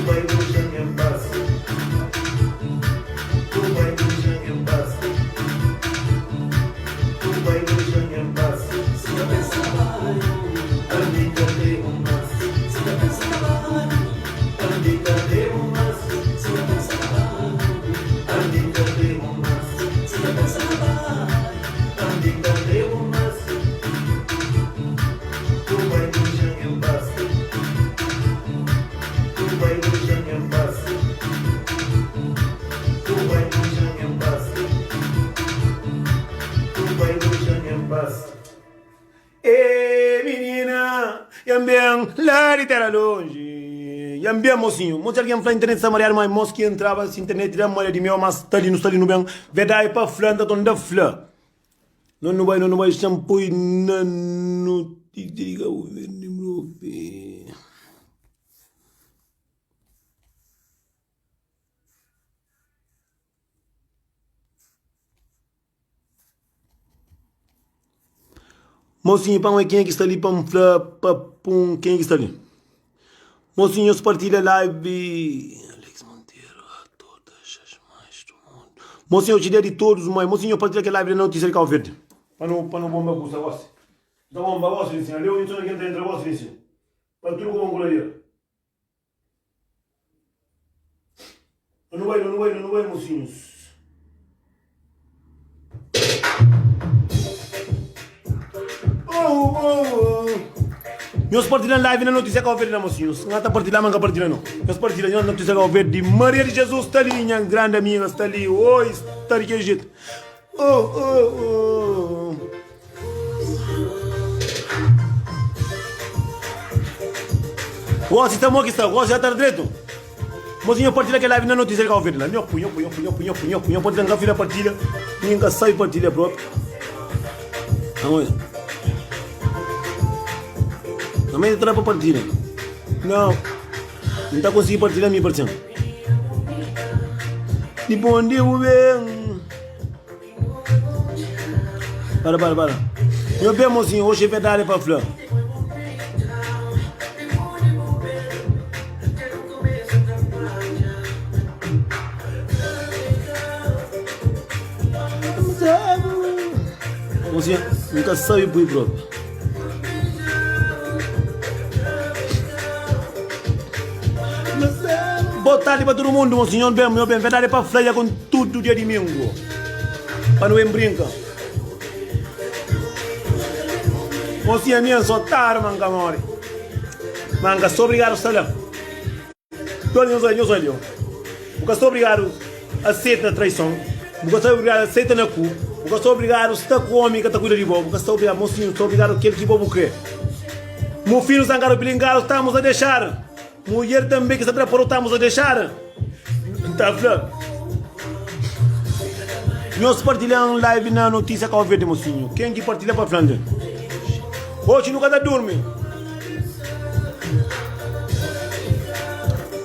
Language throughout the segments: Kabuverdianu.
bai dexa-m en pas Tu bai dexa-m en pas Tu bai dexa-m en pas Ami ka debu más Ami ka debu más Ami ka debu más Ami ka debu más Tu bai dexa-m en pas Tu bai dexa-m en pas Tu bai dexa-m en pas Tu bai dexa-m en pas. Ê minina, nha ben la di tera lonji Nha ben mosinhu, monti algen fla internet sta mariadu Ma mos ki entraba si internet da maria di meu Mas sta li nu sta li nu ben Verdadi pa fla nta ton da fla No nu bai no nu bai Xa-m poi na notísia di Kabu Verdi propi. Mosinhu pa mãe kenha ki sta li pa N fla pa pun kenha ki sta li Mosinhu nhos partilha live Alex Monteiro a todas as mães do mundo Mosinhu hoje dia de todos mãe Mosinhu nhos partilha kel live la notícia de Cabo Verde pa nu pa nu bomba kusa gosi Nu ta bomba gosi li sin aleu nton algen ta entra gosi li sin pa tudu ku bon Nu bai, nu bai, nu bai, mocinhos. Oh, oh, oh. Nhos partilha live na Notícia Cabo Verde na mocinhos. N ta partilha, mas n ka partilha não. Nhos partilha na Notícia Cabo Verde. Maria de Jesus sta li, nha grande amiga sta li. Oi, sta di kel jeito. Oh, oh, oh. Gosi ta mo ki sta, gosi ya ta dretu. Mozinho partilha kel live na notícia de Cabo Verde lá. Nho pui, nho pui, nho pui, nho pui, nho pui, nho pui, nho partilha, nka fila partilha, mi nka sabe partilha próprio. Vamos ver. Também entra pa partilha. Não. Não tá conseguindo partilhar mi partilha. Di bom di bu bem. Para, para, para. Nho ben, mozinho, hoje é verdade pa fla. Mozinho, nunca sabe pui próprio. Boa tarde para todo mundo, mozinho. Bem, meu bem, verdade pa fla já com tudo dia domingo. Pa nu ben brinka. Mocinha minha só tarde manka more. Manka só obrigado sta la. Tony nhos nhos olha. Bu ka sta obrigado aceita traição. Bu ka sta obrigado aceita na cu. Bu ka sta obrigado sta ku homem ka ta cuida di bo. Bu ka sta obrigado mocinho, sta obrigado kel ki bo bu kre. Mofino zangado bilingado estamos a deixar. Mulher também que sta tra poro estamos a deixar. N ta fla. Nhos partilha un live na notícia Cabo Verde mocinho. Quem que partilha pa fla nde? Hoje nu ka ta durmi.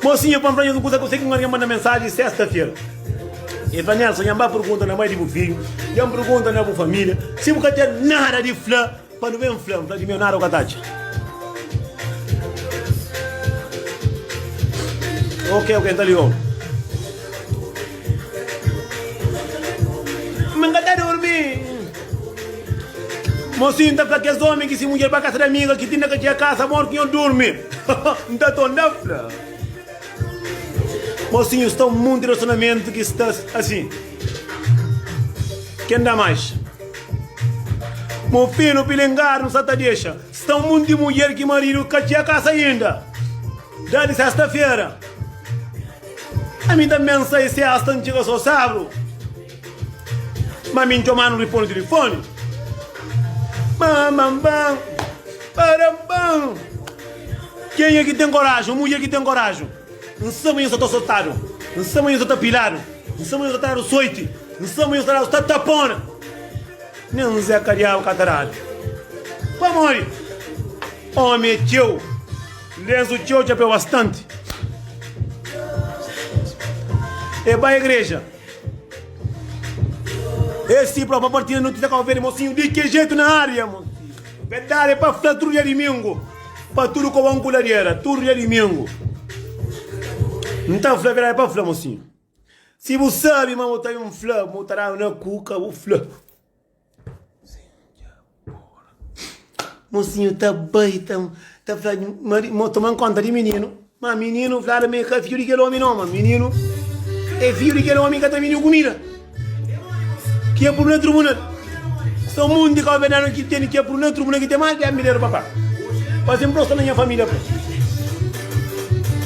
Mocinho pa fla nhos un kuza ku sei ki un algen manda mensagem sexta feira. E fla Nelson, nha ba pergunta na mai di bu filho, nha pergunta na bu família, si bu ka ten nada di fla Pa nu ben fla, N fla di meu nada bu ka ta atxa. Ok, ok, N ta ligau. Mi N ka ta durmi. Mosinhu N ta fla kes omi ki si mudjer ba kasa di amiga ki tinda ka txia kasa mor ki nho durmi. N ta torna fla. Mosinhu sta un munti relasionamentu ki sta asin. Ken da mais? Mofinu pilingadu sa ta dexa. Sta un munti mudjer ki maridu ka txia kasa inda. Da di sesta fera. Ami tanbe N sai sesta N txiga so sabru. Ma mi N txomanu riponde tilifoni. Bam bam bam param bam. Kenha ki ten koraji? Un mudjer ki ten koraji. N sa ma nhos sa ta sotadu. N sa ma nhos sa ta piladu. N sa ma nhos sa ta dadu soiti. N sa ma nhos ta dadu ta tapona. Nen Zé ka diabu ka ta dadu. Pamodi? Omi é txeu. Lensu txeu, txapéu bastanti. E ba igreja. E si propi partida no ti ta Cabo Verde mocinho di que jeito na área mocinho. Verdade é pa fla tudo dia domingo. Pa tudo kobon ku ladera tudo dia domingo. N ta fla verdadi pa fla mosinhu. Si bu sabe ma bu ta ben fla, bu ta dadu na kuka, bu fla. Mosinhu ta bai ta ta fla mari mo toma konta di mininu. Ma mininu fladu ma e ka fidju di kel omi no, ma mininu e fidju di kel omi ka ta bini kumida. Ki e puru na tribunal. Sta un munti kauverdianu ki tene ki e puru na tribunal ki ten mas di 10 mil eru pa paga. Pa sin prosta na nha familia pô.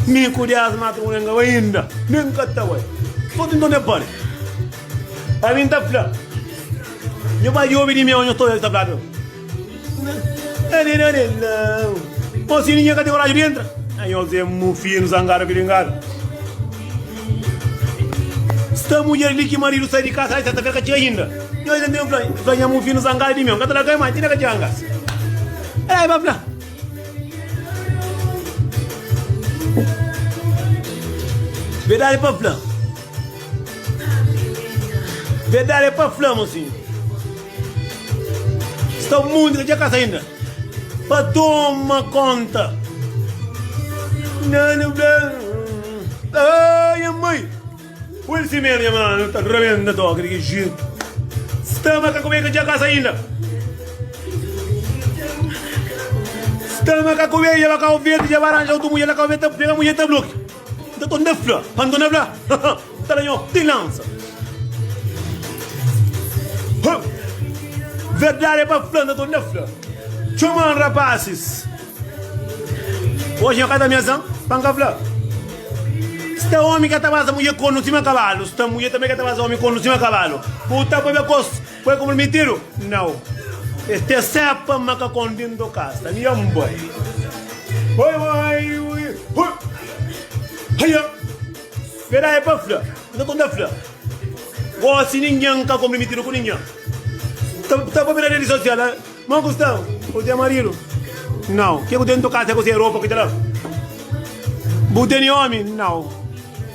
Mi ku 10 ma tribunal nka bai inda, nen ka ta bai. So ti nton e pari. Ami nta fla, nho bai obi di mi ô nho ta obi ta fladu. Ô si ninguém ka ten koraju di entra. Anhos é mufinu zangadu pilingadu. Sta mudjer li ki maridu sai di kasa li sesta-fera ka txiga inda. Nhos é mesmu fla, fla nha mufinu zangadu di mi, N ka ta da kai ma tinda ka txiga ngasa. Ela ba fla. Verdadi pa fla. Verdadi é pa fla, mosinhu. Sta un mundu ka txiga kasa inda. Pa toma konta. Ai, nha mai. Oi, si mesmu, nha mano, ta rabenta toka di ki jetu. Sta ma ka kume ka txiga kasa inda. Sta ma ka kume dja ba Kau Verdi, dja ba ranja otu mudjer la Kau Verdi, ta pega mudjer ta blokia. Nta torna fla, pa N torna fla, ta da nho ti lansa. Verdadi é pa fla, N ta torna fla. Txoma-m rapasis. Oji nho ka ta miasa-m pa N ka fla. Sta omi ka ta baza mudjer kornu sima kabalu, sta mudjer tanbe ka ta baza omi kornu sima kabalu. Bu ta pabia kos ku é konprometidu? Nau. Es te sepa ma ka kon dintu kasa. Mi N bai. Oi, oi, oi, oi. Haia! Verdadi é pa fla. N ta torna fla. Gosi ningen ka konprometidu ku ningen. Ta ta pabia na redi sosial. Mo ku sta? Bu ten maridu? Nau. Ke ku ten kasa ku se ropa ki ta la? Bu tene omi? Nau.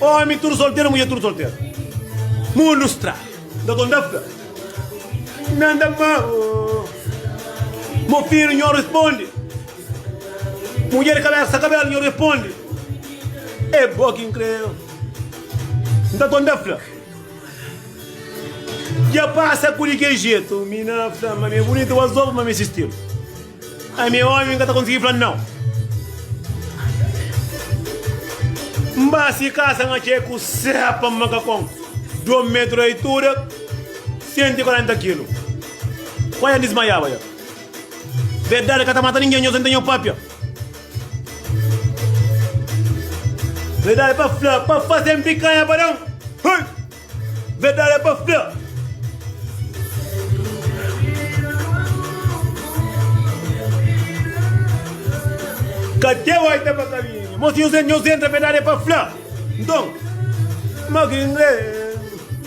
Omi tudu solteru, mudjer tudu solteru. Mundu stra. N ta torna fla. Nanda ma. Mo filhu, nho responde. Mudjer kabesa kabelu, nho responde. É bo ki N kre. N ta torna fla. Dja pasa ku di ke jetu. Mina fla ma mi é bunitu ba zoba ma mi é si stilu. Ami é omi N ka ta konsigi fla nau. N ba si kasa N atxa ku sepa makakon 2 metru di altura 140 kilu. Kuazi N dismaiaba dja. Verdadi ka ta mata ningen nhos N ten nho papia. Verdadi é pa fla, pa faze-m pikanha pa da-m. Hui! Verdadi é pa fla. Ka ten oita pa kaminhu. Mosi nhos nhos entra, verdadi é pa fla. Nton, ma ki inglês.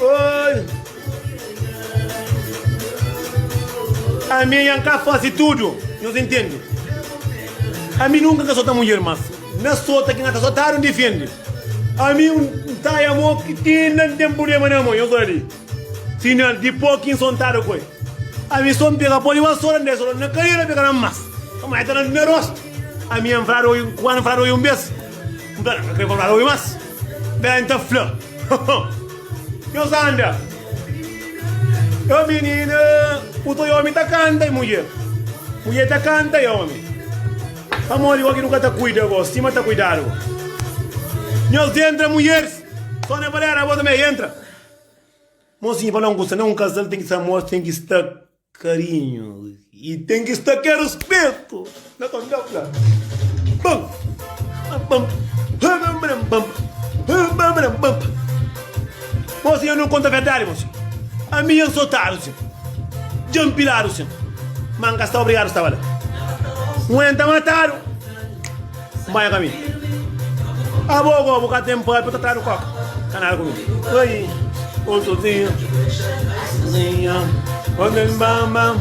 Oi. Ami nha ka fase tudu, nhos intende? Ami nunka ka sota mudjer, mas na sota ki nha ta sotadu N difende. Ami N ta amor ki tinda N ten prublema na mo, nhos oja li sinal di po ki N sontadu ku el. Ami so N pega po di vasora N da el na kadera pega na mas, pamodi el ta na rostu. Ami N fladu oi, kuandu N fladu oi un bes, N fla, N ka kre pa N fladu oi mas. Bem N ta fla. Nhos anda. Ô minina, bu ta omi ta kanta e mudjer. Mudjer ta kanta e omi. Pamodi gosi nu ka ta kuida gosi sima ta kuidadu. Nhos entra mudjeris, só na valera bo tanbe entra. Mosinhu fala un kusa, na un kasal ten ki sta amor, ten ki sta karinhu i ten ki sta ke ruspetu. Na ta da fla. Bam, bam, bam, bam, bam, bam, bam, bam. Mosinhu eu não conta verdade, mosinhu. A minha soltado, sim. Jampilado, sim. Mas não está obrigado, estava lá. Um entra matado. Vai caminho. A boa, boa, tem pai para tratar do copo. Canal comigo. Oi, o sozinho. Sozinho. Bam, bam, bam,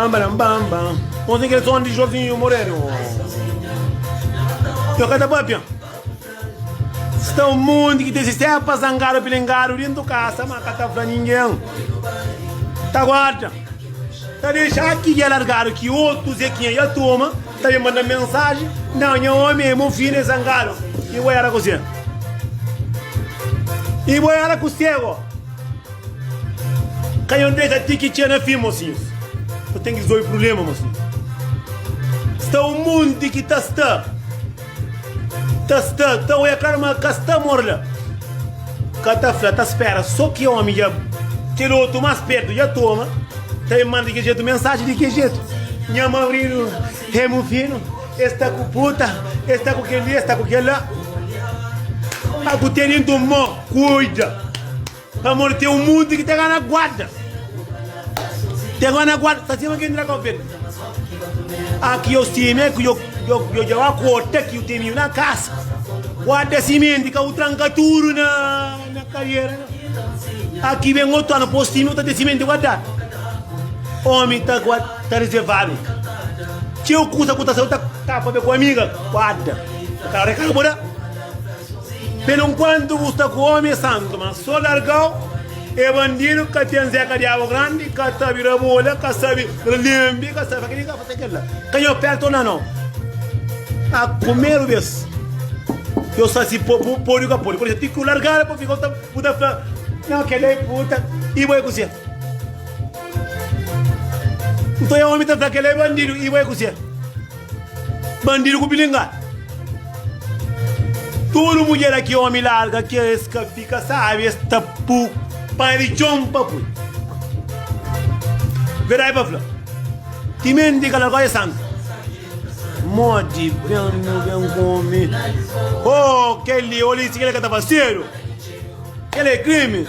bam, bam, bam. Ontem aquele som de Joãozinho Moreno. Eu cada papia. Sta um mundo que tem sistema para zangado, pilengado, dentro casa, mas cá tá falando ninguém. Tá guarda. Ta dexa ki dja largadu ki otu Zequinha dja toma, ta ben manda mensaji, Nau, nha omi é mo finu é zangadu i bo era kuzê? I bo era ku sego. Ka nhos dexa ti ki txia na fin, mosinhus. Nu ten ki resolve problema, mosinhus. Sta un monti ki ta sta, ta sta, ta oia klaru ma ka sta amor la. Ka ta fla, ta spera so ki omi dja, kel otu mas pertu dja toma, ta ben manda di kel jetu mensaji di kel jetu. Nha maridu é mufinu, es sta ku puta, es sta ku kel li, es sta ku kel la. Pa ku ten dentu mô, kuida. Pamodi ten un munti ki ta gana guarda. Ta gana guarda. Sa sima ken di la Cabo Verde. Aki yo sime ku yo yo dja ba kota ki yo tene na kasa. Guarda simenti ka bu tranka tudu na na kariera na. Aki ben otu anu po sime bu ta ten simenti guardadu. Omi ta guarda ta reservadu. Txeu kusa ku ta sai bu ta tapa be ku amiga guarda. Ka rekadu bu da. Pelo nkuantu bu sta ku omi é santu, ma so largau é bandidu, ka ten zeka diabu grandi, ka ta bira bola, ka sabi limbi, ka sabi fase keli, ka fase kela. Ka nho pertu na no. A primeru bes yo sa si po podi ka podi, por isu ti ku largadu pa fika bu ta fla no kela é puta i bo é kuzê? Nton e omi ta fla kela é bandidu i bo é kuzê? Bandidu ku bilingadu. Tudu mudjer aki omi larga ki es ka fika sabi es ta pu pa di txon pa pui. Verdadi pa fla. Timenti ka largau é santu. Modi ben nu ben kume. Oh kel-li oli si kel-li ka ta fasedu. Kel-li é krimi.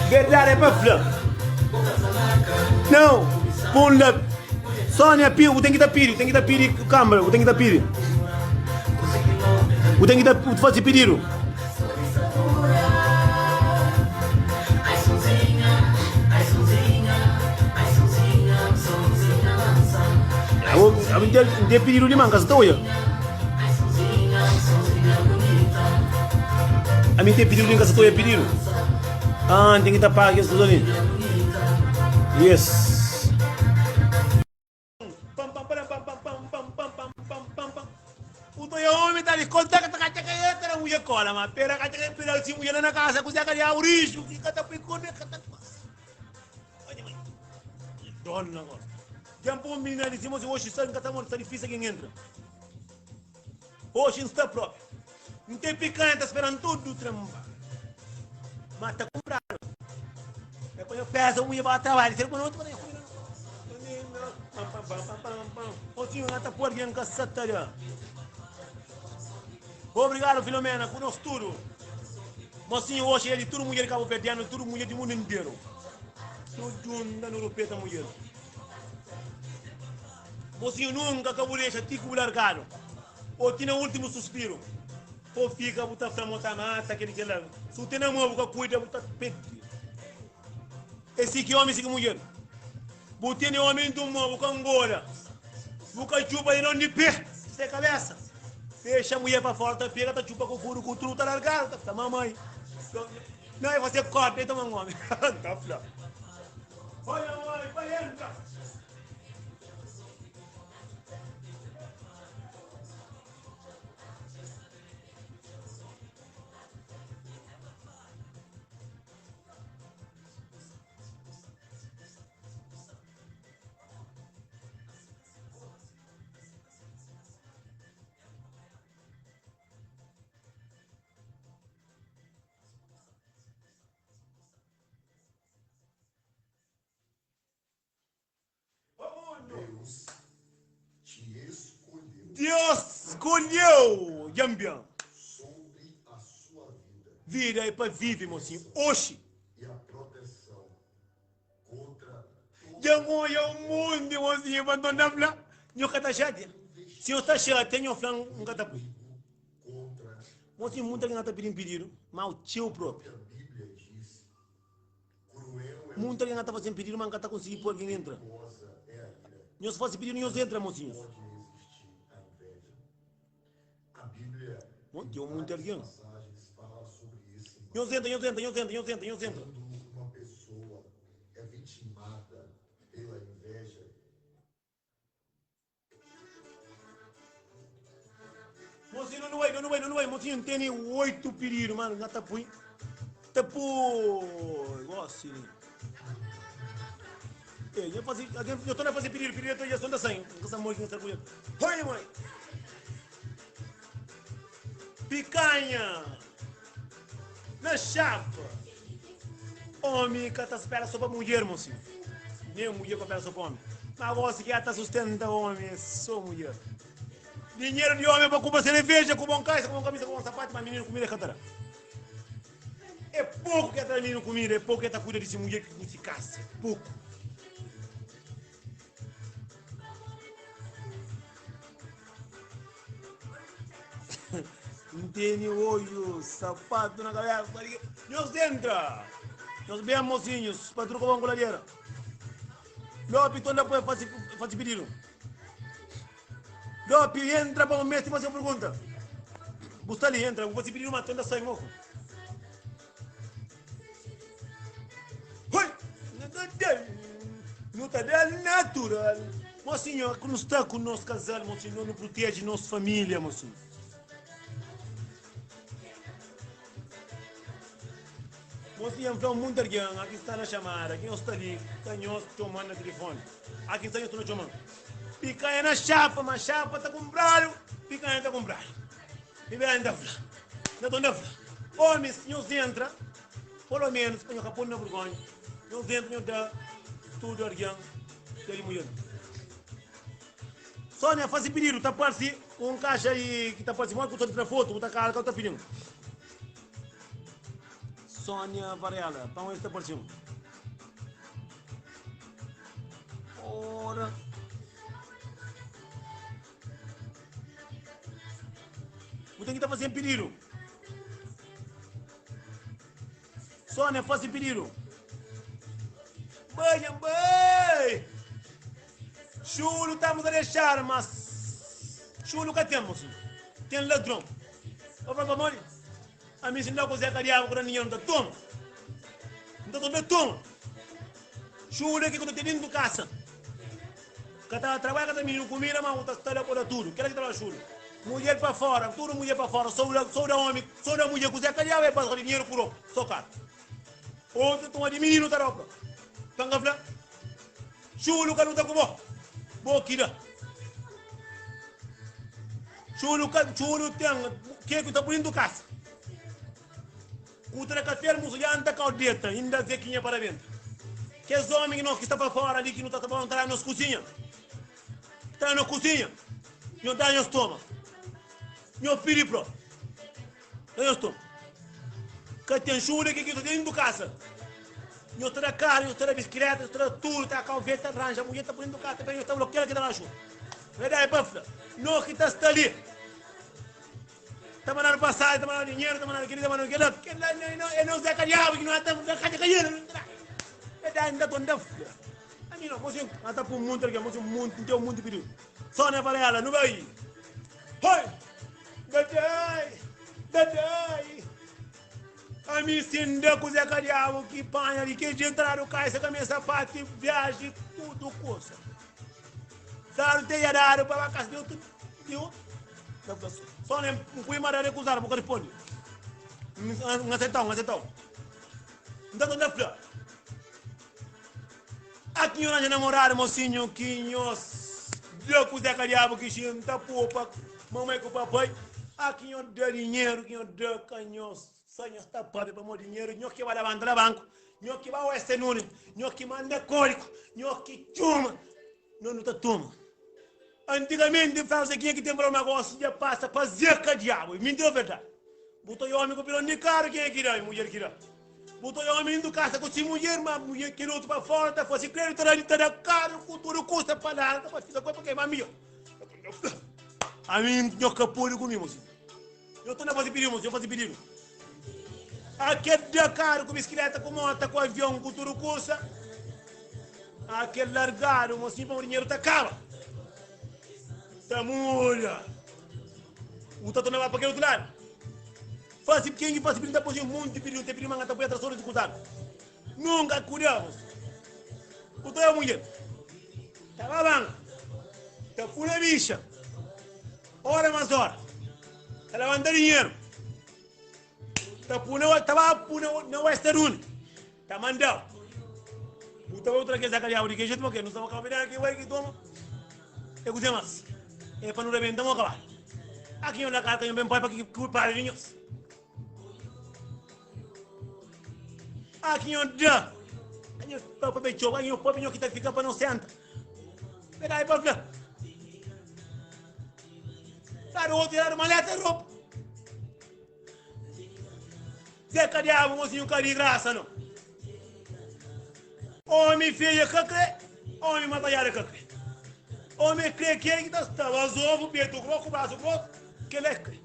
Verdadi é pa fla. Não, pon la. Sónia Pio, bu ten ki ta pidi, bu ten ki ta pidi câmara, bu ten ki ta pidi. Bu ten ki ta faze pididu. Abo, N ten pididu di man, ka sa ta oia. Ami ten pedidu, ka sa ta oia pedidu. Ah, n ten ki ta paga kes kuza li. Yes. Uto ya omi ta di konta ka ta kacha ka entra mulher kola ma pera kacha ka pera si mulher na casa kuza ka di aurixo ki ka ta pui kone ka ta Olha mãe. Dona agora. Dja N pô un minina li sima si oxi sta N ka ta modi sta difísil ken entra. Oxi N sta propi. N ten pikanha ta spera-m tudu tranba. Ma ta kunpradu. É pa nho pesa un ba trabadju ser pa notu pa nho kume na. Pam pam pam pam pam pam. Oxi N ta pô algen ka sa ta da. Obrigadu Filomena ku nos tudu. Mosinhu oxi é di tudu mudjer di kabuverdianu, tudu mudjer di mundu interu. Nu djunta nu rupeta mudjer. Mosinhu nunka ka bu dexa ti ku bu largadu o ti na ultimu suspiru o fika bu ta fla mo ta mata kel kel la su ten amor bu ka kuida bu ta perde. E si ki omi si ki mudjer. Bu tene omi ntum mo bu ka ngoda bu ka txupa di non di pe se kabesa. Dexa mudjer pa fora ta pega ta txupa ku furu ku tru ta largadu ta fla mamai. Não, é você corta, então um homem. Tá fla. Olha, homem, vai entra. Deus te escolheu. Deus skolheu Djambian. Sobre a sua vida. Vida é pa vive mocinho oxi. E a proteção contra toda. Dja N odja un monti mocinho pa nton ta fla nho ka ta xatia si nho sta xatia nho fla N ka ta pui. Mocinho munta ki na ta pidi-m pididu ma o txeu propi. Munta ki na ta fase-m pididu ma N ka ta konsigi poi algen entra. Nhos fase pididu nhos entra mocinhos. Mon ten munti algen. Nhos entra, nhos entra, nhos entra, nhos entra, nhos entra. Nu bai, nu bai, nu bai. Mosinhu, N tene 8 pididu, ma N ta pui. Ta pui gosi li. Ei, nha faze, algen, nha torna faze pididu, pididu ta dja son ta sai. N ka sa modi ki N sta ku el. Oi, mãe! Picanha na chapa. Omi ka ta spera so pa mudjer, mosinhu. Nem mudjer ka spera so pa omi. Ma gosi ki ta sustenta omi é so mudjer. Dinheru di omi é pa kunpra sereveja ku bon kaisa, ku bon kamisa, ku bon sapatu, ma mininu kumida e ka ta da. É poku ki ta da mininu kumida, é poku ki ta kuida di si mudjer ku si kasa, poku. N tene oju, sapatu na kabesa. Nhos entra! Nhos ben, mosinhus, pa truka bon kuladera. Lopi tonda poi fasi, fasi pididu. Lopi entra pa un mesti fasi un pergunta. Bu sta li, entra, bu fasi pididu, ma tonda sai moku. Hoi! Nu ta da natural. Mosinho, ku nu sta ku nos casal, mosinho, nu protege nos família, mosinho. Mosinho, N fla munti algen, aki sta na chamada, ki nhos sta li, ka nhos txoman na telefoni. Aki sta nhos ta na txoman. Picanha na chapa, ma chapa ta kunpradu, picanha ta kunpradu. Bíblia ta fla, na ta fla, Ómis, nhos entra, polo ménus pa nhos ka pô-nu na burgónha, nhos entra, nhos da tudu algen kel mudjer. Sónia fase pididu, ta parse un kaxa i ki ta parse modi ku ta tra fotu, bu ta kala ka bu ta pidi-m. Sónia Varela, pa un es ta parse un. Ora. Bu ten ki ta faze-m pididu. Sónia faze pididu. Bai, nha bai. Xulu estamos a deixar, mas xulu ka ten, mocinho. Ten ladron. Ô, fla pa modi? Ami si N da ku Zé Kadiabu ku da ninhun, N ta toma. N ta toma, toma. Xulu é ki ku ta ten dintu kasa. Ka ta trabalha ka ta mininu kumida ma bu ta sta la ku da tudu kila ki ta fla xulu mudjer pa fora tudu mudjer pa fora so da so da omi so da mudjer kuze ka diabu e bas di dinheru ku ropa so karu otu ta toma di mininu ta ropa pa nka fla xulu ka luta ku bo bo ki da xulu ka xulu ten ke ku ta pui dintu kasa Ku ta da kafé almusu janta kau deta inda zekinha pa rabenta kes omi ki no ki sta pa fora li ki no ta ta ta da nos kuzinha ta da nos kuzinha nho da nhos toma nho pidi pro da nhos toma ka ten xuda ki ki ta dentu kasa nho ta da karu nho ta da bisikleta nho ta da tudu ta kau veta ranja mudjer ta pui dentu kasa ta nho ta fla kila ki ta da xuda verdadi pa fla no ki ta sta li. Ta mandadu pasadu, ta mandadu dinheru, ta mandadu keli, ta mandadu kela. Kela é nos Zé Kadiabu ki no ta da katxa kadiera. É da nda ton da fla. Ami no, mosinhu, na ta pun monti algen, mosinhu, monti, nte un monti pididu. Sónia Varela, nu bai. Hoi! Dadai! Dadai! Ami si N da ku Zé Kadiabu ki panha di ke dja entradu kaisa, kamesa, pati, viaji, tudu kusa. Dadu te ya dadu pa ba kasa di otu di otu. Só nem pui mara recusar bu ka responde. N asetau, N asetau. N ta tenta fla. Aki nho ranja namoradu mosinhu ki nho da ku Zé Kadiabu ki xinta popa mamai ku papai. Aki nho da dinheru ki nho da ka nho sa nho sta papia pamodi dinheru nho ki ba labanta na banku. Nho ki ba Western Union, nho ki manda kódigu, nho ki txoma, nho nu ta toma. Antigamenti fladu se kenha ki ten valor ma gosi dja pasa pa zeka diabu. Mintira o verdadi? Bu ta omi ku pilon di karu kenha ki da? Mudjer ki da. Bu ta omi indu kasa ku si mudjer ma mudjer kel otu pa fora ta fasi kreditu ta da ta da karu ku tudu kusa pa larga pa fika ku el pa ke ma midjor. Ami nho ka podi ku mi mosinhu. Nho ta na fasi pididu mosinhu, fasi pididu. Akel da karu ku biskileta ku mota ku avion ku tudu kusa. Akel largadu mosinhu pamodi dinheru ta kaba. Ta muda. U ta torna ba pa kel otu ladu. Fasi ken ki fasi pididu ta poi monti pididu, ta pidi manga ta poi atrasadu di kuzadu. Nunka kuda mosinhu. U ta oja mudjer ta ba banku ta pula bixa. Ora mas ora. Ta labanta dinheru, ta pu na, ta ba pu na, na Western Union, ta mandau. Bu ta bai tra kes akadiabu di ke jetu, ma ke nu sta pa Cabo Verde, ke bai ke toma. É kuzê mas? É pa nu rebenta mo kabadu. Aki nho na kalka nho ben pai pa ki kulpadu di nhos. Aki nho da. Nho pa pa betxoba, nho pa nho ki ta fika pa no senta. Verdade pa fla. Dadu outro, dadu maleta e roupa. Zé Kadiabu, mocinho ka di graça não. Homem feia ka kre, homem matalhada ka kre. Homem kre kel ki ta sta bazofu, petu grosso, braço grosso, kel é kre.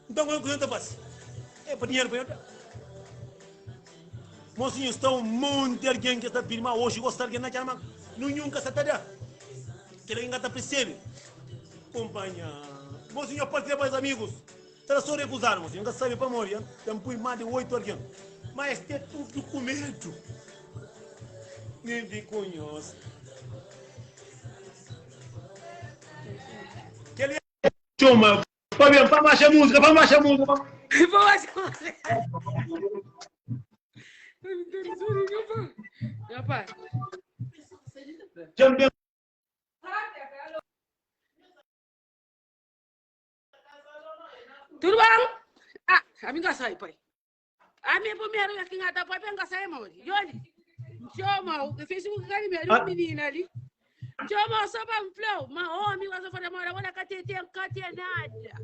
Então como é que você ta faz? É pa dinheiro pa eu dar. Mocinho, sta um monte alguém que está pedindo, mas hoje gosta alguém na chama, nunca está ta dar. Kel alguém ka ta percebe. Companhia. Mocinho, partilha para os amigos. Ta so rekuzadu, mosinhu. N ka sabe pamodi N pui más di 8 algen, má es ten tudu ku medu di ku nhos. Kel txoma pa ben pa baxa múzika, pa baxa múzika, pa. Pa baxa múzika. Dja-m ben. Tudo bom? Ah, a mim sai, pai. A minha primeira vez que ngata pai, penga sai, mori. Yoli. Chama, o Facebook kali me um menina ali. Chama só para um flow, mas homem gosta de fazer mora, olha que tem que tem nada.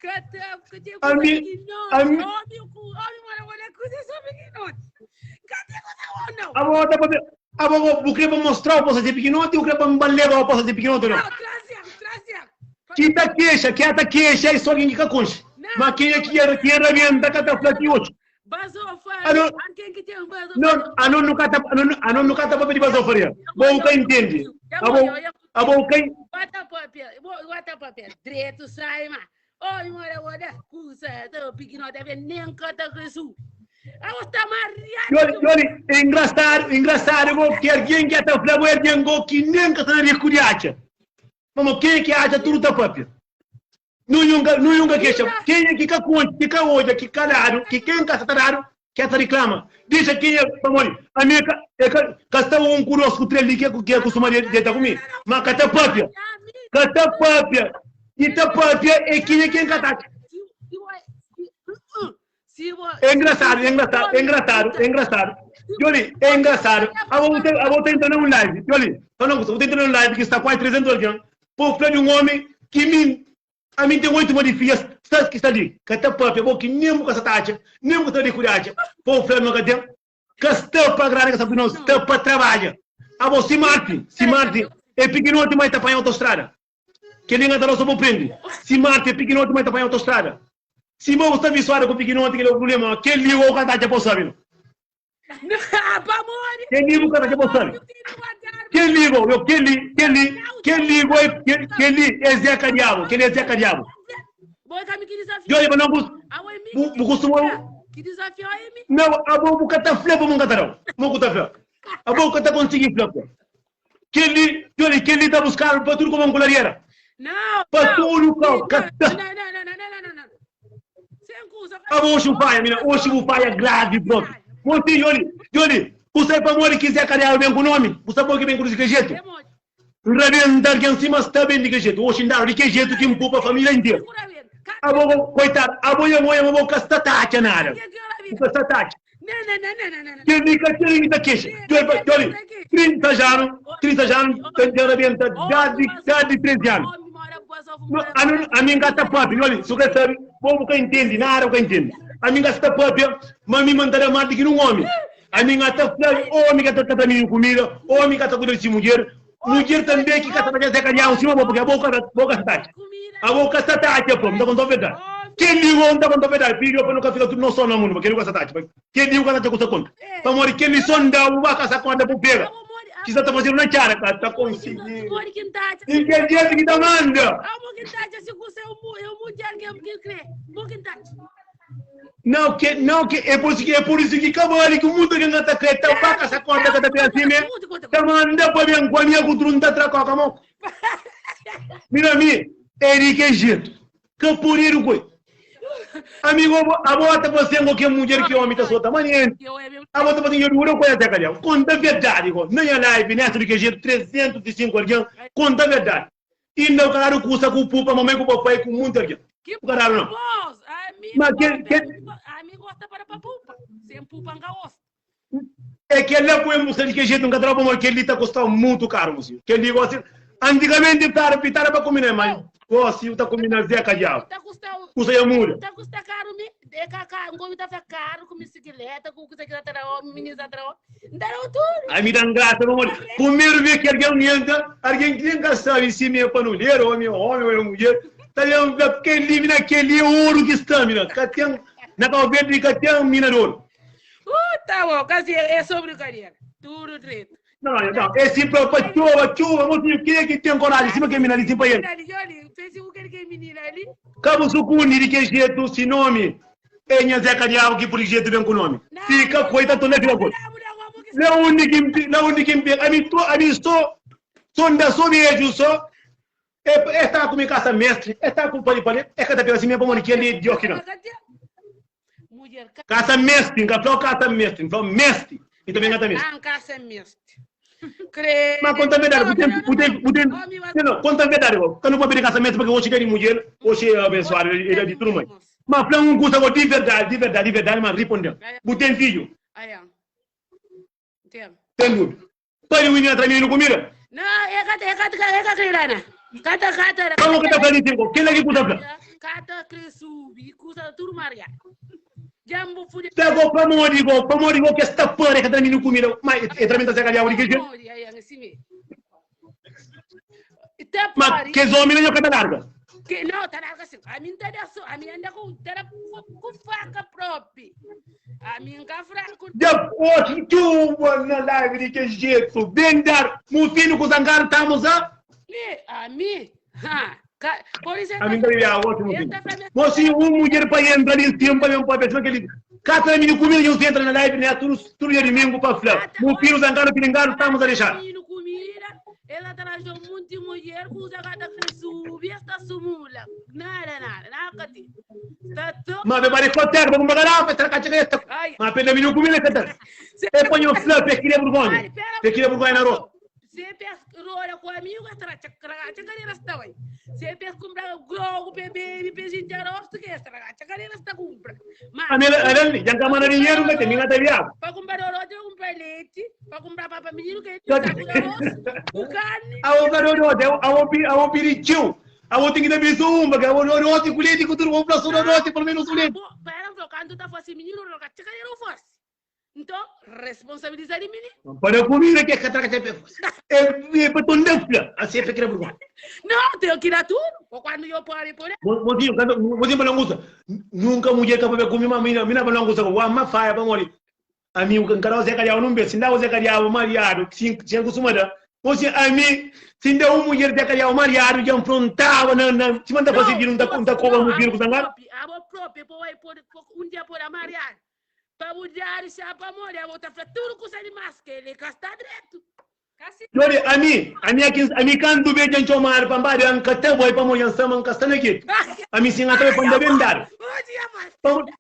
Que tem que tem A mim, a mim, homem, homem mora, olha coisa só pequeno. Que tem coisa ou não? a volta pa a bo bu kre pa mostrar o possa ser pequenote, o kre pa leva o possa ser pequenote não? Não, traz, traz. Ki ta kexa, ki ta kexa é só alguém que ka conxe. Mas quem é que era, quem era rebenta ka ta fla ti hoje. Basofaria, alguém que tem basofaria. Não, a não nunca ta, a não nunca ta papia de basofaria. Bom, ka entende. A bom, a bom ka Bota papel, bota papel, direto sai, ma. Oi, mora, olha, cusa, tô pequeno, deve nem canta Jesus. Ah, está mariado. Yoli, yoli, engraçado, engraçado, bom, que alguém que tá falando, alguém que nem ka tá na recuriacha. Pamo kenha ki atxa tudu ta papia. Nunhunka, nunhunka kexa. Kenha ki ka konxe, ki ka odja, ki ka dadu, ki ken ka sa ta dadu, ke ta riklama. Dixa kenha, pamodi ami e ka, e ka, ka sta un ku dos ku tres li ke ke kustuma deta ku mi, ma ka ta papia. Ka ta papia. Ki ta papia e kenha ken ka ta atxa. É engraçado, é engraçado, é engraçado, é engraçado. Yoli, é engraçado. Abo você, abo você entra num live. Yoli, só não, você entra num live que está quase 300 alguém. Pô, fala de um homem que mim, a mim tem oito modifias, sabe que está ali. Que tá papia, bom, que nem com essa taxa, nem com essa de curiacha. Pô, fala não cadê? Que está para grana, que sabe não, está para trabalhar. Abo se mate, se mate, é pequenote, mas está para a autoestrada. Kel-li N ta da so pa bu prende. Si Marta é pikinoti, ma el ta panha autostrada. Si bo bu sta visuadu ku pikinoti, kel-li é bu prubléma. Kel-li bo ka ta atxa pa bu sabe, no. Kel-li bu ka ta atxa pa bu sabe. Kel-li bo, yo, kel-li, kel-li, kel-li bo é, kel-li é Zeka Diabu, kel-li é Zeka Diabu. Djobe pa no bu, bu, bu kustuma. Nau, abo bu ka ta fla pa mi N ka ta da-u. Mo ku ta fla. Abo bu ka ta konsigi fla pa. Kel-li, djobe, kel-li ta buskadu pa tudu komu kulariera. Pa tudu kau, ka ta. Abo oxi bu faia, mina, oxi bu faia gravi propi. Mosi, djobe, djobe, bu sabe pamodi ki Zé Kadiabu ben ku nomi? Bu sabe pamodi ki ben ku di ki jetu? N rabenta algen sima sta ben di ki jetu. Oxi N dadu di ki jetu ki N pupa familia interu. Abo, koitadu, abo nha moi, abo ka sta ta atxa nada. Bu ka sta ta atxa. Kel-li ka ten ki ta kexa. Djobe, djobe, 30 anu, 30 anu, ta dja rabenta dadi, dadi 13 anu. No, ami, ami N ka ta papia, djobe, si bu ka sabe, bo bu ka intende, nada bu ka intende. Ami N ka sta papia, ma mi ma N ta da más di ki nun omi. Ami N ka ta fla omi ka ta trata mininu kumida, omi ka ta kuida di si mudjer, mudjer tanbe ki ka ta ta seka diabu sima bo, purki abo ka bo ka sta ta atxa. Abo ka sta ta atxa pa, N ta konta-u verdadi. Kel-li go N ta konta-u verdadi, pidi-u pa nu ka fika tudu nos so na mundu, ma kel-li ku ka sta ta atxa, pa kel-li bu ka ta atxa kusa konta. Pamodi kel-li so N da-u, bu ba kasa konta bu pega. Ki sta ta fazedu na txada ka ta konsigi. Di kel jetu ki ta manda. Nau ke, nau ke, é por isso que, é por isso que ka bali ki mundo que nga ta kre ta ba ka sa konta ka ta pega assim me, ta manda pa ben ku a minha ku trunta tra koka mo. Mira mi, é di ke jetu. Ka podidu koi. Amigo, abo ata fazendo o que mulher que homem tá solta manente. Abo tá fazendo dura com essa cadê? Conta a verdade, go. Na minha live, nessa do que jeito 305 alguém, conta a verdade. E não caralho custa com pupa, mamãe com papai com muito alguém. Que Caralho não. bons! Amigo, Mas que que amigo gosta para pa pupa. Sem pupa não gosta. É que ele é moça de que jeito nunca trabalha, mas que ele tá custando muito caro, mocinho. Que ele gosta. Antigamente pitara, pitara para comer, mas gosta, tá comendo Zé Cadiabo. Tá custando Custa ya mura. tá custa caro me. É cacá, um gomi tá caro com bicicleta, com coisa que tá tra menino tá tra. Dá tudo. Aí me dá graça, vamos Primeiro vez que alguém entra, alguém que nunca sabe se é panulheiro, homem, homem ou mulher, tá olhando aquele livro naquele ouro que está, mina. Tem, na cabeça de tem mina de ouro. Tá bom, quase é sobre carreira. Tudo direito. Não, não, esse próprio chuva, chuva, mocinho, quem é que tem coragem? Cima que é mina ali, cima ele. Ali, Facebook que é menina ali. Cabo sucuni de que jeito, se nome. É minha Zeca Diabo que por jeito vem com nome. Fica coita, tô na vida coisa. Não único, não único, a mim tô, a mim só, só ainda só vejo só. É está com minha casa mestre, está com pali pali, é cada vez assim minha pomone que ele de aqui não. Casa mestre, nunca casa mestre, então mestre. E também cata mestre. Ah, casa mestre. Creio. Mas conta a verdade, o tempo, não, conta a verdade, eu não vou pedir casamento porque hoje tem mulher, hoje é abençoado, ele é de turma. Mas para um custa de verdade, de verdade, de verdade, mas respondeu. Você tem filho? Tem. Tem dúvida. Pai, o menino atrás menino comida? Não, é cata, é cata, é cata, Cata, cata. Como que tá falando assim? Quem é que custa pra? Cata, cresce, custa tudo, Maria. Jambo fude. Pegou para morigo, para morigo que está fora que tá menino comida, mas entra tá secalhado de que Mas que homem não é larga. Que não, tá larga assim. A mim tá dessa, a mim anda com tá com faca própria. A mim tá fraco. Depois chuva na live de que jeito, bem dar, mufino com zangar estamos a. A mim, ha. Por isso a mim tá ligado, ótimo. Mocinho, um mulher para entrar em tempo para um papel, aquele Cata menino comida e você entra na live, né? Tudo tudo é domingo para falar. Mufino zangar, piringaro, estamos a deixar. Ela traz um monte de mulher, usa cada que sube, esta sumula. Nada, nada, nada. Mas me parece que terra, vamos pagar a petra cacha esta. Mas pena menino comida que tá. E põe o flor, pequena vergonha. Pequena vergonha na roça. Sempre rola com amigo, chacareira está aí. Sempre compra grogo, bebê, peixe de arroz, que é chacareira está compra. Mas a já camana dinheiro, mas tem nada viado. Para comprar arroz, eu comprar leite, para comprar papa menino que é arroz, o carne. A o garoto, a o pirichu. A o tem que dar bisumba, que a o rote com leite, com tudo, vamos para o rote, pelo menos o leite. Para quando tá fazendo menino, chacareira faz. Então, responsabilizar de menino. Para a comida que é catraca de É para tu não assim é pequena vergonha. Não, tenho que ir a tudo. Quando eu paro por aí. Mozinho, mozinho para não Nunca mulher que vai comer uma mina, mina para não gostar. O ama faia para morrer. A mim, o cara você cariao não vê, se dá você cariao mariado, sem costuma dar. Mozinho, a mim, se dá uma mulher de cariao mariado, já afrontava, não, não, se manda fazer de não tá com como o filho com sangue. A própria, um dia por mariado. Para mudar, para morrer, vou estar tudo com de máscara, ele está direto. Lori, ami, ami aqui, ami canto bem gente omar, pamba de ancate boy pa moyan sama ancasta aqui. Ami sim até panda bem dar.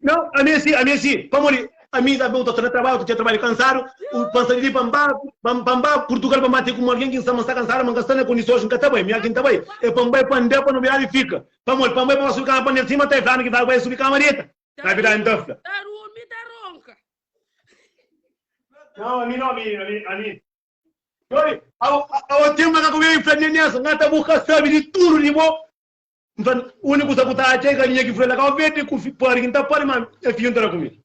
Não, ami sim, ami sim, pa mori, ami da bem tô trabalho, tô trabalho cansado, o pança de pamba, pamba Portugal pamba tem como alguém que sama está cansado, mas está na condições que tá bem, minha quem tá bem. É pamba panda pa no virar fica. Pa mori, pamba pa subir cama pa cima tá falando que vai subir cama direita. Vai virar então. Tá ruim, tá ronca. Não, a mim não, a mim, a mim, a mim. Oi, ao tempo que eu venho fazer nessa, ngata busca sabe de tudo de bom. Então, o único que tá a galinha que foi lá, que vende com pare que tá pare, mas é filho tá comigo.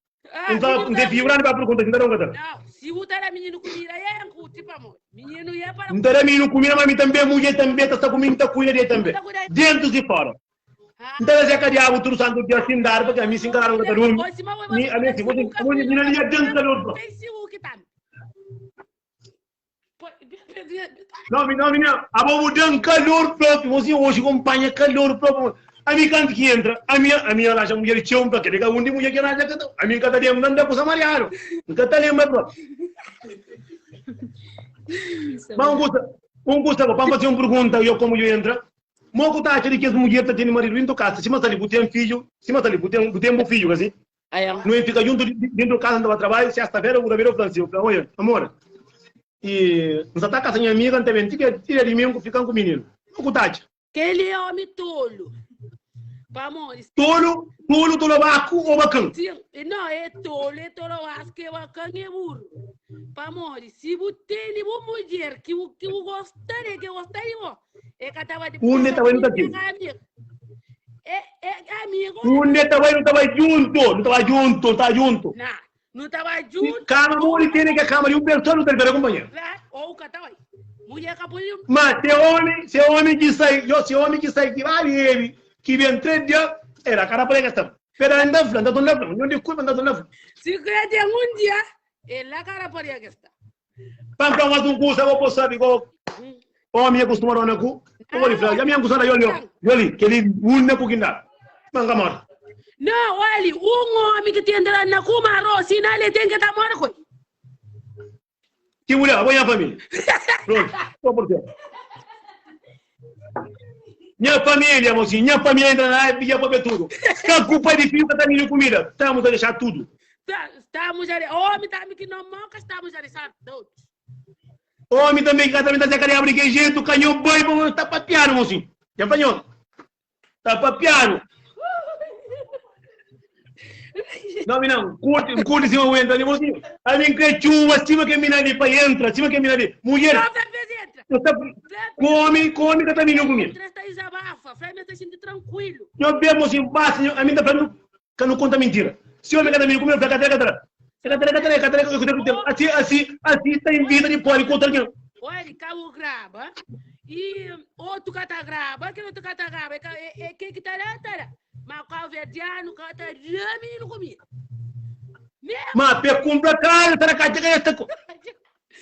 Então, não filho grande para perguntar, não não Não, se o tá menino comida é um tipo amor. Menino é para. Não tá menino comida, mas também mulher também tá comigo, tá cuida dele também. Dentro e fora. Então, é que diabo tudo santo dia sem dar, porque a mim se encararam da dormir. Ni a mim se você, você não ia dentro da outro. Facebook tá. Não, não, não. A vou dar um calor próprio. Você hoje acompanha calor próprio. A minha canto que entra, a minha lá já mulher tinha para que um dia mulher que lá já a minha canta de não dá para samariaro. Nunca tá lembra próprio. Mas um gosta, para fazer uma pergunta, eu como eu entra. Mo ku ta atxa di kes mudjer ta tene maridu dintu kasa, sima sta li bu ten fidju, sima sta li bu ten bu ten bu fidju kasi. Aia. Nu fika juntu dintu kasa, N ta ba trabadju, sesta-fera bu ta bira fla-m si, bu fla, oia, amor, i N sa ta kasa nha amiga, N ta ben ti ke ti dia dimingu fikan ku mininu. Mo ku ta atxa? Kel-li é ómi tolu. Pamodi? Tolu, tolu, tolobaku ô bakan? Si, no, é tolu, é toloasku, é bakan, é buru. Pamodi? Si bu tene bu mudjer ki bu, ki bu gosta del, ki gosta di bo, é ka ta ba Unde ta bai nu ta tene. amigu. É, é amigu. Unde ta bai nu ta bai juntu, nu ta bai juntu, nu ta bai juntu. Na, nu ta bai juntu. Kama modi tene ke kama di un pessoa nu ta libera kumpanheru. La, ou ka ta bai. Mulher ka pode. Ma se omi, se omi ki sai, yo se omi ki sai ki ba bebe, ki ben 3 dia, era kara pa esta. Pero ainda fla, nda tunda fla, nho desculpa, nda tunda fla. Si kre ten un dia, e la kara pa dia que sta. Pam fla mas un kusa, bo sabe ko omi é costuma dona ku, ko pode fla, ya mi angusa da yoli, yoli, que li un ku kinda. Manga mora. Não, olha, um homem que tem na kuma arroz, na ele tem que estar mora com. Ki mulher, abo nha família. Pronto, só por quê. Minha família, mocinho, minha família entra na live e já para tudo. Tá culpa de filho que tá me comida. Estamos a deixar tudo. Tá, estamos a homem também que não moca, estamos a deixar tudo. Homem também que também tá se querendo abrir que jeito, canhão boi, bom, tá papiando, mocinho. Já apanhou? Tá papiando. Não, não, curte, curte cima o entra ali, mocinho. A mim que chuva, cima que mina ali, pa entra, cima que mina ali. Mulher, Não, vez entra. eu tá, come, come que tá menino comigo. Entra, está desabafa, Flávia está sentindo tranquilo. Eu bebo assim, basta, a mim tá falando que não conta mentira. Se homem que tá menino comigo, cadê, cadê? Cadê, cadê, cadê, cadê? Assim, assim, assim tá em vida de pode contar alguém. Olha, cabo grava. E outro cata grava, aquele outro cata grava, é é que que tá lá, tá lá. Mas o cabo verdiano, tá lá, menino comigo. Mas pe cumpra casa, tá na caixa que esta.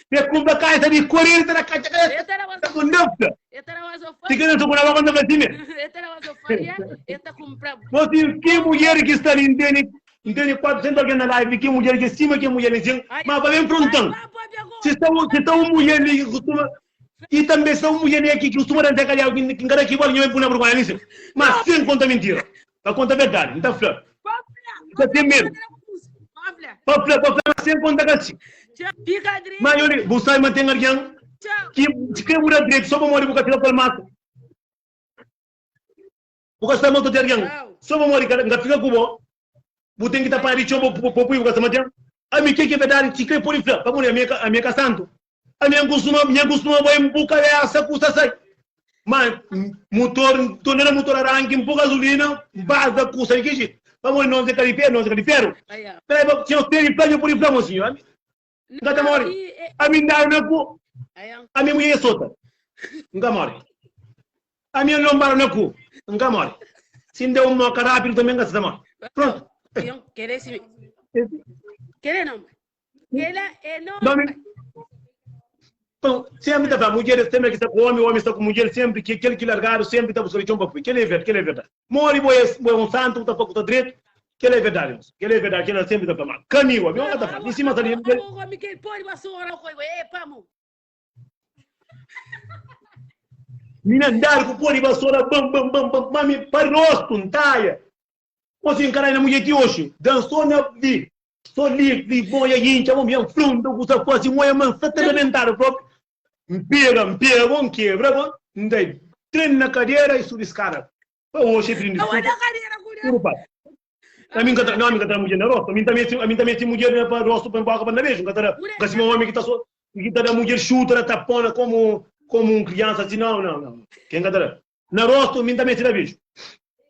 Pe cumpra casa de 40 na caixa que esta. Com nafta. Fica na sua quando vai time. Você que mulher que está ali entende, entende 400 alguém na live, que mulher que cima que mulher assim, mas vai bem frontão. Se está se está uma mulher ali que costuma e também são mulher aqui que costuma dar aquele alguém que cara que igual não é puna vergonha nisso. Mas sem conta mentira. Para conta verdade, então flor. Você tem medo. Para flor, para flor, sem conta assim. Mas olha, você mantém alguém que se quer mudar direito, só para morrer, porque tira pelo mato. Porque está morto de alguém. Só para morrer, cara, fica com o bu tem que tapar de chão, popo, porque está matando. A mim que é verdade, se quer por infla, para morrer, a minha santo. A minha costuma, minha costuma vai um pouco essa custa sai. Mas motor, torneira motor arranque, um pouco gasolina, base custa de que jeito. Para morrer, não se califero, não se califero. Peraí, se eu tenho infla, por infla, mocinho. Nunca tá morre. A mim dá na cu. A minha mulher é solta. Nunca morre. A minha lombar na cu. Nunca morre. Se deu um moca rápido também, nunca se morre. Pronto. Querer se. Querer não. Ela é não. Então, sempre tá falando, mulher sempre que está com homem, homem está com mulher, sempre que aquele que largaram, sempre está buscando chão para fui. Que ele é verdade, que ele é verdade. Morre, boi, é um santo, tá pouco, tá direito. Que ele é verdade, que ele é verdade, que ele sempre está falando. Caminho, a minha tá falando. Em cima tá ali. Mina andar com pôr de vassoura, bam, bam, bam, bam, mami, para rosto, ntaia. Você encarar na mulher que hoje, dançou na vi. Só li, li, moia, incha, bom, bien, flunda, usa quase moia, man, só te arrebentar próprio. Mpega, mpega, bom, quebra, bom, ndai. Treino na cadeira e subi escada. Hoje, filho de puta. A mim não, a mim que mulher na rosto. A mim também, a mim também tem mulher na rosto para embarcar para beijo. Que se um homem que tá só que tá da mulher chuta, tapona como como um criança assim, não, não, não. Quem que tá na rosto, a mim também se dá beijo.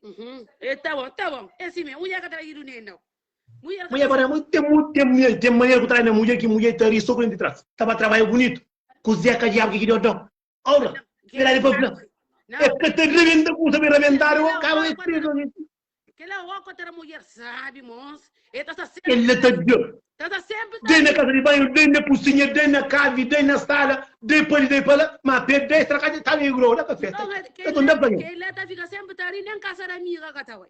Uhum. Tá bom, tá bom. É assim mesmo. Mulher que tá indo não. Mulher agora tem tem tem maneira que traz na mulher que mulher tá ali só de trás. Tava trabalho bonito. Cozinha que diabo que deu dó. Ora, era de para É que te rebenta com saber rebentar o carro é preso. Aquela outra mulher sabe, moço. Ele tá sempre. Ele tá de. Tá sempre. Dei na casa de banho, dei na cozinha, dei na cave, dei na sala, dei para ali, dei para lá, mas perde dei estragar, tá negro, lá café. Tá tô andando para Ele tá fica sempre tá ali nem casa da amiga que tá aí.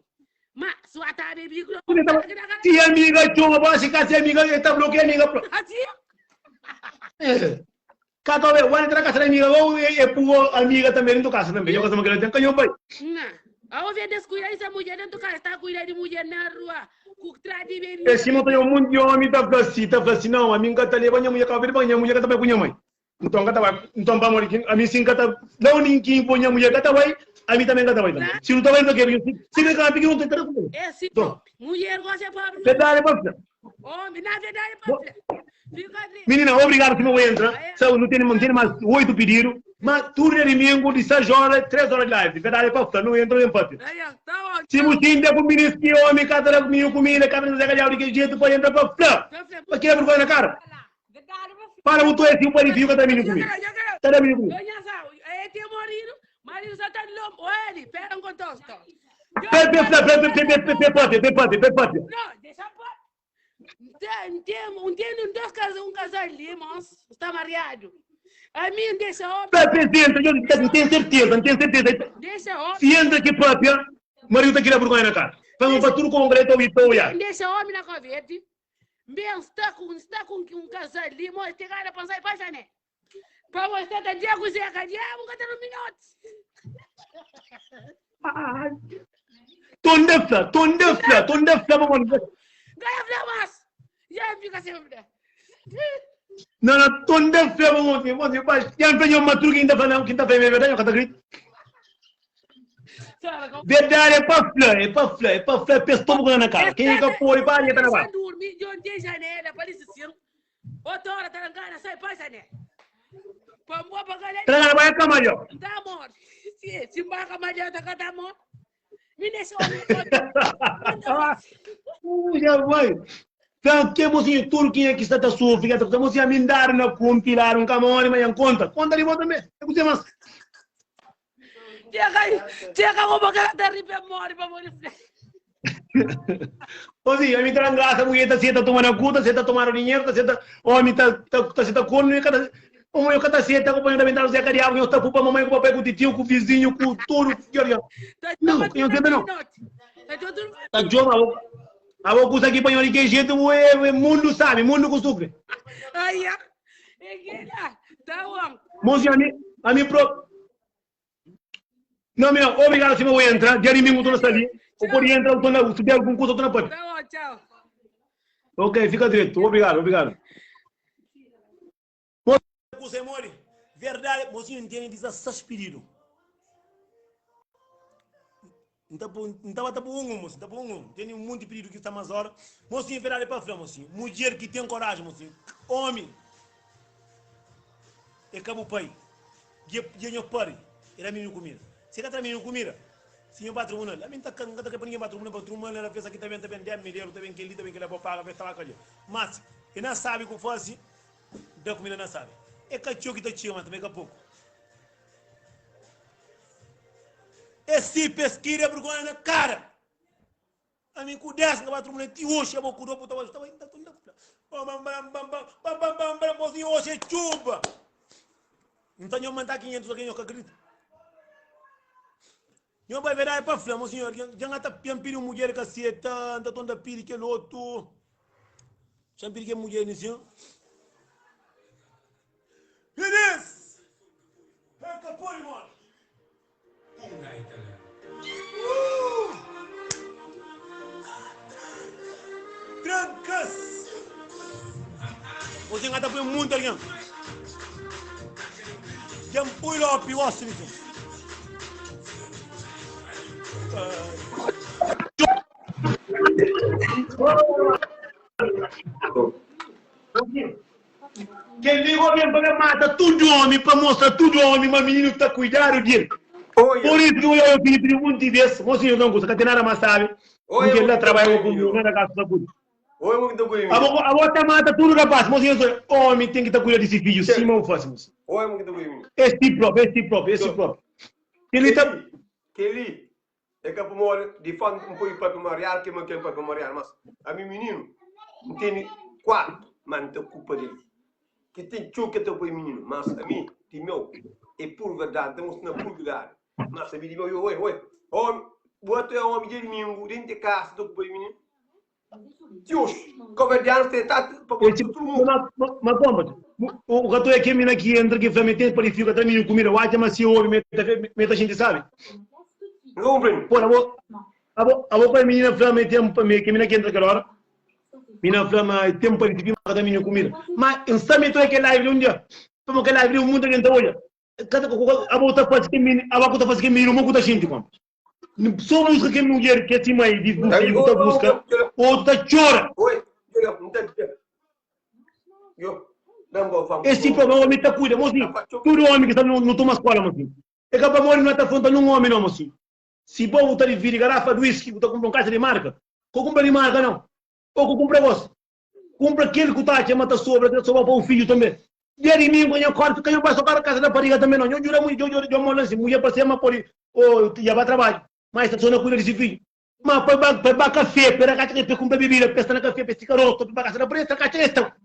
Mas sua tá bebi. Se amiga chama, vai ficar sem amiga, ele tá bloqueando amiga. Assim? É. Ka ta obe, wani ta na kasa di amiga ou e e pu amiga tambe dentu kasa tambe. Nho ka sama kila ten ka nho bai. Nha, a obe deskuida di se mudjer dentu kasa, ta kuida di mudjer na rua, ku tra di E bebida. sima ta un monti di omi ta fla si, ta fla si, nau, ami N ka ta leba nha mudjer ka pa nha mudjer ka ta bai ku nha mai. Nton N ka ta bai, nton pamodi ki ami si N ka ta la undi N ki poi nha mudjer ka ta bai, ami tambe N ka ta bai tambe. Si nu ta bai nu ta kebra, si si ka ka piki nu ta ta da ku el. E si Nton, propi. Mudjer gosi é pobri. verdadi pa fla. Omi, na verdadi pa fla. Fika li. Minina, obrigadu sima bu entra. Sa, nu tene, nu tene mas oitu pididu. Ma tudu dia dimingu di 6 ora, 3 ora di live. Verdadi pa fla, nu entra nu papia. Si bu sinta ku minis ki omi ka ta da minhu kumida, ka ta da Zé Kalhau di kel jetu, pode entra pa fla. Pa kebra vergonha na kara. Para bu toia si bu padi fiju ka ta da minhu kumida. Ta da minhu kumida. Pe pe fla, pe pe pe pe pe papia, pe papia, pe papia. N ten, n ten un dos cas, un casal li, mos, sta mariadu. A mi N dexa omi. Tá presente, eu N ten serteza, N ten serteza. Dexa omi. Si entra ki papia, maridu ta kria burgonha na kasa. Pa pa tudu kongré ta obi ta oiá. N dexa omi na Cabo Verde. N ben sta ku, N sta ku un casal li, mos, te gana pa N sai pa jané. Pa mos sta ta dia ku Zé ka diabu ka ta no minoti. Tonda fla, tonda fla, tonda fla pa mos. Ganha fla mas. Ya fika sempre. Não, não, tonda fla pa mos, mos, mas yan fla nho matru ki ta fla não, ki ta fla é verdade, nho ka ta acredita. Verdade é pa fla, é pa fla, é pa fla, pes tomo na cara. Quem ka pode pa, tá na ba. Dormi, eu não janela, parece sim. Outra hora tá ngana, sai pa janela. Pa mbo pa galera. Tá na ba kama yo. Tá amor. Se se mba kama yo tá tá amor. Me deixa homem. Já vai. Então, que mocinho, tudo quem é que está a sofrer, que está mocinho, a mim dar na compilar um camão, mas conta, conta de volta também. É que mas. Chega, chega como que tá ripe morre pa morrer. Ô, sim, a mim tá graça, mulher tá senta tomando cu, tá senta tomando dinheiro, tá senta, homem tá tá tá senta corno, e cada o meu tá senta acompanhando também tá Zé Cariabo, eu tá culpa mamãe com o papai, com o tio, com o vizinho, com tudo. Não, eu não não. Tá joma, a vou custa aqui para que jeito, o mundo sabe, mundo com sofre. Ai, é tá bom. Mocinho, a mim, a mim próprio. Não, não, obrigado, senhor, vou entrar. Dia domingo, estou na sala. O pode entrar, estou na, se der algum curso, estou na porta. Tá bom, tchau. Ok, fica direito. Obrigado, obrigado. Você mole, verdade, mocinho entende 16 pedido. Não tá por um, mocinho, tá por um. Tem um monte de pedido que está mais hora. Mocinho, verdade para frente, mocinho. Mulher que tem coragem, mocinho. Homem. É cabo pai. Dja nho pari, e da mininu kumida. Si e ka tra mininu kumida, si nho ba tribunal, ami N ta ka, N ka ta kre pa ningen ba tribunal, pa tribunal na fes aki ta ben, ta ben 10 mil eru, ta ben kel-li, ta ben kel-la, bo paga, fes ta ba ka dja. Mas, e na sabi ku fasi, da kumida na sabi. E ka txeu ki ta txiga, mas tanbe e ka poku. E si pa es kria burgonha na kara. Ami ku 10 N ka ba tribunal ti oxi, abo ku 2 bu ta bai, ta bai, ta bai, bam, bam, bam, bam, bam, bam, bam, bam, bam, bo si oxi e txuba. Nta nho manda 500 algen nho ka kridita. Nho bai verdade pa fla, mo senhor, dja nga ta pian pidi un mudjer ka seta, nta tonta pidi kel otu. Dja pidi kel mudjer ni sin. Feliz! El ka pode morre. Trankas! Você nga ta põe muito alguém. Dja N poi lopi gosi di kin. Kel li go ben pa ben mata tudu omi pa mostra tudu omi ma mininu ta kuidadu di el. Por isu ki oiau pidi pidi munti bes, mo sinhor don kusa ka ten nada mas sabi di kel la trabalha ku ku nada kasu ta kuida. Abo abo ta mata tudu rapas, mo sinhor so omi ten ki ta kuida di si fidju sima u fasi mo sinhor. Es si propi, es si propi, es si propi. Kel li ta. Kel-li é ka pamodi di fama ki N pode papia mariadu ke ma N ten papia mariadu, mas ami mininu N tene kuatu, ma N ta kupa del ki ten txeu ke ta poi mininu, mas ami di meu é puru verdadi, N ta mostra na puru verdadi, mas ami di meu yo oi oi omi bu ato é omi dja dimingu dentu di kasa ta kupa di mininu ti oxi kabuverdianus tene tatu pa Esse, tudu mundu. ma, ma, ma, ma, O ka toia ke mina ki entra ki fla me ten pa di fika tra mininu kumida watcha ma si obi me ta me ta xinti sabi. Nka kumprende. Pô abo abo abo pa minina fla me ten pa me ke mina ki entra kel ora. Mina fla ma ten pa di fika tra mininu kumida. Ma N sta me toia ke live li un dia. Pamo ke live li un munta gen ta odja. Abo ta fasi ke mini abo ku ta fasi ke mininu mo ku ta xinti kompas. Só busca ke mulher ke si mãe di bu filho ta busca, outro ta chora. Esse problema homem ta cuida, mocinho. Tudo homem que está no, no toma escola, mocinho. É capaz morrer não tá afronta num homem não, mocinho. Se bom tá de vir garrafa do whisky, tá comprar um caixa de marca. Ko compra de marca não. Ou ko compra gosto. Kumpra kel ku ta atxa ma ta sobra, ta sobra pa bu fidju tanbe. Dia di mingu nha korpu ka nho bai so kara kasa da pariga tanbe no. Nho djuda mudjer, djo djo mola si mudjer pa sema podi o ya ba trabadju, ma e sta so na kuida di si fidju. Ma pa ba pa ba kafe, pa da katxa pa kumpra bibida, pa sta na kafe, pa stika rosto, pa ba kasa da pariga, sta katxa es ta.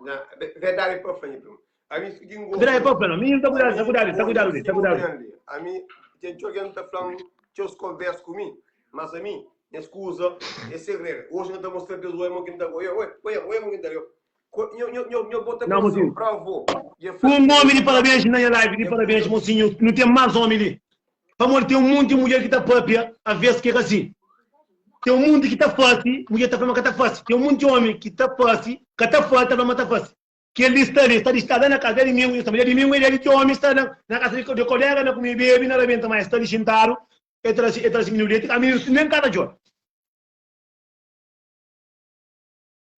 Na verdadi pa fla nha primo. Ami su ki ngosta. Verdadi pa fla no. Mininu ta kuidadu, ta kuidadu, ta kuidadu, ta kuidadu. Ami ten txeu algen ta fla-m txeus konversa ku mi, mas ami Nhas kuza é segredu. Oji N ta mostra Deus oi mo ki N ta oi oi oi oi mo ki N ta oi. Nho nho nho nho bota Não, coração, mocinho. bravo. Dja fla Um homem de parabéns na nha live, de parabéns, mocinho. Não tem mais homem ali. Pamodi tem um monte de mulher que tá papia, a vez que é assim. Tem um monte que tá fácil, mulher tá falando que tá fácil. Tem um monte de homem que tá fácil, que tá fácil, tá falando que tá fácil. Que ele está ali, está ali, está na casa de mim, está de mim, ele de homem está na, na casa de, de colega, na comer bebe, na rebenta, mas está ali sentado, ele traz, ele traz menino leite, a menino nem cada dia.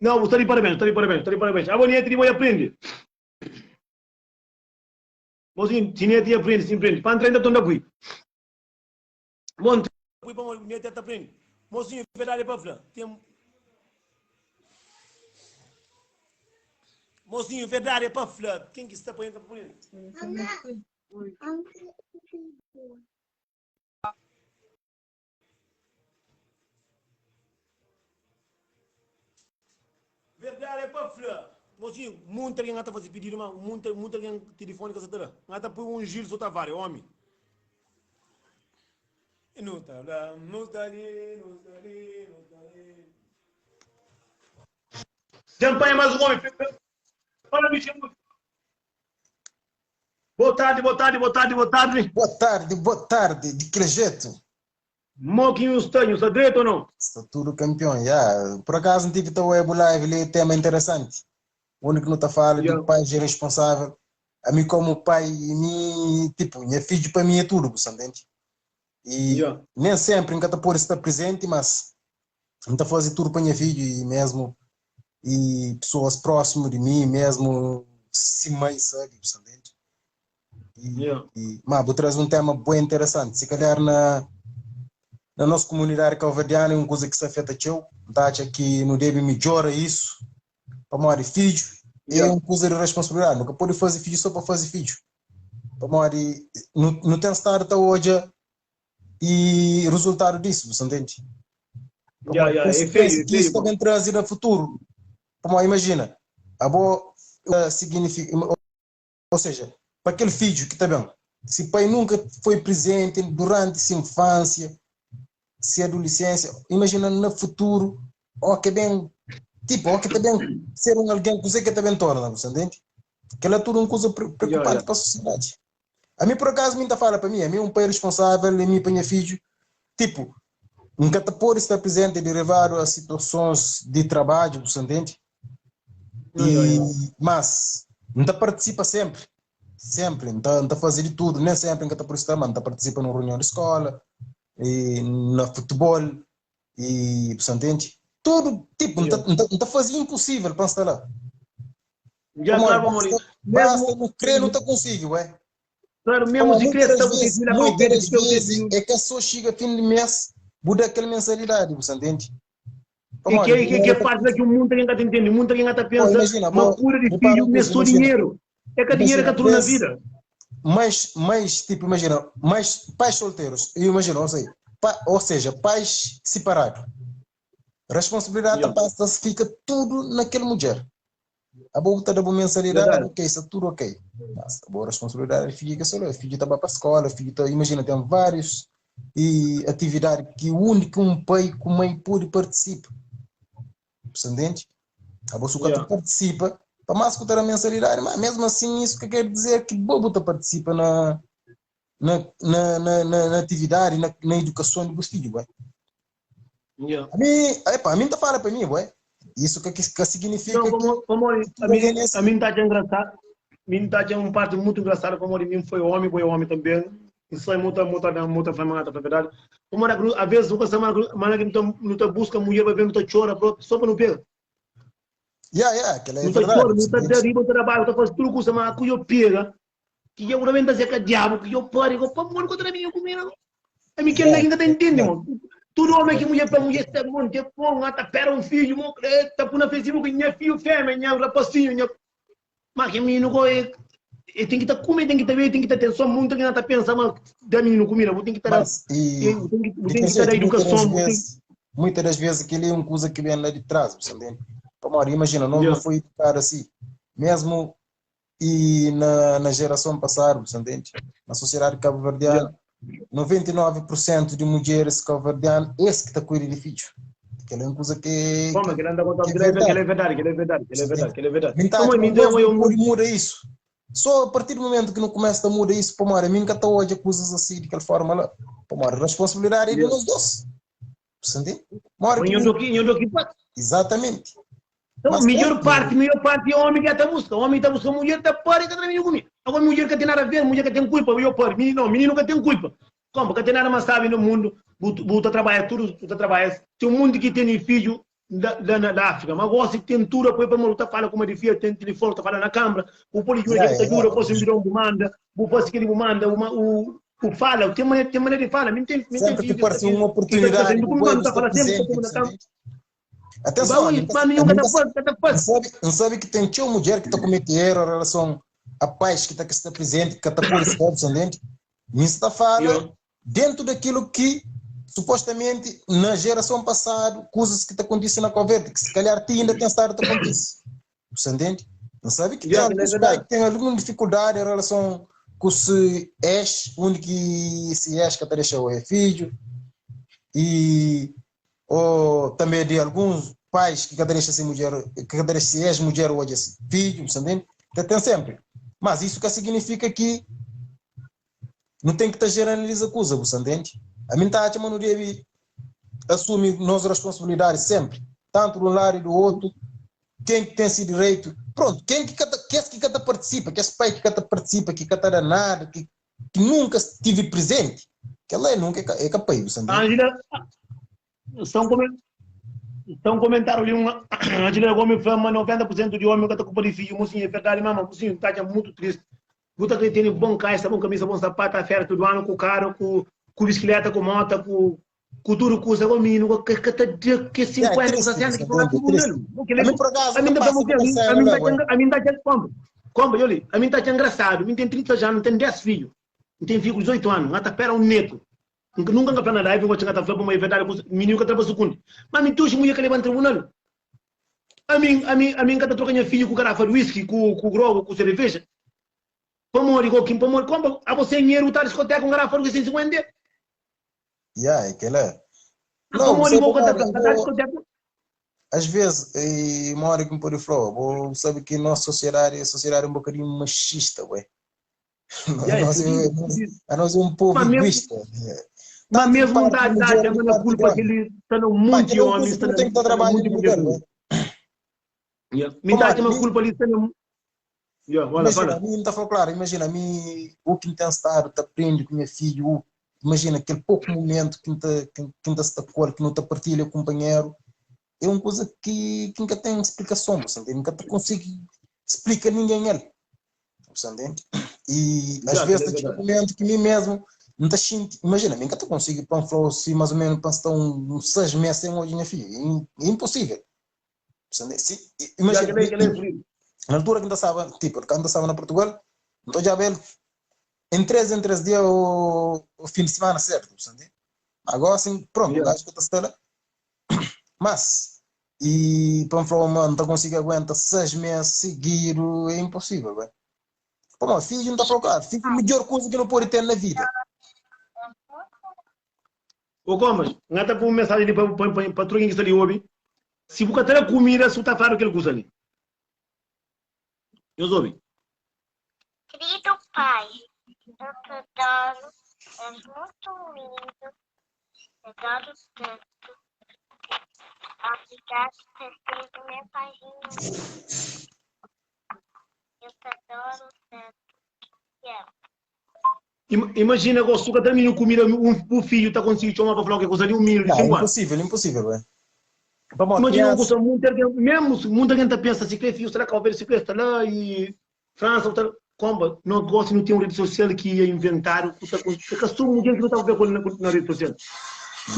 Não, está de parabéns, está de parabéns, está de parabéns. A bonita de aprende. Mozinho, se nem aprende, se aprende. Para entrar ainda estou na bui. Bom, pui pa minha teta prende. Mocinho, verdade é pa fla. Tem Mocinho, verdade é pa fla. Quem que está pa entra pa prende? Verdade é pa fla. Mocinho, muita alguém ta fazer pedido, mas muita, muita alguém telefone que você tá lá. Tá põe um Gilson Tavares, homem. E não tá lá, não tá ali, não tá ali, não tá ali. Champanhe mais um homem. Fala, bichinho. Boa tarde, boa tarde, boa tarde, boa tarde. Boa tarde, boa tarde. De que jeito? Moquinho está, está direito ou não? Está tudo campeão, já. Por acaso não tive teu web live ali, tema interessante. O único que não está falando yeah. de pai é responsável. A mim como pai, e mim, tipo, minha filho para mim é tudo, você entende? E yeah. nem sempre nunca tá por estar presente, mas não tá fazendo tudo para minha filho e mesmo e pessoas próximas de mim, mesmo se mãe sabe, você entende? E, yeah. e, mas vou trazer um tema bem interessante. Se calhar na, na nossa comunidade cabo-verdiana é uma coisa que se afeta teu, tá acha que não deve melhorar isso para morrer filho, é yeah. uma coisa de responsabilidade. Nunca pode fazer filho só para fazer filho. Para morrer, não, não tem estado até hoje e resultado disso, você entende? Yeah, yeah, é feio, é que isso também traz no futuro. Como imagina, a boa significa, ou seja, para aquele filho que está bem, se pai nunca foi presente durante sua infância, se adolescência, imagina no futuro, ou que bem, tipo, ou que também ser um alguém que você que também torna, você entende? Aquilo é tudo uma coisa preocupante yeah, yeah. para a sociedade. A mim, por acaso, muita fala para mim, a mim um pai responsável, a mim para minha filho, tipo, nunca te pode estar presente derivado a situações de trabalho, você entende? E, mas, não participa sempre, sempre, não tá fazer de tudo, nem sempre nunca pode estar, mas não participa numa reunião de escola, e na futebol, e, você entende? Tudo, tipo, não tá fazendo impossível para estar lá. Já claro, basta, basta não crer, não tá consigo, ué. Claro, mesmo se crer, tá consigo. Muitas vezes é que a pessoa chega a fim de mês, muda aquela mensalidade, você entende? E que, que, que é parte daqui o mundo alguém tá entende, mundo alguém tá pensa, imagina, uma cura de filho, me só dinheiro. É que dinheiro é que tudo na vida. Mas, mas, tipo, imagina, mas pais solteiros, eu imagino, ou seja, pa, ou seja, pais separados. Responsabilidade yeah. passa, fica tudo naquela mulher. A boa tá da boa mensalidade, ok, está tudo ok. Mas a boa responsabilidade fica só, o filho está para a escola, o filho tá, imagina, tem vários e atividade que o único um pai com mãe pode participa. Você entende? A boa yeah. participa, Pa más ku ta da mensalidadi, ma mesmu asin isu ka ker dizer ki bo bu ta partisipa na na na na na, na atividadi, na, na edukason di bus fidju, bué. Yeah. A mi, epa, a mi nta fala pa mi, bué. Isu ka, ka signifika Não, ki pamodi, pamodi ki a tudu mi, algen é a asi. mi nta atxa engrasadu, mi nta atxa un parti mutu engrasadu pamodi mi foi omi, bo é omi tanbe, N sai muta muta da muta fla ma ta fla verdade. Como era a vezes nunca sama mana que nu ta busca mulher para ver nu ta chora próprio só para não pega. Yeah, yeah, aquela é Nu ta verdade. chora, nu ta da riba, nu ta da baixo, ta faz tudo coisa, mas que eu pega, que eu também tá seca diabo, que eu pare, que eu pô, mano, contra mim, eu comi, não. A mim que Yeah, ninguém tá entende, yeah. mano. Tudo homem que mulher para mulher, tá bom, que bom, tá pera um filho, mano, tá por na Facebook, minha filho fêmea, minha rapacinho, minha Ma ki mininu go e e ten ki ta kume, ten ki ta bebe, ten ki ta ten so muntu ki na ta pensa ma da mininu kumida, bu ten ki ta da Mas e bu ten ki bu di ten kel ki ta da jetu, muitas das edukason, bu ten vezes, muitas das vezes kel-li é un kuza ki ben la di tras, bu sta ntende? Pamodi imajina, nos nu Yeah. foi edukadu asi, mesmu e na, na gerason pasadu, bu sta ntende? Na sosiedadi kabuverdianu, Yeah. 99 pur sentu di mudjeris kabuverdianu es ki ta kuida di fidju. Kel-li é un kuza ki, Bom, ki, mas kel anda ki konta é kel é kel verdadi. é verdadi, kel é verdadi, kel é verdadi, kel é verdadi. Mi ta Pamodi atxa mi ma ten nós oi nu un pode muda isso. Só a partir do momento que nu começa a muda isso, pamodi mi nka ta odja kuzas asi di kel forma la. Pamodi responsabilidade é di Yeah. nós dos. Você entende? Mora Mas que nho mi do ki, nho do ki pa. Exatamente. Então, Mas melhor pronto. parte, melhor parte é homem que tá busca. Homem tá busca mulher, tá pare, tá trabalhando comigo. Agora mulher que tem nada a ver, mulher que tem culpa, eu pare. Menino, não, menino que tem culpa. Como que tem nada mais sabe no mundo, bu ta trabalha tudo, bu ta trabalha. Tem um mundo que tem filho da, da, da África, mas gosta que tem tudo apoio para maluco, tá fala como de filho, tem telefone, tá fala na câmara, o poli Yeah, que tá yeah. ajuda, pode ser um manda, bu faz que ele manda, uma, o o fala, tem maneira, tem maneira de fala, mim tem, mim tem Sempre filho que aparece uma que tá oportunidade, saindo o comigo, boi tá está falando sempre, presente, tá na você câmara. entende? Atenção, Vamos, nunca, mas nenhum nunca, tá faz, tá faz. sabe, não sabe que tem tinha mulher que está comete erro em relação a pais que está que está presente, que está por esse você entende? Nisso está fala Yeah. dentro daquilo que supostamente na geração passada, coisas que está acontecendo na Coverde, que se calhar ti ainda tem estado a acontecer. Você entende? Não sabe que tem Yeah, é alguns pais verdade. que têm alguma dificuldade em relação com se és, onde que se és que te deixa o filho, e ou também de alguns pais que cada deixa se mulher, que cada deixa se és mulher ou esse filho, você entende? Então, tem sempre. Mas isso que significa que não tem que estar generalizando a coisa, você entende? A mim tá achando que deve assumir nossas responsabilidades sempre, tanto de um lado e do outro, quem que tem esse direito, pronto, quem que cada, que que cada participa, que esse pai que cada participa, que cada danado, que, que nunca estive presente, que ela é nunca é, é capaz, você entende? Angela, estão comentando estão comentário ali uma Angela Gomes fala 90% de homem que está culpa de filho, mocinho, é verdade, mama, mocinho, tá muito triste. Buta que tem bom caixa, bom camisa, bom sapato, a fera todo ano com carro, com com bicicleta, com moto, com com tudo custa com menino, que que tá que Yeah, é 50, triste, 60 você que por entende? É tudo triste. nele. A mim por acaso A mim não tá passa a por mim cena a mim lá, tá ué. a mim tá como como olha, a mim tá engraçado, mim tem 30 anos, tem 10 filhos. Tem filho com 18 anos, tá pera um neto. Nunca nga plana live, ngo changa ta fla é verdade, menino que trabalha segundo. Mas me tuxi mulher que leva tribunal. A mim, a mim, a mim que tá trocando filho com garrafa de whisky, com com grogo, com cerveja. Como digo, quem como como a você dinheiro tá discoteca com garrafa de whisky 150. Yeah, é aquela. Não, Como você digo, que tá pode, tá vou, discoteca. às vezes, e uma hora que me pode falar, vou, sabe que nossa sociedade é a sociedade um bocadinho machista, ué. Yeah, é Nós, fudido, é, nós, fudido. a nós é um povo Mas mesmo, egoísta. mas Tanto de mesmo parte tá de tá mulher e de chamando a parte de culpa que homem. ele tá no Pá, monte de aquela é uma homens, coisa que tá não tem no, que dar tá no trabalho monte de de mulher. lugar, ué. Yeah. Me tá Como, chamando a mim, culpa ali, tá no Yeah, olha, imagina, a fala. mim não está falando claro, imagina, a mim, o que me tem estado, te aprende com o meu filho, o, imagina, aquele pouco momento que te, que, que te está com que não te partilha com o companheiro, é uma coisa que, que nunca tem explicação, você entende? Nunca te consigo explicar ninguém ele, você entende? E às Yeah, vezes é tem verdade. momento que mim mesmo não te sente, imagina, nunca te consigo para falar assim, mais ou menos, para estar um, uns 6 meses sem hoje, minha filha, é, é impossível. Você entende? Se, Yeah, imagina, aquele, aquele é fudido. na altura que ainda estava, tipo, quando estava na Portugal, então já ele em 3 dias o, o fim de semana, certo? Você entende? Agora assim, pronto, o Yeah. gajo que está lá, mas, e para falar, mano, não consigo aguentar 6 meses seguido, é impossível, velho. Pô, mano, filho não está falando, claro, filho é a melhor coisa que não pode ter na vida. Ô Comas, ngata por mensagem ali para para para que está ali ouve. Se você ter comida, se tá falando que ele custa ali. Nhos obi. Querido pai, eu te adoro, és muito lindo, te adoro tanto. Obrigado por ser o meu paizinho. Eu te adoro tanto. Te amo. Imajina gosi, su ka ta minhu kumida, un bu fidju ta konsigi txoma pa fla-u ke kuza di un minhu di Não, 5 anu. impossível, impossível, ué. Pamodi Imajina un criança. kusa, munti algen, mesmu si munti algen ta pensa si kre fidju sta la Cabo Verde, si kre sta la i Fransa, ta konba, nos gosi nu ten un redi sosial ki é inventadu, ku ta é ka so mudjer ki nu ta papia ku el na, na redi sosial.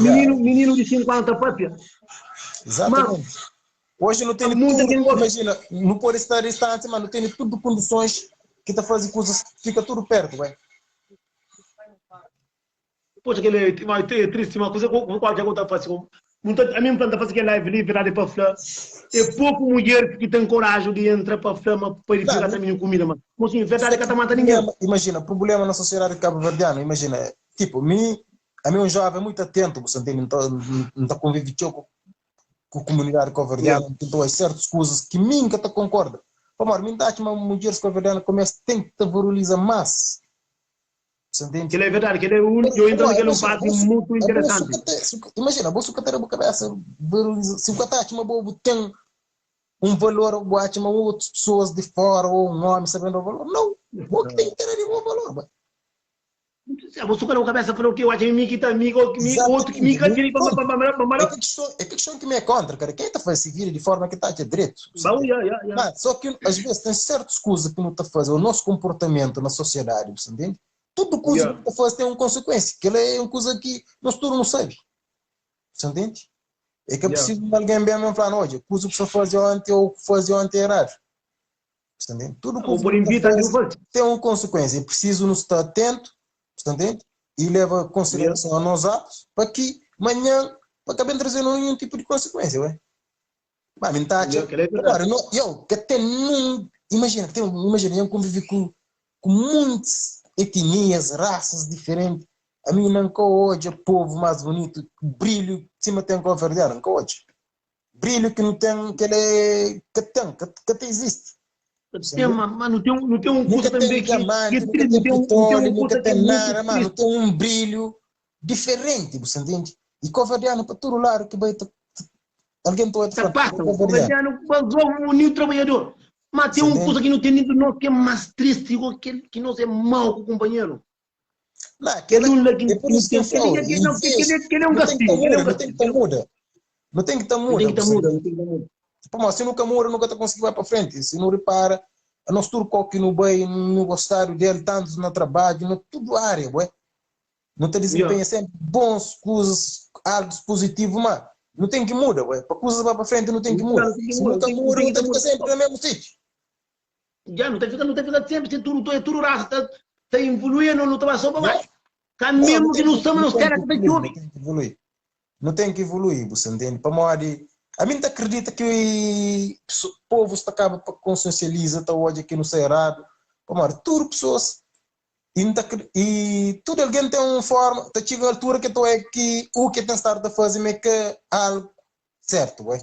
Yeah. Mininu, mininu di 5 anu ta papia, ma Exatamente. Hoje nu tene munti tudo, algen gosta. imagina, nu pode sta a distância, mas nu tene tudo condições que ta faze coisas fica tudo perto, ué. Poxa, kel é, ma é triste, ma kuze ku kualker ku ta fase ku Mun ta, ami N fla, N ta fase kel live li verdade pa fla, é poku mudjer ki ten koraju di entra pa fla ma pai di Não, fika ta nu, minhu kumida, ma mosinhu, verdade só ka ki ta mata ningen. problema, imagina, problema na sociedade cabo-verdiana, imagina, tipo, mi, ami é um jovem muito atento, bu sa ntende, N ta, N ta convive txeu ku ku komunidadi koverdianu, N ta odja sertus kuzas ki mi N ka ta konkorda. Pamodi mi N ta atxa ma mudjeris koverdianu kumesa ten ki ta valoriza mas. Sa ntende? Kel-la é verdadi, kel-la é un, eu entra Pamodi nakel un imajina, parti bo su, mutu abo su interesanti. ka ta, su, imajina, abo su ka ta da bu kabesa valoriza, si bu ka ta atxa ma bo bu ten un valor, bu atxa ma otus pesoas di fora ou un omi sta ben da bu valor. Nau, bo ki ten ki ta da di bo valor, ba. Abo su ka da bu kabesa fala ok, eu atxa mi ki ta mi, mi otu ki mi ka Exatamente. tene pa Pronto. pa pa pa pa É que questão, é que questão que me é contra, cara. Quem tá fazendo se vira de forma que tá é direito. Você Bau, entende? ya, ya, ya. Mas, só que às vezes tem certas coisas que não tá fazendo, o nosso comportamento na sociedade, você entende? Tudo coisa Ya. que tá fazendo tem uma consequência, que ela é uma coisa que nós todos não sabe. Você entende? É que é Ya. preciso de alguém bem mesmo falar, olha, coisa que você fazia ontem ou que fazia ontem é errado. Você entende? Tudo Ou coisa por que você invita, faz não faz. tem uma consequência. É preciso nos estar atento, você entende? E leva em consideração a nós atos para que amanhã para acabar trazendo nenhum tipo de consequência, ué. Mas me tá Ya, que é verdade. Agora, não, eu que até não imagina, tem, imagina, eu convivi com, com muitas etnias, raças diferentes. A mim não hoje povo mais bonito, brilho, cima tem cabo-verdiano, não hoje. Brilho que não tem, que ele é, que tem, que, que até existe. Tem, mas não tem, um- não tem um Nunca curso tem também que, diamante, que nunca triste, tem não tem um, não tem petróleo, um nunca curso que é tem muito nada, mano. triste. Tem um brilho diferente, você entende? E cabo-verdiano para todo lado que vai, alguém está Tá falando, passa, o cabo-verdiano. cabo-verdiano vazou o new trabalhador. Mas tem Você um entende? curso que não tem dentro de nós que é mais triste, igual que, que nós é mau com o companheiro. Não, Que aquela, não, que, é por isso que que, eu que, falo, que, que, não, que, que, investe, que ele é um não tem que castigo, que ele é um estar muda, não tem que castigo. estar muda. Não tem que estar Não tem muda, que estar você muda, entende? não tem que estar muda. Pô, mas se nunca muda, nunca tá conseguindo vai para frente. Se não repara, a nós tudo que no bem, no gostar dele, tanto no trabalho, no tudo área, ué. Não te desempenha Yeah. sempre bons coisas, algo positivo, mas não tem que muda, ué. Para coisas vai para frente, não tem que muda. Não tem que Se muda, nunca não tem, não muda, tem não que te estar fica muda. sempre no mesmo sítio. Já não tá ficando, não tá ficando sempre, se tudo, é tudo raça, tá, tá evoluindo, não tá só para Yeah. baixo. Cá Não, não mesmo que tem não que, estamos, não nos tem terra que que tá evoluir, não chove. tem que evoluir. Não tem que evoluir, você entende? Para morrer. A mim não acredita que o povo está acaba para consciencializa, tá hoje aqui no errado. Para morrer, tudo pessoas e, não tá, e tudo alguém tem uma forma, tá chega a altura que tu é que o que tem estado a fazer é que algo certo, ué.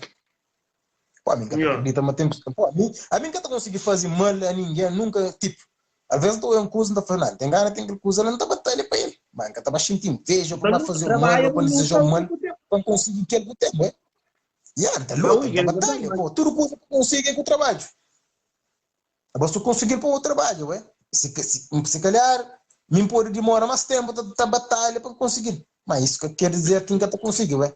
Pô, a mim que Yeah. acredita, mas tem, pô, a mim, a mim que eu consegui fazer mal a ninguém, nunca, tipo, às vezes estou em um curso, não tá falando, tem gana, tem aquele curso, ela não tá batalha para ele. Mas que tá sentindo inveja para Então, fazer o mal, trabalha ou para não desejar tá o mal, muito tempo. para conseguir aquilo que tem, ué. Yeah, tá Não, louco, e tá ele batalha, mas pô, tudo coisa que consigo é com o trabalho. Agora se eu conseguir para o trabalho, ué. Se, se, se calhar, me pode demorar mais tempo, tá, tá batalha para conseguir. Mas isso que quer dizer que nunca tá conseguindo, ué.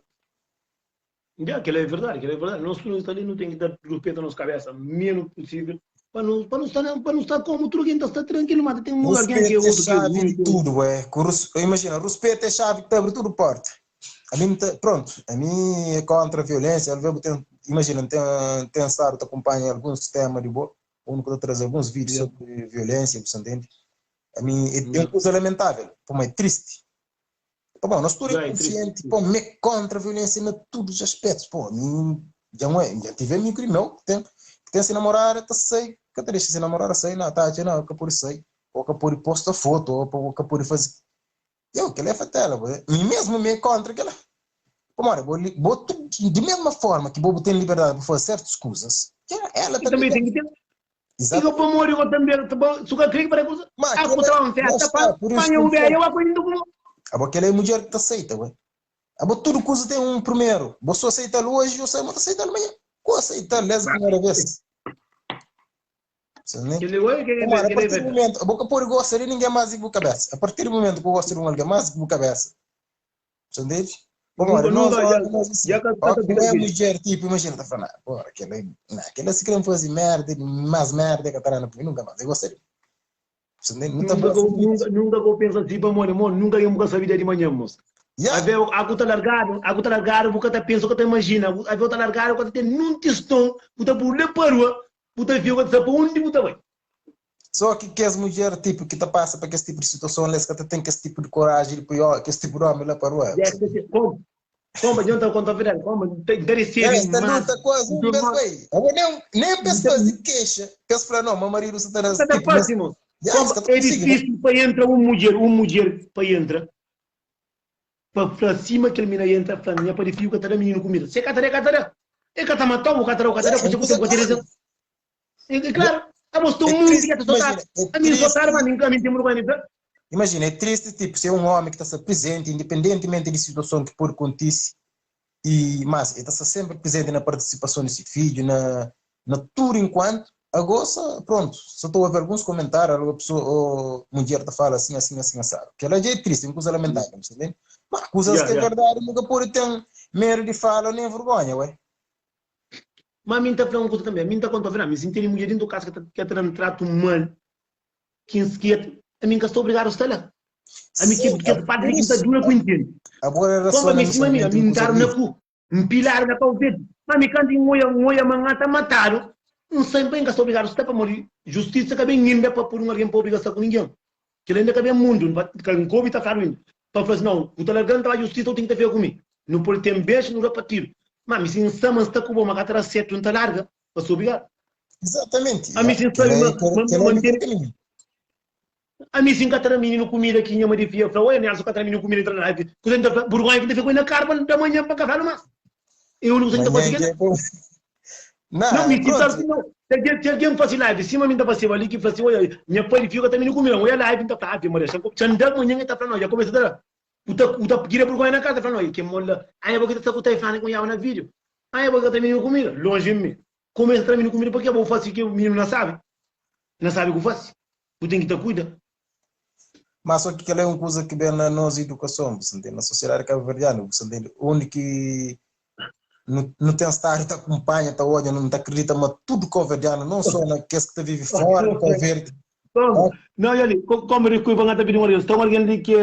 Yeah, aquilo é verdade, aquilo é verdade. Nós tudo ali não tem que dar respeito à nossa cabeça, menos possível, para não, para não estar, para não estar como tudo quem está tranquilo, mas tem um alguém que é Respeito é outro que é chave de muito. tudo, ué. Com res- Imagina, respeito é chave que te abre tudo porta. A mim, tá- pronto, a mim é contra a violência. Às vezes tem, imagina, tem, tem estado, te acompanha algum sistema de boa, onde eu trazer alguns vídeos Yeah, sobre violência, você entende? A mim é, é uma yeah. coisa lamentável, pô, mas é triste. Pô, bom, nós tudo é Yeah, é triste. consciente, pô, me contra a violência em todos os aspectos. Pô, a mim, já não é, já tive amigo meu que tem, que tem se namorar, tá sei, que te deixa se namorar, sei, não, tá, não, que por sei, ou que por posta foto, ou que por fazer. Eu, que leva tela, pô. Mim mesmo me é contra aquela. Pô, mano, vou, vou, de mesma forma que vou ter liberdade para fazer certas coisas, que ela E também também tem. tem que ter. I ka pamodi go tanbe su ka kre ki pa da kusa a ku tra un festa pa panha un beja wa ku inda ku. Abo kela é mudjer ki ta seita ué. Abo tudu kusa ten un primeru. Bo su aseital oji o sa ma ta aseital manha. Ku aseital des primera vez. Pamodi a partir di mumentu bo ka pode gosta di ningen más di ki bu kabesa. A partir di mumentu ku bu gosta di un algen más di ki bu kabesa. Você entende? Pamodi Nunka, nós nunka, já, homens, nós assim, já ka, ó, ka ta que fika é difícil. mulher, tipo, imagina, tá falando, ah, porra, aquela, não, aquela se querem fazer merda, mais merda que tá na nunca mais, eu gostaria. Você entende? Não tá Nunka bom ka, assim. nunka, nunka ka pensa assim pamodi, mo, nunka eu nunca sabia dia de manhã, moço. Yeah. Ave, aku ta largadu, aku ta largadu, bu ka ta pensa, bu ka ta imagina. Ave, bu ta largadu, bu ka ta ten nun tiston, bu ta puru le parua, bu ta fika, bu ka ta sabe pa undi bu ta bai. Só ki kes mudjer tipo ki ta pasa pa kes tipo di situason la es ka ta ten kes tipo di koraji di poi kes tipo di omi la pa rua. Dja ka ten como. Como dja ta konta verdadi, como ta ta resebe Es ta mas luta kuazi un bes bai. Abo nem nem pa es fazi kexa, pa es fla no, ma maridu sa ta da Ka ta tipo, mas fasi mos. ya es Como ka ta é konsigi no. difícil pa entra un mudjer, un mudjer pa entra pa fla sima kel mina entra fla nha pa di fiu ka ta da mininu kumida. Se ka ta da, e ka ta da. E ka ta matau, bu ka ta da, bu ka ta da, Ya, kusa un ku ten kuza ku ta klaru. É claro, abo sta É un mundo triste, ki ta soltado. imagina, é A mim soltado, triste. mas a mim, a mim tem vergonha de dizer. Imagina, é triste, tipo, ser um homem que está presente, independentemente de situação que pode acontecer, e, mas ele está sempre presente na participação desse filho, na, na tudo enquanto, agora, pronto, só estou a ver alguns comentários, alguma pessoa, ou mulher tá fala assim, assim, assim, assado. Que ela já é triste, é uma coisa lamentável, você entende? Mas coisas Yeah, que é yeah. verdade, nunca pode ter medo de fala nem vergonha, ué. Ma mi N ta fla un kuza tanbe, mi N ta konta verdadi, mi si N tene mudjer dentu kasa ki ta ki ta da-m tratu mal, ki N ki ami N ka sta obrigadu sta la. Ami ki Sim, kes parti por li ki N ta isso, dura ku N ntende. agora Konpa mi sima mi, relacionamento ami é N uma coisa ntadu na livre. ku, N piladu na kau verdi. Ma mi kantu N oia, N oia ma N ta matadu, N sai pa N ka sta obrigadu sta pamodi justisa ka ben inda pa pudi un algen pa obriga sta ku ningen. Kel inda ka ben mundu, ka N ka obi ta fladu inda. Pa fla si nau, bu ta larga-m ta ba justisa, bu ten ki ta fika ku mi. Nu pode ten beju, nu rapatidu. Ma mi si N sa ma N sta ku bo, ma ka ta da sertu, N ta larga pa ser obrigadu. Exatamente. Ami si N Kel sabe é, ma, kel, ma, kel é ma o N melhor tene. caminho. Ami si N ka ta da mininu kumida ki nha ma devia fla, oi Nelson, ka ta da mininu kumida, entra na live. Kuze N ta fla? Burgonha ki N ta fika ku el na kar pa da manhan pa N ka fla-lu mas. É úniku kuza ki N ta Manhã fase dja kel-la. é bom. Não, Não, mi ti pronto. fla não. Se alguém, se alguém faz live, cima mim tá fazendo ali que fala assim, olha, minha pai de fica também comigo, olha live, tá fala, Ave Maria, xandão manhã tá falando, já começa a dar. O tá o tá queria vergonha na casa, falando, que mola. Aí porque tá com tá falando com na vídeo. Aí porque tá menino comigo, longe de mim. Começa a trazer comida porque eu vou fazer que o menino não sabe. Não sabe o que faz. Tu tem que te cuidar. Mas só que aquela é uma coisa que vem na nossa educação, você entende? Na sociedade cabo-verdiana, você entende? Onde que não, não tem estado, te acompanha, te olha, não te acredita, mas tudo cabo-verdiano, não só naqueles que te vive fora de Cabo Verde. Como? Não, olha ali, como eu vou pedir uma Então alguém ali que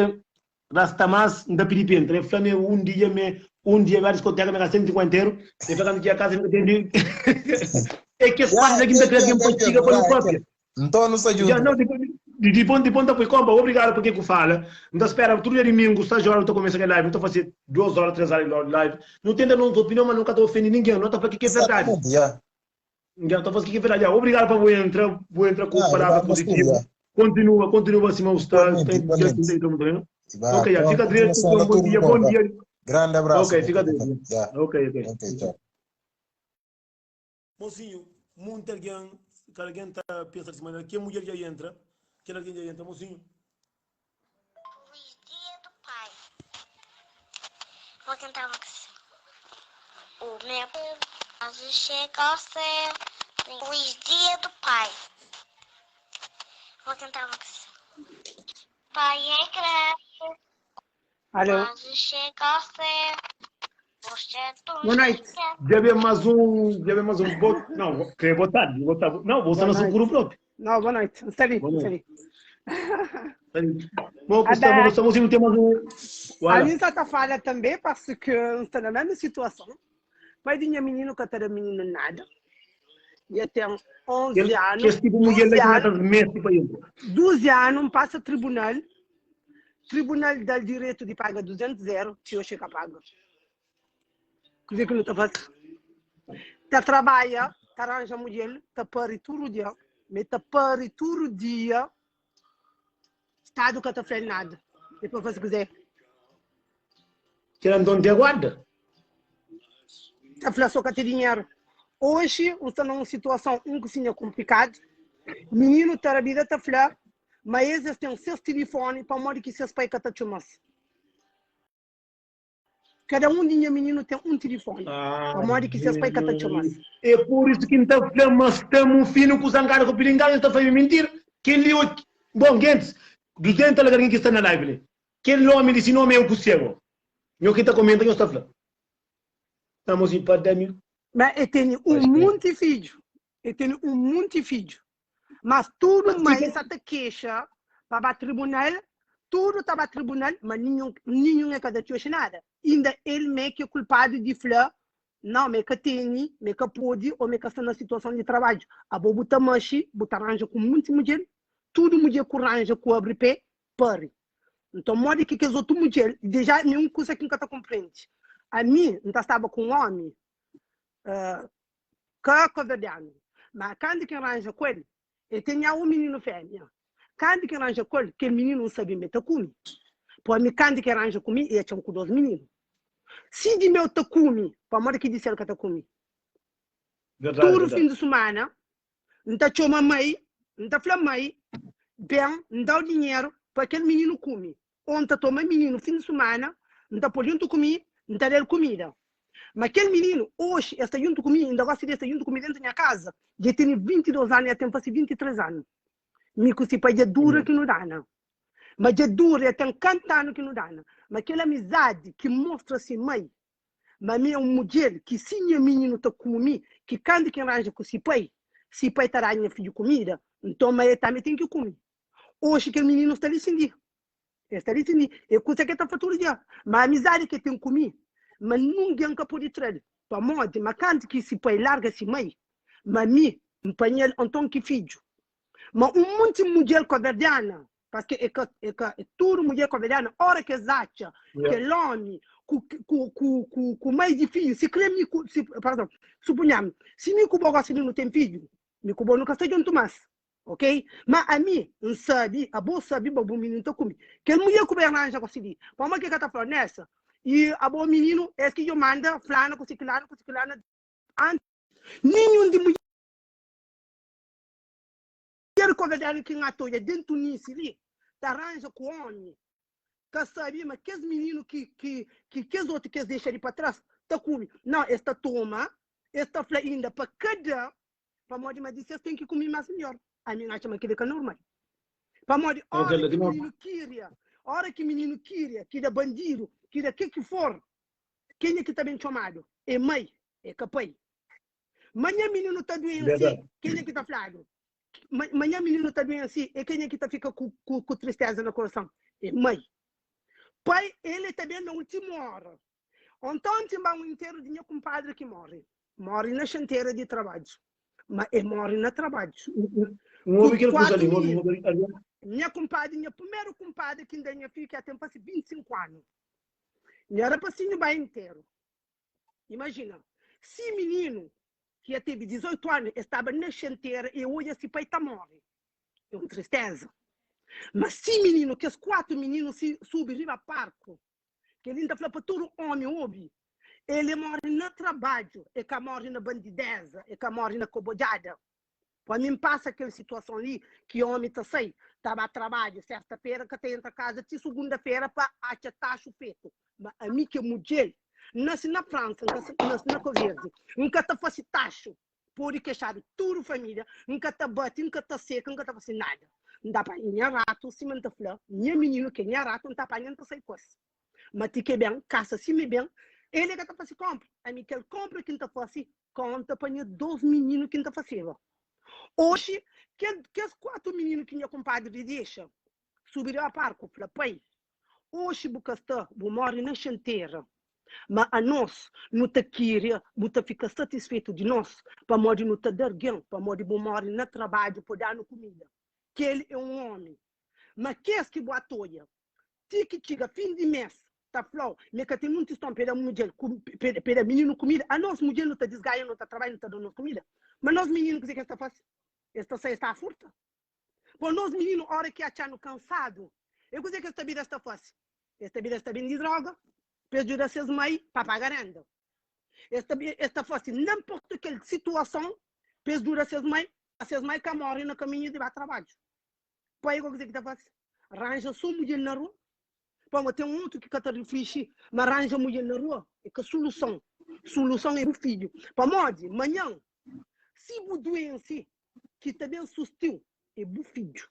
rasta mais, não pedi para entrar. Eu falei, um dia, me, um dia, vai à discoteca, me gastei 150 euros, eu falei, que a casa, me entendi. É que as partes aqui não querem que eu para o próprio. Então não se ajuda. Não, depois, depois, depois, depois, compa, obrigado porque que fala. Não espera, tudo dia domingo, 6 horas, eu estou começando a live, estou fazendo 2 horas, 3 horas de live. Não tem não opinião, mas nunca estou ofendendo ninguém. Não estou falando que é verdade. Yeah. Ninguém está falando que é verdade. Yeah. Obrigado para você entrar, vou entrar com Ah, palavra obrigado, mas positiva. yeah. Continua, continua acima o está. Igualmente, Tem, igualmente. tem, Ok, yeah, Boa fica direito, continuação da bom dia, turma, bom vá. dia. Grande abraço. Ok, fica direito. Yeah. Ok, ok. Ok, tchau. Mocinho, muita alguém, que alguém tá pensa dessa maneira, que a mulher já entra, que alguém já entra, mocinho. Feliz Dia do Pai. Vou cantar uma canção. O meu quase chega ao céu. Feliz Dia do Pai. Vou cantar uma canção. Pai é grande, Alô? quase chega ao céu. Você é Boa noite. Já vem mais um, já vem mais um, bo... não, queria botar, botar, não, você Boa não noite. seguro próprio. Não, boa noite. Não está ali, Boa não está noite. ali. Bom, Gustavo, Ada, Gustavo, você não tem mais um. a Olha, mim só tá fala também, parce que está na mesma situação. Pai de minha menina, que tá menina nada. Já tem 11 que, que anos, esse tipo de mulher 12 lá que anos, mata mestre para ele. 12 anos, passa tribunal. Tribunal dá o direito de pagar 200 euros, se eu chega paga. Quer dizer que não tá fazendo. Tá trabalha, tá arranja mulher, tá pare todo dia, mas tá pare todo dia, Estado que tá fazendo nada. Depois faz o que quiser. Que era dono de guarda. Tá falando só que tem dinheiro. Hoje, está numa situação um pouquinho complicada. Mininu ta rabida ta fla ma es es ten ses tilifoni pamodi ki ses pai ka ta txoma-s. Kada un di nha mininu ten un tilifoni pamodi ki ses pai ka ta txoma-s. É pur isu ki N ta fla ma sta mufinu ku zangadu ku piringadu, nhos ta fla-m mintira. Kel-li ô Bon, gentis, 200 algen ki sta na live li, kel ómi li si nómi é o ku sego? Nho ki ta komenta, nhos ta fla. Na mozinhu pa da mi. Ma e tene un munti fidju, e tene un munti fidju. Mas tudu mai sa ta kexa pa ba tribunal, tudu ta ba tribunal, ma ninhun, ninhun e ka ta tioxi nada. Inda el me ki é kulpadu di fla, nau, ma e ka tene, ma e ka pode, o ma e ka sta na situason di trabadju. Abo bu ta maxi, bu ta ranja ku munti mudjer, tudu mudjer ku ranja ku abri pe, pari. Nton, modi ki kes otu mudjer, deja mi un kusa ki N ka ta konprende. Ami, N ta staba ku un omi, ka kaverdianu, ma kandu ki N ranja ku el, el ten nha un mininu femia. Kandu ki N ranja ku el, kel mininu N sabe ma el ta kume. Po ami, kandu ki el ranja ku mi, el atxa-m ku dos mininu. Si di meu ta kume, pamodi ki di sel ka ta kume? Tudu fin di sumana, N ta txoma mai, N ta fla mai, Ben, N da-u dinheru pa kel mininu kume. Ô N ta toma mininu fin di sumana, N ta pô-l djuntu ku mi, N ta da-l kumida. Ma kel mininu, oxi, el sta djuntu ku mi, inda gosi li el sta djuntu ku mi dentu nha kaza, dja el tene 22 anu, el ten fase 23 anu. Mi ku si pai dja dura ki nu dana. Ma dja dura, el ten kantu anu ki nu dana. Ma kel amizadi ki N mostra si mai, Ma mi é un mudjer ki si nha mininu ta kume, ki kantu ki N ranja ku si pai, si pai ta da nha fidju kumida, nton ma el tanbe ten ki kume. Oxi kel mininu sta li sin di. El sta li sin di. É kusa ki el ta fla tudu dia. Ma amizadi ki el ten ku mi, ma ningen ka pode tra-l. Pamodi ma kantu ki si pai larga si mai, ma mi N panha-l, anton ki fidju. Ma un monti mudjer koberdiana Paske é ka, é ka, é tudu mudjer koberdiana, ora ki es atxa kel omi ku, ku, ku, ku, ku mai di fidju, si kre mi ku, si, pardon, supunham, si mi ku bo gosi di nu ten fidju, mi ku bo nu ka sta djuntu mas, ok? Ma ami, N sabi, abo sabi ma bu mininu ta kume. Kel mudjer ku bo ranja gosi di, pamodi ki el ka ta fla, Nessa, i abo mininu, es ki djo manda flana ku sikilana ku sikilana, antis ninhun di mudjer. Kel koverdianu ki N ata odja dentu nisi li ta ranja ku omi ka sabe ma kes mininu ki ki ki kes otu ki es dexa li pa tras ta kume. Nau, es ta toma, es ta fla inda pa kada pamodi ma di ses ten ki kume mas midjor. Ami N atxa ma kili ka normal. Pamodi ora ki mininu kiria, ora ki mininu kiria, ki da bandidu, ki da ke ki for, kenha ki ta ben txomadu? É mai, é ka pai. Ma nha mininu ta duense, kenha ki ta fladu? Ma, ma nha mininu ta duense, é kenha ki ta fika ku, ku, ku tristeza na korason? É mai. Pai, ele ta ben na ultimu ora. Ontonti N ba un interu di nha kumpadri ki móre. Móre na xantera di trabadju. Ma e móre na trabadju. N obi Ku kel kuza kuatu li, n obi, n mininu. obi algen. Nha kumpadri, nha primeru kumpadri ki N da nha fidju ki el ten fase 25 anu. Nha rapasinhu ba interu. Imajina, si mininu ki ja tevi 18 anu, e staba na xantera e odja si pai ta móre. É un tristeza. Ma si mininu, kes 4 mininu si subi riba parku, kel-li N ta fla pa tudu ómi obi, el e móre na trabadju, e ka móre na bandideza, e ka móre na kobodjada. Pa mi N pasa kel situason li ki omi ta sai ta ba trabadju sesta fera ka ta entra kaza ti sugunda fera pa atxa taxu fetu ma ami ki é mudjel N nasi na Fransa N ka nasi na Cabo Verde N ka ta fasi taxu podi kexadu tudu familia N ka ta bati N ka ta seka N ka ta fasi nada N ta panha nha ratu sima N ta fla nha mininu ki é nha ratu N ta panha N ta sai ku es Ma ti ke ben kasa si mi ben el e ka ta fasi konpra ami kel konpra ki N ta fasi konta pa nha dos mininu ki N ta faseba oxi kel kes kuatu mininu ki nha kunpadri di dexa subi riba parku fla pai oxi bu ka sta bu mori na xantera ma anos nu ta kiria bu ta fika satisfetu di nos pamodi nu ta da argen pamodi bu mori na trabadju pa danu kumida kel e un omi ma kes ki bu atoia Ti ki txiga fin di mes, ta fla-u ma e ka ten un tiston pa e da mudjer, pa e da mininu kumida. Anos mudjer nu ta disgaia, nu ta trabadja, nu ta da nos kumida. Ma nos mininu kuzê ki es ta fase? Es ta sai, es ta furta. Po nos mininu ora ki atxa-nu kansadu, e kuzê ki es ta bira es ta fase? Es ta bira es ta bende droga pa es djuda ses mai pa paga renda. Es ta es ta fase n'inporte kel situason pa es djuda ses mai. Ses mai ka móre na kaminhu di ba trabadju. Pai go kuzê ki ta fase? Ranja so mudjer na rua? Pamodi ten otu ki ka ta riflixi ma ranja mudjer na rua é ka suluson. Suluson é bu fidju. Pamodi manhan si bu duense ki ta ben sustiu é bu fidju.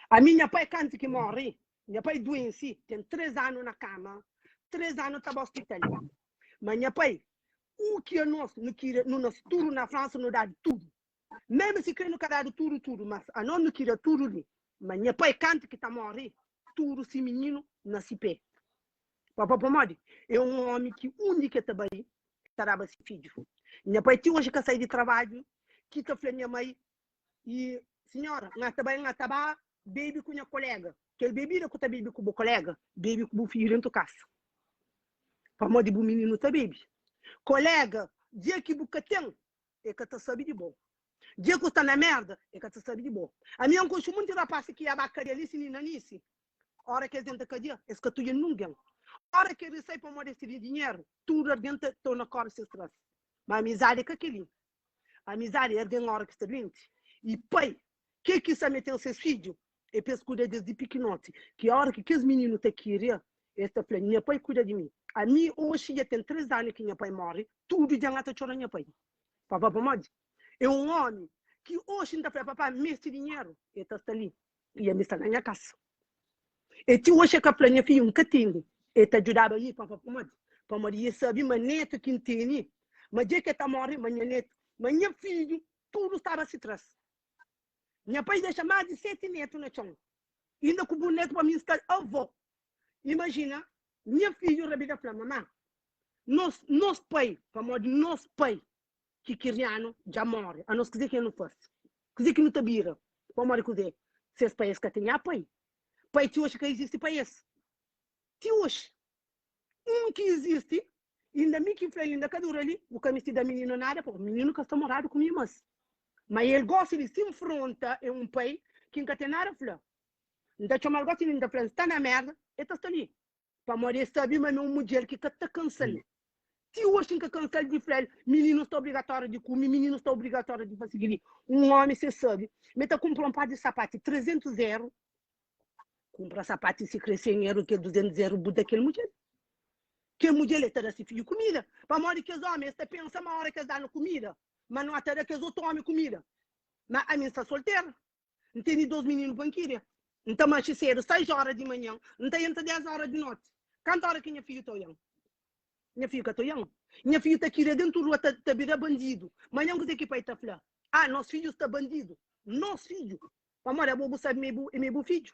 Ami nha pai kantu ki móre, nha pai duense ten 3 anu na kama, 3 anu ta ba ospital. Ma nha pai, u ki anos nu kria, nu nas tudu na Fransa nu dadu tudu. Meme si kre nu ka dadu tudu tudu, mas anos nu kria tudu li. Ma nha pai kantu ki ta móre, tudu si mininu na si pé. Papa pamodi é un omi ki undi ki el ta bai ta daba si fidju. Nha pai ti oji ka sai di trabadju ki ta fla nha mai i sinhora nha ta bai nha ta ba bebe ku nha kolega. Kel bebida ku ta bebe ku bu kolega, bebe ku bu fidju dentu kasa. Pamodi bu mininu ta bebe. Kolega, dia ki bu ka ten, e ka ta sabe di bo. Dia ku sta na merda, e ka ta sabe di bo. Ami N konxe munti rapasi ki ya ba kadia li si ni na nisi. Ora ki es entra kadia, es ka tuia nungen. Ora ki elis sai pamodi es tene dinheru, tudu algen ta torna kore ses tras. Ma amizadi é ka kel-li. Amizadi é algen ora ki sta duenti. I pai, ke ki sa me ten ses fidju, é pa es kuida des di pikinoti, ki ora ki kes mininu ta kiria, es ta fla, Nha pai kuida di mi. Ami, oxi dja ten 3 anu ki nha pai móre, tudu dia N ta txora nha pai. Papa, pamodi? É un ómi ki oxi N ta fla, Papá, N meste dinheru, el ta sta li. I ami sta na nha kasa. E ti oxi e ka fla, Nha fidju, N ka tene. E ta djudaba mi papa pamodi? Pamodi e sabe ma netu ki N tene, ma dja ki e ta móre, ma nha netu, ma nha fidju, tudu staba si tras. Nha pai dexa más di seti netu na txon. Inda ku bu netu pa mi N sta avó. Imajina, nha fidju rabida fla, Mamá, nos, nos pai, pamodi nos pai ki kirianu dja móre, anos kuzê ki nu fase? Kuzê ki nu ta bira? Pamodi kuzê? Ses pai es ka tinha pai. Pai ti oxi ka izisti pa es. Ti oxi. Un ki izisti, inda mi ki fla-l inda ka dura li, bu ka misti da mininu nada, pabia mininu ka sta moradu ku mi mas. Ma el gosi di si nfronta e un pai ki N ka ten nada fla. N ta txoma-l gosi li, N ta fla-l, N sta na merda, el ta sta li. Pamodi el sabe ma mi é un mudjer ki ka ta kansa-l. Ti oxi N ka kansa-l di fla-l, mininu sta obrigatóriu di kume, mininu sta obrigatóriu di fase kel-li. Un ómi se sabe ma el ta kunpra un par di sapati 300 eru, kunpra sapati si kre 100 eru, kel 200 eru bu da kel mudjer. Kel mudjer el ta da se fidju kumida. Pamodi kes ómi es ta pensa ma óra ki es da-nu kumida, ma no ta da kes otu ómi kumida. Ma ami N sta soltera. N tene dos mininu pa N kiria. N ta manxe sedu, sais óra di manhan, N ta entra des óra di noti. Kantu óra ki nha fidju ta oian? Nha fidju ka ta oian. Nha fidju ta kiria dentu rua, ta, ta bira bandidu. Manhan kuzê ki pai ta fla? Ah, nos fidju sta bandidu. Nos fidju? Pamodi abo bu sabe ma é bu, ma é bu fidju?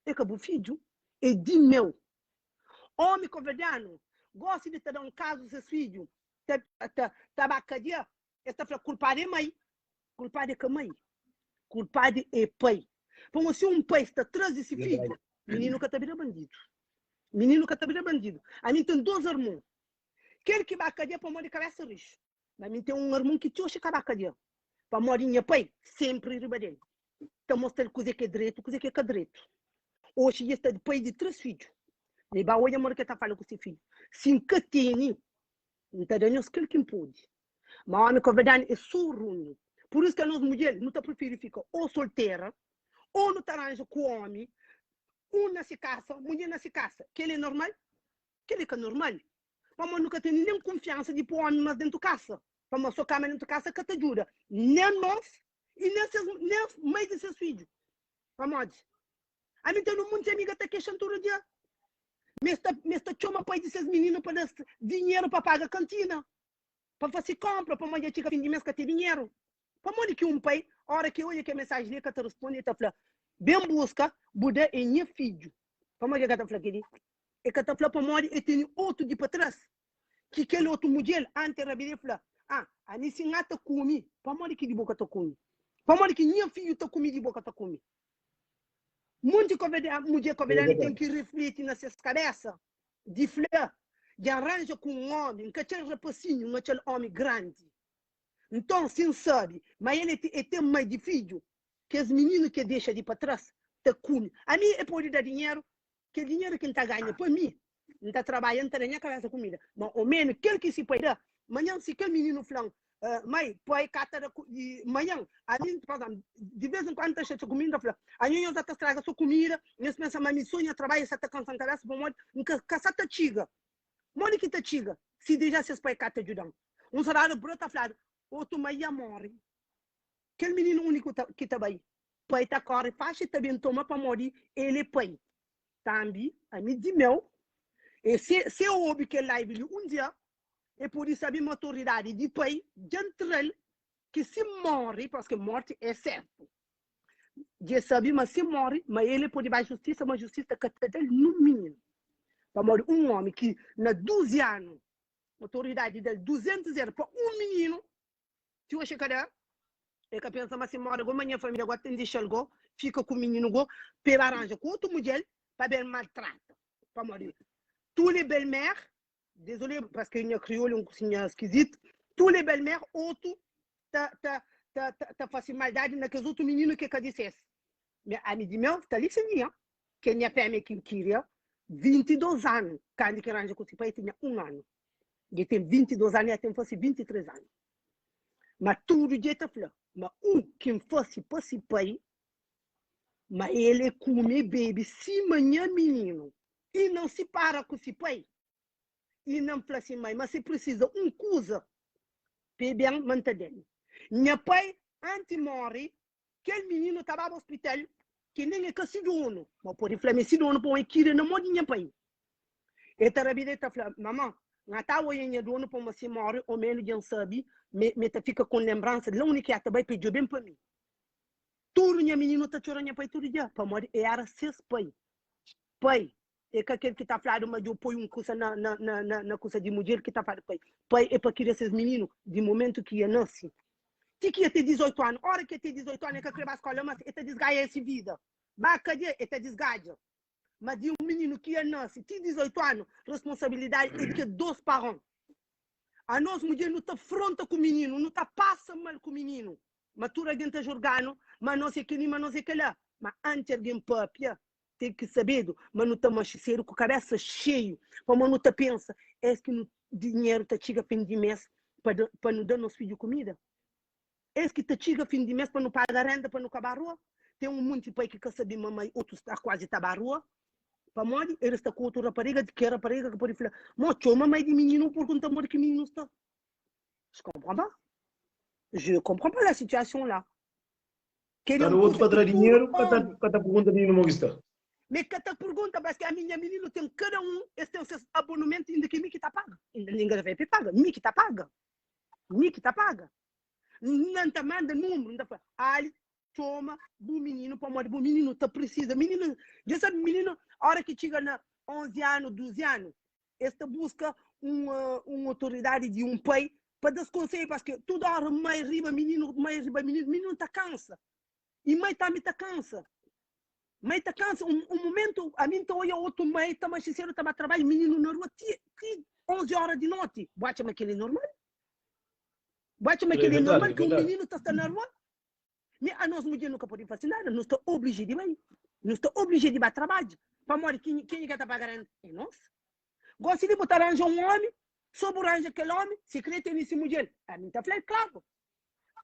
É ka bu fidju, é di meu. Omi koverdianu gosi di ta da un kazu ses fidju ta, ta, ta ba kadia, Es ta fla kulpadu é mai. Kulpadu é ka mai. Kulpadu é pai. Pamodi si un pai sta tras di si fidju, mininu ka ta bira bandidu. Mininu ka ta bira bandidu. Ami N ten dos armun. Kel ki ba kadia pamodi kabesa rixu. Ma mi N ten un armun ki ti oxi ka ba kadia pamodi nha pai senpri riba del ta mostra-l kuzê ki é dretu, kuzê ki é ka dretu. Oxi dja sta pai di tres fidju. Mi ba odja modi ki el ta fala ku si fidju. Si N ka tene, N ta da nhos kel ki N pode. Ma omi ka verdadi é so runhu. Pur isu ki anos mudjer nu ta prifiri fika o soltera o nu ta ranja ku omi un na si kasa, mudjer na si kasa. Kel é normal? Kel é ka normal. Pamodi nu ka tene nen kunfiansa di poi omi mas dentu kasa. Pamodi so kama dentu kasa ka ta djuda nen nos i nen ses nen mai di ses fidju. Pamodi ami tene un monti amiga ta kexa-m tudu dia. Ma es ta ma es ta txoma pai di ses mininu pa da-s dinheru pa paga kantina. Pa fase konpra, pamodi dja txiga fin di mes ka ten dinheru. Pamodi ki un pai, ora ki e odja kel mensaji li, e ka ta responde, e ta fla, Ben buska, bu da e nha fidju. Pamodi e ka ta fla kel-li? E ka ta fla pamodi e tene otu di pa tras, ki kel otu mudjer, anti e rabida e fla, Ah, ami si N ta kume, pamodi ki di bo ka ta kume? Pamodi ki nha fidju ta kume di bo ka ta kume? Monti mudjer kovedanu ten ki rifliti na ses kabesa di fla, Dja N ranja ku un ómi, N ka txal rapasinhu, N atxal ómi grandi. Nton, si N sabe ma el é ten mai di fidju, kes mininu ki el dexa di pa tras ta kume. Ami e pode da dinheru, kel dinheru ki N ta ganha pa mi, N ta trabadja, N ta da nha kabesa kumida. Ma omenu kel ki si pai da, manhan si kel mininu fla-m. Mai, pai ka ta da ku i manhan ami pa izénplu di vez en kuandu ta xatia ku mi N ta fla, anho nhos sa ta straga so kumida, nhos pensa ma mi so nha trabadju sa ta kansa-m kabesa pamodi N ka ka sa ta txiga. Modi ki ta txiga si deja ses pai ka ta djuda-m? Un sodadu bro ta fladu, otu mai ya móre. Kel mininu úniku ta ki ta bai, pai ta kóre faxi ta ben toma pamodi el é pai. Tambi ami di meu, e se se obi kel live li un dia, E pode sabe ma otoridadi di pai dja ntra-l ki si móre, paske mórti é sértu, dja e sabe ma si móre, ma el e pode bai justisa, ma justisa ka ta da-l nun mininu. Pamodi un ómi ki na 12 anu otoridadi da-l 200 eru pa un mininu, Ti oxi ka da, e ka pensa ma si more go ma nha familia go ten dixal go fika ku mininu go pa e ba ranja ku otu mudjel pa ben maltrata pamodi tous les belles mères désolé paske nha kriolu é un kusinha skizit tous les belles mères otu ta ta ta ta fasi maldadi na kes otu mininu ke ka di ses mi ami di meu sta li sin nha ke nha femia ki N kiria 22 anu kandu ki ranja ku si pai tinha 1 anu Dja ten 22 anu, ya ten fase 23 anu. Ma tudu dja ta fla ma un ki N fase pa si pai, ma el e kume e bebe sima nha mininu. I nan sipara ku si pai, i nan fla si mai ma si prisiza un kuza pa e ben, ma N ta da-l. Nha pai, anti more, Kel mininu ta baba ospital ki nen e ka si donu, ma pode fla ma e si donu pamodi e kria na mo di nha pai. E ta rabida e ta fla, Mama, N ta oia nha donu pamodi si more o menu dja N sabe ma e ta fika ku un lenbransa di la undi ki e ta bai pa e djobe-m pa mi. Tudu nha mininu ta txora nha pai tudu dia pamodi e era ses pai. Pai e ka kel ki ta fladu ma djo poi un kusa na na na na kusa di mudjer ki ta fladu pai. Pai e pa kria ses mininu di momentu ki e nasi ti ki e ten 18 anu. Ora ki e ten 18 anu e ka kre ba skola mas e ta disgaia si vida. Ba kadia e ta disgadja. Ma di un mininu ki e nasi ti 18 anu responsabilidadi e di ke dos paron. Anos mudjer nu ta fronta ku mininu, nu ta pasa mal ku mininu. Ma tudu algen ta julganu ma anos e keli ma anos e kela. Ma anti algen papia Ten ki sabedu ma nu ta manxe sedu ku kabesa xeiu, pamodi nu ta pensa, Es ki nu dinheru ta txiga fin di mes pa da pa nu da nos fidju kumida? Es ki ta txiga fin di mes pa nu paga renda pa nu ka ba rua? Ten un munti pai ki ka sabe ma mai otus sta kuazi ta ba rua, pamodi el sta ku otu rapariga, di ke rapariga ka pode fla, Mo, txoma mai di mininu purgunta modi ki mininu sta. Je comprends pas. Je comprends pas la situation là. Kel é Kada un otu kuza pa tra ki tudu dinheru ka ta ómi. ka ta pergunta mininu mo ki sta. Me ka ta pergunta paske ami nha mininu ten kada un es ten ses abonumentu inda ki mi ki ta paga. Inda ninga ta fla paga, mi ki ta paga. Mi ki ta paga. N ta manda numru, N ta fla, Ali, txoma bu mininu pamodi bu mininu ta prisiza. Mininu, dja sabe mininu ora ki txiga na 11 anu, 12 anu, Es ta buska un un otoridadi di un pai pa da-s konsedju, paske tudu óra mai riba mininu, mai riba mininu, mininu ta kansa. I mai tambi ta kansa. Mai ta kansa. Un, un momentu, ami N ta oia otu mai ta manxe sedu ta ba trabadju, mininu na rua ti, ti 11 óra di noti. Bu atxa ma kel-li é normal? Bu atxa ma É kel-li é verdadi, normal é ki un verdadi. mininu ta sta na rua? Mi anos mudjer nu ka pode fase nada, nu sta oblije di bai, nu sta oblije di ba trabadja, pamodi kenha kenha ke ta paga renta? É nos. Gosi di bu ta ranja un omi, so bu ranja kel omi, si kre tene si mudjer, ami N ta fla-l klaru,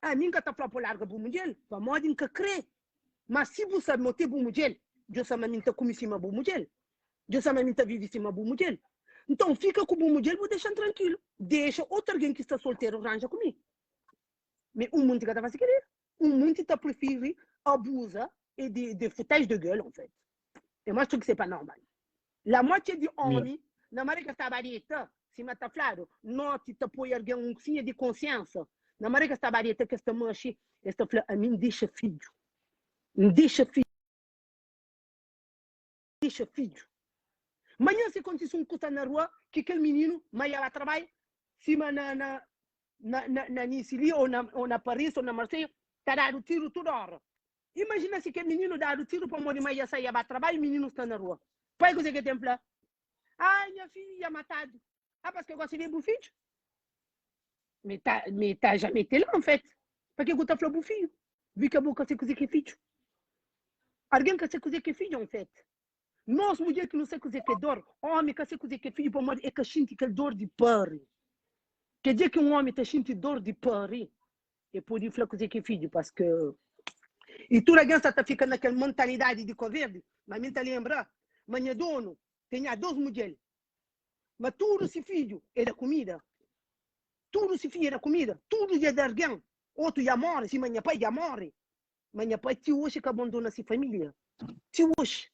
ami N ka ta fla po larga bu mudjer, pamodi N ka kre, ma si bu sabe ma bu ten bu mudjer, djo sa ma mi N ta kume sima bu mudjer, djo sa ma mi N ta vive sima bu mudjer, nton fika ku bu mudjer bu dexa-m trankilu, dexa otu algen ki sta solteru ranja ku mi. Me un munti ka ta fasi kel-li. Un munti ta prifiri abuza e de, de foutage de gueule, en fait. E moi je trouve que c'est pas normal. La moitié di omi, na mare ka sta ba deta, sima ta fladu, noti ta poi algen un kusinha di konsiensa. Na mare ka sta ba deta kes ta maxi, es ta fla, ami N dexa fidju. N dexa fidju. Dexa fidju. Manhan si kontise un kusa na rua ki kel mininu ma ya ba trabadja, sima na na na na na Nice li ou na ou na Paris ou na Marseille ta dadu tiru tudu ora. Imajina si kel mininu dadu tiru pamodi ma ya sai ya ba trabadja mininu sta na rua. Pai kuze ke ten fla? Ai nha fidju ya matadu. Ah paske gosi di bu fidju? Me ta me ta jamais été là en fait. Pa ke ku ta fla bu fidju? Vi ke bu ka se kuze ke fidju. Algen ka se kuze ke fidju en fait. Nos mudjer ki nu se kuze ke dor, omi ka se kuze ke fidju pamodi e ka xinti kel dor di pari. Kel dia ki un omi ta xinti dor di pari, e pode fla kuze ki é fidju, paske i tudu algen sa ta fika na kel mentalidadi di Koverdi, ma mi N ta lenbra ma nha donu tenha dos mudjel, ma tudu si fidju e da kumida, tudu si fidju e da kumida, tudu dja da argen, otu dja more, sima nha pai dja more, ma nha pai ti oxi ka abandona si familia, ti oxi.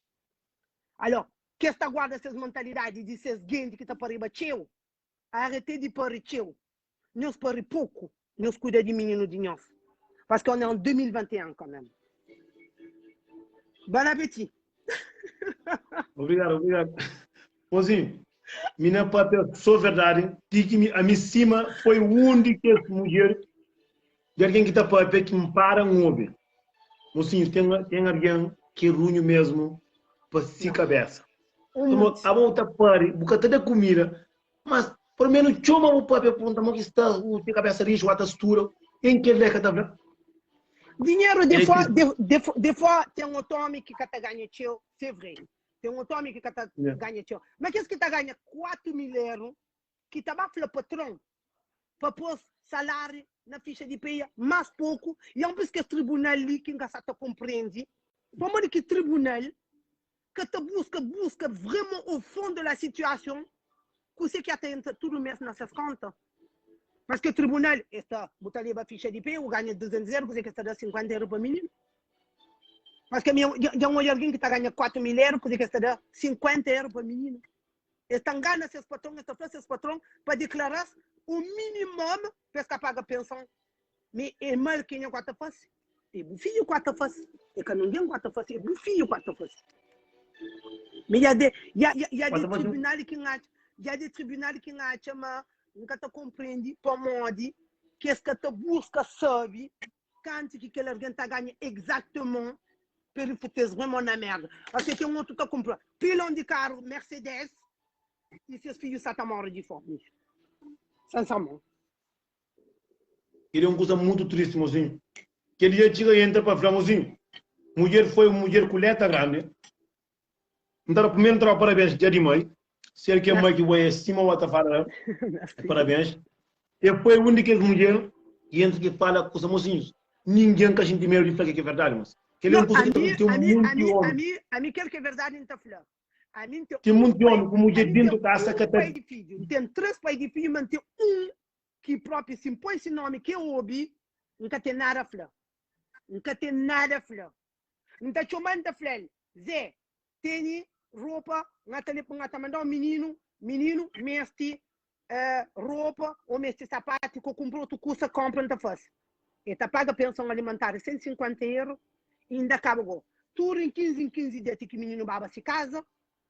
Aló, kes ta guarda ses mentalidadi di ses genti ki ta pariba txeu, Arete di pari txeu, nhos pari poku, nhos kuida di mininu di nhos, paske on est en 2021 quand même. Bon appétit! Obrigado, obrigado. Mozinho, mi na papia só verdade, ti ki mi, ami sima foi um di kes mudjer di algen ki ta papia ki N para N obi. Mozinho, ten, ten algen ki é runhu mesmu pa si kabesa. Um Pamodi monti. abo bu ta pari, bu ka ta da kumida, mas pelo menos txoma bu papia pergunta mo ki sta u te kabesa rixu, ata stura, en kel lé ka ta fla. Dinheru de É fo, ki de, de, de fo ten otu omi ki ka ta ganha txeu, se vre. Ten otu omi ki ka ta Yeah. ganha txeu. Ma kes ki ta ganha 4 mil eru, ki ta ba fla patron pa pôs saláriu na fixa di peia más poku, i anplis kes tribunal li ki N ka sa ta konprende pamodi ki tribunal ka ta buska buska vraiment au fond de la situation kuse ki ata entra tudu mes na ses konta. Paske tribunal es ta bu ta leba fixa di peia, bu ganha 200 eru, kuse ki es ta da 50 eru pa mininu? Paske ami dja N odja algin ki ta ganha 4 mil eru, kuse ki es ta da 50 eru pa mininu? Es ta ngana ses patron, es ta fla ses patron pa diklara-s un minimum pa es ka paga penson. Mi é mal kenha ku a ta fase? É bu fidju ku a ta fase. É ka ningen ku a ta fase, é bu fidju ku a ta fase. Mi ya de, ya, ya, ya de tribunal ki N atxa, ya de tribunal ki N atxa ma N ka ta konprendi pamodi ki es ka ta buska sabe kantu ki kel algen ta ganha exactement pa el fute-s vraiment na merda. Paske ten otu ta kunpra pilon di karu Mercedes i ses fidju sa ta móre di fómi. Sincèrement. Kel é un kuza mutu tristi, mozinhu. Kel dia txiga entra pa fla, mozinhu, mudjer foi un mudjer ku leta grandi. N ta da primeru N ta da parabéns dia di mai. Se el ki é mai ki bo é sima bo ta fala parabéns. E foi un di kes mudjer ki entra ki fala kusa mosinhus. Ningen ka xinti medu di fla ke ki é verdadi mos. Kel é un kusa ki ta ten un monti omi. Ami, ami kel ki é verdadi N ta fla. Ami N ten Ten un monti pai, omi ku mudjer ami N ten dentu kasa un ka ta pai di fidju. N ten 3 pai di fidju, ma N ten un ki propi si N poi si nomi ki obi, N ka ten nada fla. N ka ten nada fla. N ta txoma-l, N ta fla-l, Zé, tene ropa, N ta N ta manda-u mininu, mininu meste ropa ô meste sapatu, ka kunpra otu kusa, konpra N ta fase. E ta paga penson alimentar 150 eru i inda kaba go. Tudu en 15 en 15 dia ti ki mininu baba si kaza,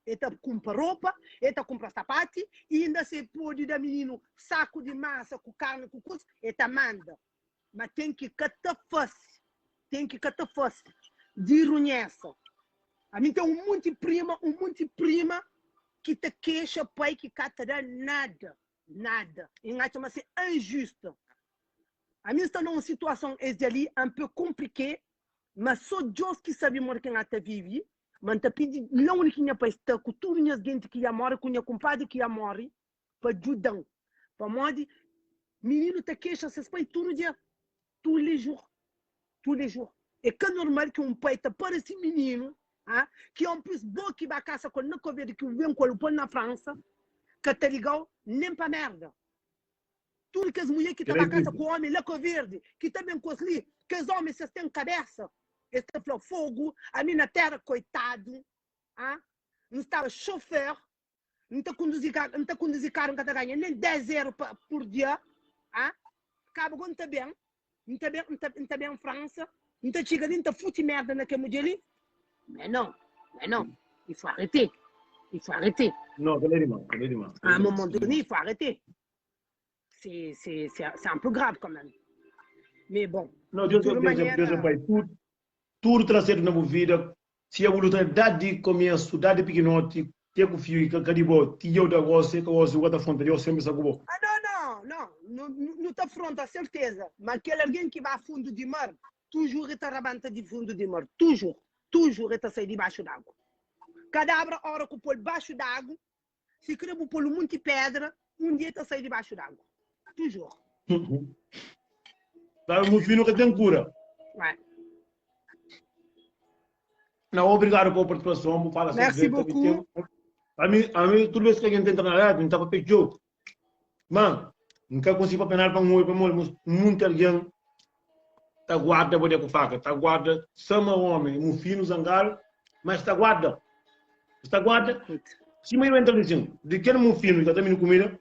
e ta kunpra ropa, e ta kunpra sapatu i inda si e pode da mininu saku di masa ku karni ku kusa, e ta manda. Ma ten ki ka ta fase, ten ki ka ta fase di runhesa. Ami ten un munti prima, un munti prima ki ta kexa pai ki ka ta da nada, nada. I N atxa ma se injuste. Ami N sta na un situason es dia li un peu komplike, ma so Deus ki sabe modi ki N ata vive, ma N ta pidi la undi ki nha pai sta ku tudu nhas genti ki ya more, ku nha kunpadri ki ya more, pa djuda-m. Pamodi mininu ta kexa ses pai tudu dia, tous les jours, tous les jours. É ka normal ki un pai ta para si mininu, ah, ki en plus bo ki ba kasa ku el na Cabo Verde, ki bu ben ku el, bu pô-l na Fransa, ka ta liga-u nen pa merda. Tudu kes mulher ki ta Kel-la ba é kasa triste. ku omi la Cabo Verde, ki ta ben ku es li, kes omi si es ten kabesa, es ta fla fogu, ami na tera koitadu, ah, N staba xofer, N ta konduzi ka, N ta konduzi karu, N ka ta ganha nen 10 eru pa, pur dia. Ah? Kaba go N ta ben, N ta ben, N ta, N ta ben Fransa, N ta txiga li, N ta futi merda na kel mudjer li. Mais non, mais non, il faut arrêter, il faut arrêter. Non, kel-la é dimás, kel-la é dimás, À kel-la un é dimás, moment kel-la é donné, dimás. il faut arrêter. C'est, c'est, c'est, c'est un peu grave quand même. Mais bon, Não, de Deus, toda Deus, Deus, maneira, Deus, Pai, tudo, tudo tra certo na bu vida. Si bu luta dadi komesu, dadi pikinoti, te ku fiu i ka di bo, ti djeu da gosi, ka gosi, bu ka ta afronta, Deus sempri sta ku bo. Ah, não, não, não, nu, nu ta afronta, serteza. Ma kel algen ki ba fundu di mar, tujur e ta rabanta di fundu di mar, tujur, tujur e ta sai di baxu d'agu. Kadabra, ora ku pol baxu d'agu, si kre bu pol un munti pedra, un dia e ta sai di baxu d'agu. Toujours. Sabe, mufinu ka ten kura. Ouais. Não, obrigado pela participação, bu fala Merci sobre também beaucoup. tem. A mim, a mim, toda vez que alguém entra na live, não tá para pedir. Mano, nunca consigo para penar para um oi, para morrer, muito alguém tá guarda bodeco com faca, tá guarda, sama homem, um fino zangado, mas tá guarda. Está guarda. Se meio entra assim, de que um fino que tá também comida,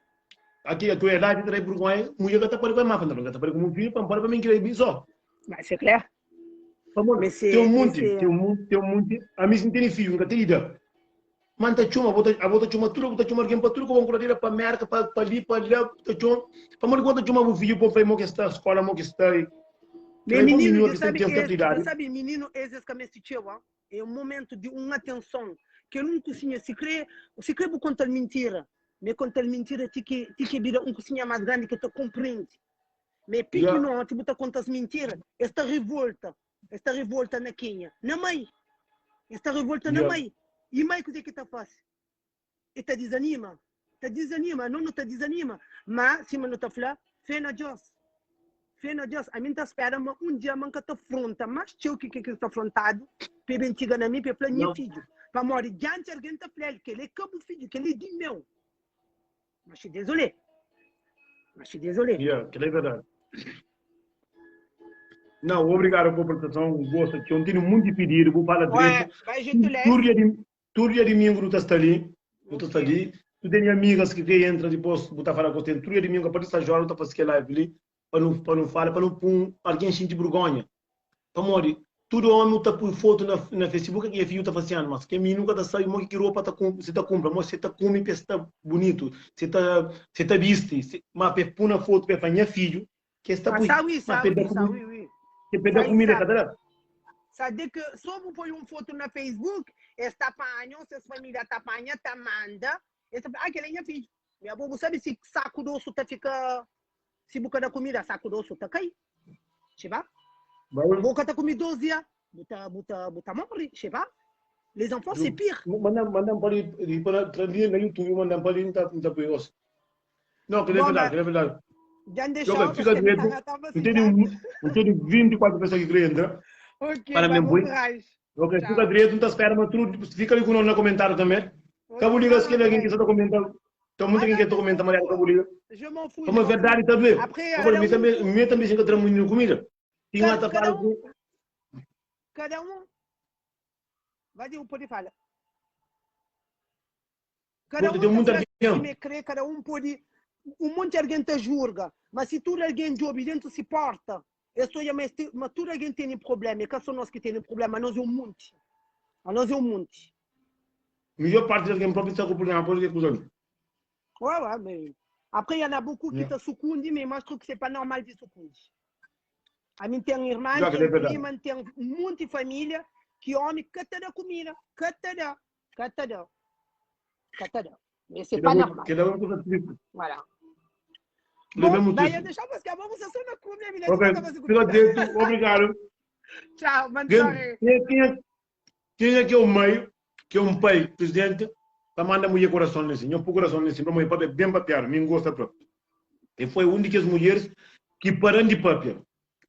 aqui a tua idade trai por com mulher que tá para com máfia, não tá para com um filho, para para mim que só. Mas c'est clair. Mais Tem c'est um mais monte, c'est tem um monte, tem um monte. A mim não tem filho, nunca tem ideia. Mas tá chuma, bota, a bota chuma tudo, bota chuma alguém para tudo, com curadeira para merca, para para ali, para lá, tá chuma. Para morrer quando chuma o filho, para mo que está escola, mo que está aí. Mais Para bom menino, menino já que tem sabe que certa esse, já idade. sabe, menino, esses que me assistiu, é um momento de uma atenção que eu não cozinha, se crê, se crê vou contar mentira. Me contar mentira, ti que ti que vira um cozinha mais grande que te compreende. Me Yeah. pequeno, tipo, te contas mentira. Esta revolta, esta revolta na Quênia, na mãe. Esta revolta na Yeah. mãe. E mãe, o que é que tá faz? E te desanima. Te desanima, não, não te desanima. Mas, se não te falar, fé na Deus. Fé na Deus. A mim tá espera, mas um dia manca te afronta. Mas teu que que que está afrontado, pe bem tiga na mim, pe fala, minha Não. filho. Para morrer diante alguém te fala, que ele é cabo filho, que ele é de meu. Mas je suis désolé. Mas je suis désolé. Yeah, que é verdade. Não, obrigado pela participação, gosto aqui. Eu tenho muito pedido, vou falar Ouais, direito. vai, je te laisse. Todo dia de, todo dia de domingo tu tá ali, tu tá Ok. ali. Tu tem amigas que quem entra depois, botar falar com você. Todo dia de domingo, a partir dessa hora, tu tá fazendo live ali, para não falar, para não pôr alguém sentir vergonha. Para morrer. Todo homem tá põe foto na, na Facebook que é filho tá fazendo, mas que mim nunca tá saindo, que roupa tá com, você tá compra, mas você tá come, você tá bonito, você tá, você tá viste, você, mas pe põe na foto pe minha filho, que está Ah, põe, ça oui, mas ça pe oui, da ça comida, oui, oui. que pe da Ça, comida ça. cada Ça dit que se vous põe uma foto na Facebook, esta apanha, se as família tá apanha, tá manda, esta, ah, aquele é minha filho. Minha avó, sabe se saco doce tá fica, se boca da comida, saco doce tá cai. Je sais pas. Boca tá comida 12 dias, buta, buta, buta morre, je sais pas. Les enfants, c'est pire. Manda, manda para ali, para ali na YouTube, manda para ali, não tá, não tá põe osso. Não, que é Bom, verdade, mas que é verdade. já deixou, Ok, porque fica direito. tá- tava Não tem não tem 24 pessoas que querem entrar. Ok, Para vai, mim, bom boi. courage. Ok, Tchau. fica direito, não tá esperando, mas tudo, fica ali com o nome no comentário também. Cabo liga, se alguém que está comentando. Tem muita gente que está comentando, Maria, Cabo liga. Je m'en fous. Como é je m'en verdade, fous. tá vendo? Après, Agora, cada mim um, também, mim também se encontra muito comida. Tinha Cada- uma cada tapada um. com cada um. Vai um pode falar. Cada Porque um tem muita tá gente. me crê, cada um pode. Um monte de alguém te julga, mas se tudo alguém de obediente se porta, eu sou mas, mas tudo alguém tem problema, e que só nós que temos problema, nós é um monte. A nós é um monte. Melhor parte de alguém próprio está com problema, por que coisa. Ouais, ouais, mais après, il y en a beaucoup qui Yeah. te sucundem, mais moi, je trouve que c'est pas normal de sucundir. A mim tem irmã, Já que é tem verdade. prima, tem um monte de família que homem cata da comida, cata da, cata da, cata da. Mais c'est pas normal. Que dá uma coisa triste. Voilà. Levamos Bom, muito daí isso. eu deixar parce que vamos só na comida, minha Ok, fica direito, obrigado. Tchau, bonne Quem, soirée. quem, quem, é- quem é que é o meio, que é um pai, presidente, tá manda mulher coração nesse, não põe coração nesse, para mulher papel bem papiar, me gosta próprio. E foi uma das mulheres que param de papel.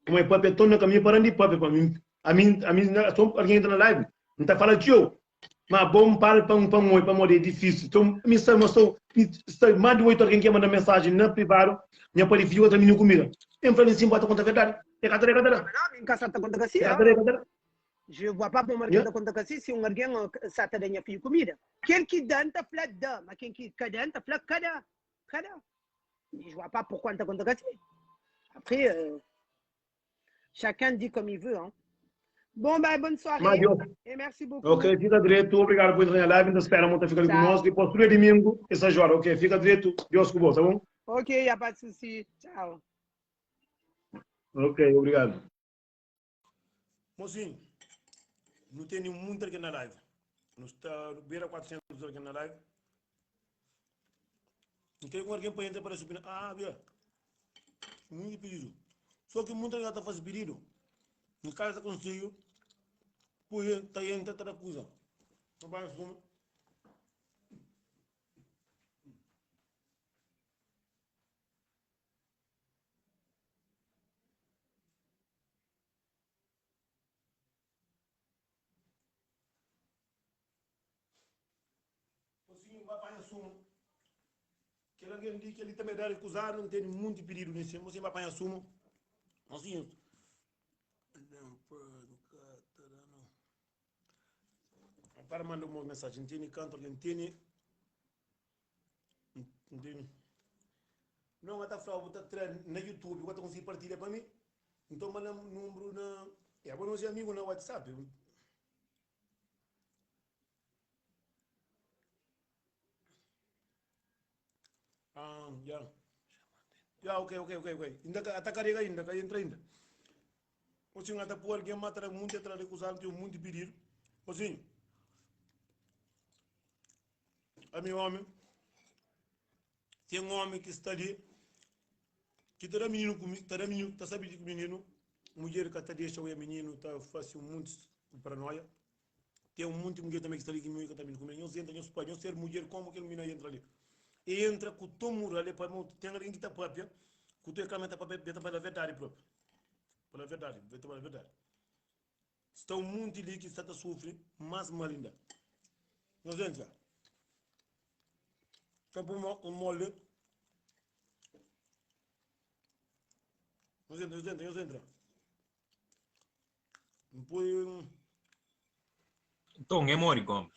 Como é papel, estou no caminho parando de papel para mim. A mim, a mim, só alguém entra na live, não tá falando tio. Mas bom para para um para um para morrer é difícil. Então, me sabe, mas sou mais de oito alguém que manda mensagem na privado, minha pai filho outra menina comigo. Eu falei assim, bota conta a verdade. É cadê, cadê? Não, em casa tá conta assim, É hein? cadê, cadê? Je vois pas pour Yeah. marquer conta assim se um alguém sata da minha filha comida. Quem que dá, tá fala dá, mas quem que cada tá fala cada, cada. Je vois pas pourquoi tá conta assim. Après, euh, chacun dit comme il veut, hein. Bon, ben, bonne soirée. Mas eu- Et merci beaucoup. Ok, fica direito. Obrigado por entrar na live. Ainda espera muito ficar ali Tchau. conosco. Depois, todo domingo, essa hora. Ok, fica direito. Deus com você, tá bom? Ok, y a pas de souci. Tchau. Ok, obrigado. Mocinho, não tem nenhum aqui na live. Não está beira 400 aqui na live. Não tem alguém para entrar para subir. Ah, vê. Muito pedido. Só que muita gente está fazendo pedido. No caso, consigo. Pois, está entrando, está coisa. Não vai fumar. Mocinho, ba panha sumo. Kel algen li, kel li tanbe da rekuzadu, N tene munti pididu nesse. Mocinho, ba panha sumo. Mocinho, para manda uma mensagem. N tene kantu algen tene. N tene. Não, ata fla, bu ta tra na YouTube, bu ta konsigi partilha pa mi. Nton manda número na. É, bo nos é amigo na WhatsApp. Ah, ya. Ya, ok, ok, ok, ok. Inda ka, ata karega inda, ka entra inda. Mocinho, ata pôr alguém mata muito atrás recusado, tem muito pedido. Mocinho, a meu homem, tem um homem que está ali, que ta da menino, ta da menino, ta sabe de que menino, mulher que ta deixa o menino, ta faz um monte de paranoia. Tem um monte de mulher também que está ali que mulher que tá vindo comer. Nhos entra, nhos pode, nhos ser mulher, como aquele menino aí entra ali. E entra com tom moral, é para tem alguém que tá própria, com teu ecrã tá própria, tá para a verdade própria. Para a verdade, tá para a verdade. Está um monte ali que está a sofrer, mais mal ainda. Nhos entra. Campo um molde. Nhos entra, nhos entra, nhos entra. N poi un. Nton, é modi, Gomes?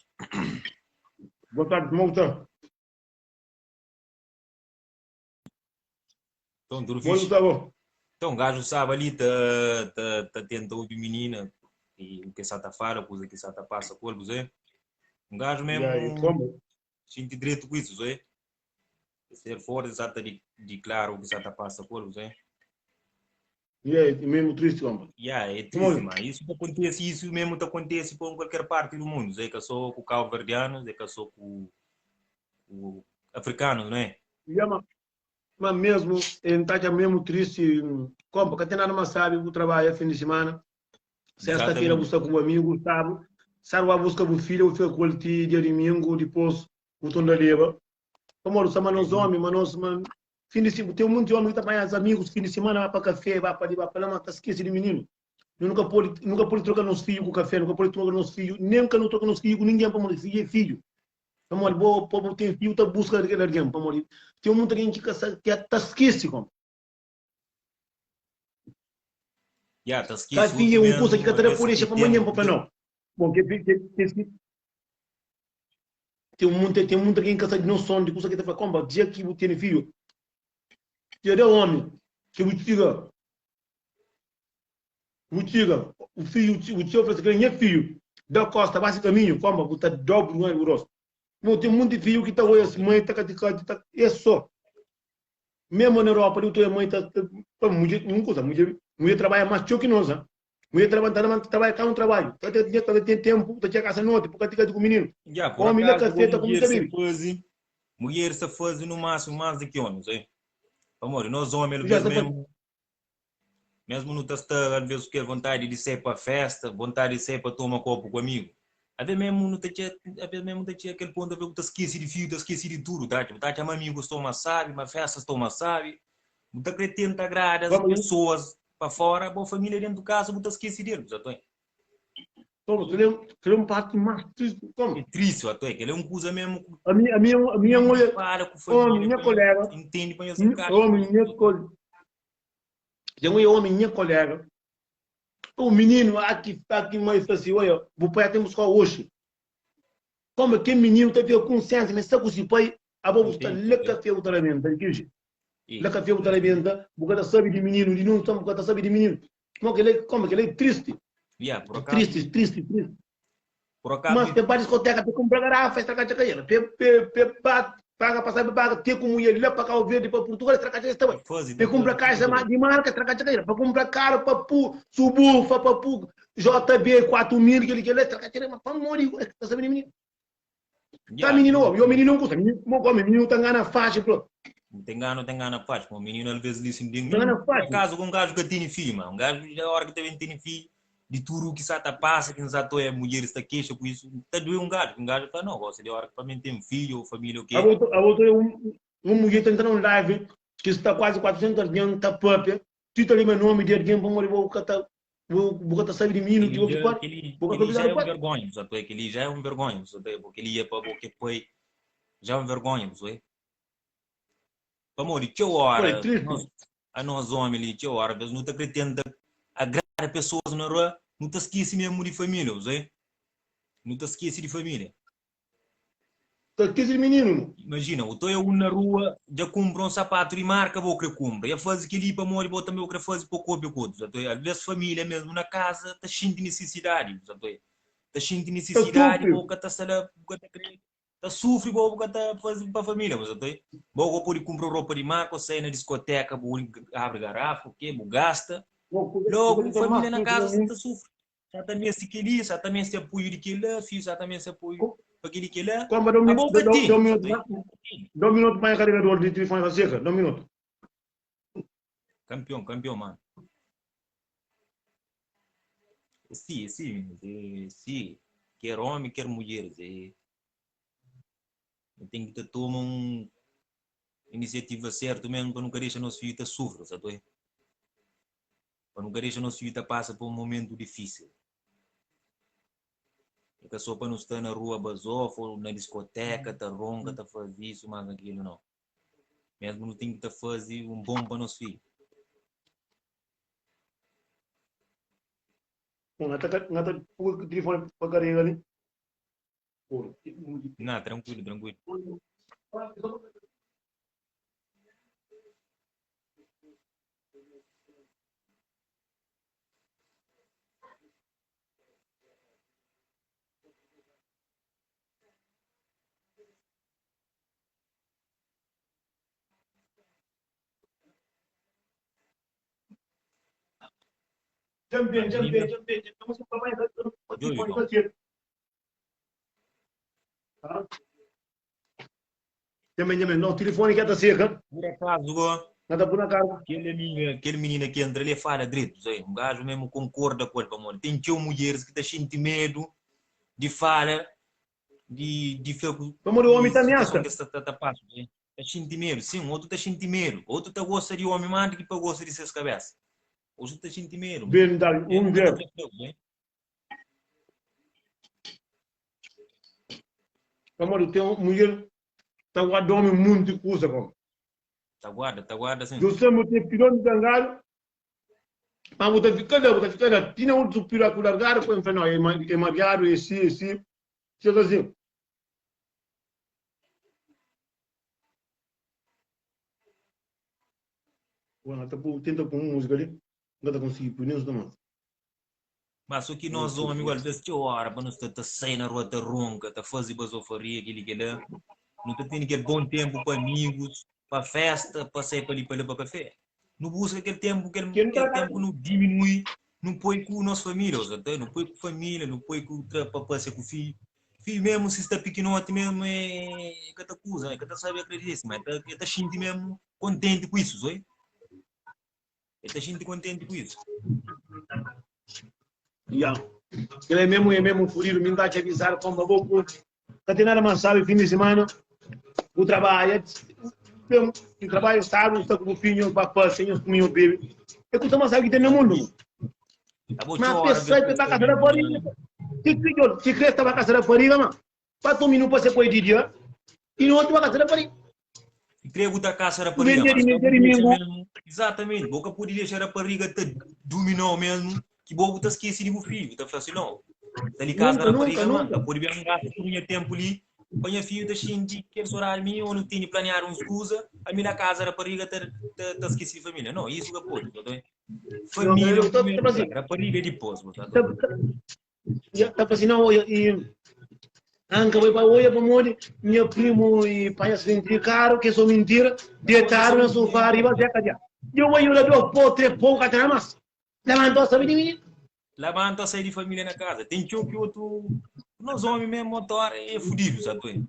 Boa tardi, kuma bu ta? Nton, tudu Modi bu fixi? sta bo? Nton, gaju staba li ta, ta, ta tenta obi minina e u ke sa ta fala, kuza ki sa ta pasa ku el, kuzê. Un gaju Ya, e mesmu komu? xinti dretu ku isu, kuzê. Ser forti sa ta di, diklara u ki sa ta pasa ku el, kuzê. Ya, é mesmo triste, compa. Ya, é Como triste, ma isso ta acontece, isso mesmo ta acontece pa qualquer parte do mundo. É ka só ku cabo-verdianos, é ka só ku, ku africanos, não é? Ya, ma, ma mesmo, N ta atxa mesmo triste, compa, ka ten nada mas sabi bu trabalha fim de semana, sexta-feira bu Exatamente. sta ku bu amigo, sábado, sábado bu ba busca bu filha, bu fica ku el ti dia domingo, dipôs bu torna leba. Pamodi sa ma nos homi, ma nos, ma Fin di ten munti omi ki ta panha amigus fin di simana ba pa kafé, ba pa li, ba pa la, ma ta skese di mininu. No nu ka pode, nu ka pode troka nos fidju ku kafé, nu ka pode troka nos fidju, nen ka nu troka nos fidju ku ningen, pamodi fidju é fidju. Pamodi bo, pa bu ten fidju, bu ta buska kel algen, pamodi ten munti algen ki ka sa, ki ta skese kom. Ya, ta Ka skese fidju otu é un kusa ki mesmu, ka ta da alvês pode ki dexa pa ten manhan pa fla nau. Bon, ke, ke, ke, Ten munta, ten munta algen ki ka sabe noson di kusa ki ta fla. Konpa, dia ki bu tene fidju, dia da omi ki bu txiga, bu txiga, bu fidju, bu txiga fla si kre nha fidju, da kosta, ba si kaminhu, konpa, bu ta dau burgonha di bu rostu. Mo ten munti fidju ki ta oia si mai ta kati kati ta es so. Memu na Europa li bu ta oia mai ta, ta, mudjer, un kusa, mudjer, mudjer trabalha mas txeu ki nos, ha. Mulher ta labanta ta trabalha ka un trabalho ta ta ta ta ten tempo ta txega kasa noti pa katika ku mininu Ya, por omi la acaso, kafé ta kume mulher ta se bebe faze, mulher se faze no máximo mais do que homens, eh? Pamodi, nós homens, às já vezes ta faze mesmo, mesmo não tá sta, às vezes, que vontade de sair para festa, vontade de sair para tomar copo com amigo. Às vezes mesmo não tá tinha, às vezes mesmo tá tinha aquele ponto, às vezes tá esquece de fio, tá esquece de tudo, tá? Tipo, tá chama amigos, toma sabe, mas festas toma sabe. Bu ta kre tenta agrada as Vamos pessoas pa fora, bo família dentro de casa bu ta skese deles, atoé. Toma, kel é, kel é un parti más tristi. Toma. É triste, atoé, kel é un kuza mesmo ku A mi, a mi, a mi é un nhos fala ku omi, família nha pa nhos kolega, entende pa nhos encaixa omi, nha kol, tem um homem, nha kolega, o menino aqui, aqui mãe fala assim, olha, bu pai tem buscar hoje. Como que menino tá fica com senso, mas está com seu pai, abo bu sta Entende? lá café o taramento, aqui La ka fé bu ta rebenta, bu ka ta sabe di mininu, di nun bu ka ta sabe di mininu. Como que ele, como que ele é triste? Yeah, por acaso. Triste, triste, triste. Por acaso. Mas pe ba discoteca, pe compra garrafa, estraga tchaca ela. Pe pe pe ba paga passar pe paga ter com mulher lá para Cabo Verde, para Portugal, estraga tchaca também. Pe compra caixa de marca, estraga tchaca ela. Para comprar carro, para pu, subwoofer, para pu JB 4000, que ele que ele estraga tchaca, mas para morrer, tá sabendo menino? Tá menino, e o menino não custa, menino, como menino tá ngana fácil, pô. Tem gana, tem gana fácil, o menino às vezes lhe Tem gana fácil. Caso com um gajo que tem filho, mano, um gajo a hora que também tem filho, de tudo que sata passa, que não sato é mulher está queixa com isso, tá doendo um gajo, um gajo fala, não, gosta de hora que também tem filho ou família ou quê. A outra, a outra é um, um mulher tá entrando live, que está quase 400 alguém, tá própria, tita ali meu nome de alguém, para morrer, vou catar Bu ka ta sabe di minu ki bo ki pode. Keli, keli já é um vergonha, só tu é keli já é um vergonha, só tu é porque ele ia para bo que foi. Já un vergonha, bu sabe? Pamodi txeu óra, Foi triste. nos, anos ómi li, txeu óra, bes nu ta kre tenta agrada pesoas na rua, nu ta skese mesmu di família, bu sabe? Nu ta skese di família. Ta skese di mininu. Imajina, bu ta oia un na rua, dja kunpra un sapatu di marka, bo kre kunpra. E faze kel-li pamodi bo tanbe bu kre faze pa kópia ku otus. Alvês família mesmu na kaza ta xinti nisisidadi, bu sa ta oia. Ta xinti Ta nisisidadi, sufri. bo ka ta sta la, bu ka ta kre. Ta sufri bo bu ka ta faze pa família, bu sa ta oia. Bo ka pode kunpra ropa di marka ô sai na diskoteka, bu abri garafa, ok, bu gasta. Bo kuza Logu ki ta más família na triste na kaza sta mundu. ta sufri. Sa ta meste kel-li, sa ta meste apoiu di kel-la, fidju sa ta meste apoiu pa kel-li, kel-la. Komba, da un Abo ka da tene, un minutu, sa ta tene. da un minutu panha karegador di tilifoni ta seka, da un minutu. Kampion, kampion, mano. É si, é si, meninos, é si. Ker omi, ker mudjeres, é. Nu ten ki ta toma un inisiativa sertu mesmu pa nu ka dexa nos fidju ta sufri, sa ta oi? Pa nu ka dexa nos fidju ta pasa pa un momentu difísil. É ka sô pa nu sta na rua bazofa ô na diskotéka ta ronka, ta faze isu más akilu, nau. Mésmu nu ten ki ta faze un bon pa nos fidju. N ta N ta pui tilifoni pa karega li. Na, trankuilu, trankuilu. Dja-m ben, dja-m ben, Menina, dja-m ben, dja-m djobe bom. ben. Dja-m ben, dja-m ben. Não, telefone que ta seca. Por acaso, go, Na ta pôr na carga. kel amiga, kel menina ki entra li, fala dretu, zé. Un gajo mesmo concorda ku el, pamodi ten txeu mudjeres ki ta xinti medu di fala, di, di fla ku, Pamodi o di omi ta situason ameaça. ki es ta, ta, ta pasa, zé. Ta xinti medu, sim, otu ta xinti medu, otu ta gosta di omi más di ki pa gosta di ses kabesa. Otu ta xinti medu, man. Verdade, Mesmo um ka ta ver. kre fla, zé. Pamodi ten mulher ta guarda omi munti kuza bom. Ta guarda, ta guarda sim. Djo sa bu ten pilon di zangadu, ma bu ta fika la, bu ta fika la, ti na utru pila ku largadu, ku N fla, no, é mariadu, é si, é si, fika asin. Bom, ta pui, tenta pui un múzika li, N ka ta konsigi pui nen su na Mas so ki nos omi igual ves txeu ora pa nu sta ta sai na rua ta ronka, ta faze bazofaria, kili kila. Nu ta tene kel bon tempu pa amigus, pa festa, pa sai pa li pa la pa kafé. Nu buska kel tempu, kel, kel tempu nu diminui, nu poi ku nos familia, oza ta, nu poi ku familia, nu poi ku tra pa pasia ku fidju. Fidju mesmu si sta pikinoti mesmu e ka ta kuza, e ka ta sabe agradese, ma e ta, e ta xinti mesmu kontenti ku isu, soi. El ta xinti kontenti ku isu. Ya. Kel é mesmu, é mesmu furidu, mi nta txi avisadu konba bo ku ka ten nada mas sabi fin di semana, bu trabadja, ben, di trabadju sábadu sta ku bu finhu pa pasia, nhos kume nhos bebe, é kusa mas sabi ki ten na mundu. Abo Ma txora, pe sai pe ba kasa rapariga, si kre, si kre sta ba kasa rapariga ma Pa tu minu pa se poi di dia i noti pa ka se rapariga. Si kre bu ta kasa rapariga, Mente mas di ka mente bu di dexa mingu. mesmu. Exatamente, bo ka pudi dexa rapariga ta duminau mesmu, ki bo bu ta skesi di bu fidju, bu ta fla si não, ta li kasa Nunka, nunka, rapariga, ma nunka. ka pudi ben gasta tudu nha tempu li pa nha fidju ta xinti kel sodadi mi ou nu tene planeadu uns kuza, ami na kasa rapariga ta ta ta skesi di familia. Não, isu ka podi, bo ta bai. Não, Familia eu em tô, primeiro tipo assim, lugar, rapariga dipôs, bo ta tá, bai. tá, Ya, ta fla assim, não, oia, e anka bai pa oia pamodi nha primo e panha acidente de carro, que é só mentira, deitado na sofá riba zé cadeia. Eu vou lá do pô, três pô, cá mais. Levantou, sabe de mim? Labanta sai di família na casa. Tem txeu ki otu nos homem mesmo motor é fudido, sabe?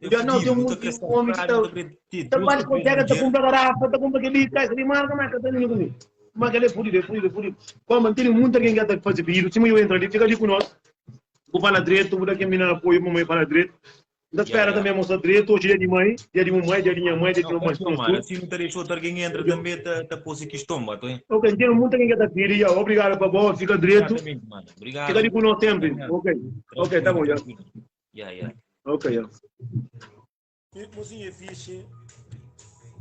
É Já não, tem fudido, um não tá monte de crescendo homem que não tá, tá crescendo tá duas, quase três consegue, tá mulheres. compra garrafa, tá compra aquele, caixa de marca, mas tá indo comigo. Mas aquele é fudido, é fudido, é fudido. Como tem muita quem quer fazer pedido, se eu entro ali, fica ali com nós. Vou falar direito, vou dar quem me apoio, mamãe fala direito. Da Yeah, espera yeah. também mostrar direito, hoje dia de mãe, dia de mamãe, dia de minha mãe, dia de Não, mamãe, campeão, mano. Assim não te deixou outro alguém entra também, tá, tá pôs questão, bato, hein? Ok, tem muita quem quer pedir, já. Obrigado, papá, fica direito. Exatamente, mano. Fica ali Obrigado. com nós sempre. Amanhã. Ok, ok, tá Tranquilo, bom, já. tranquilo. Yeah, yeah. Ok, ya. Mosinhu é fixe.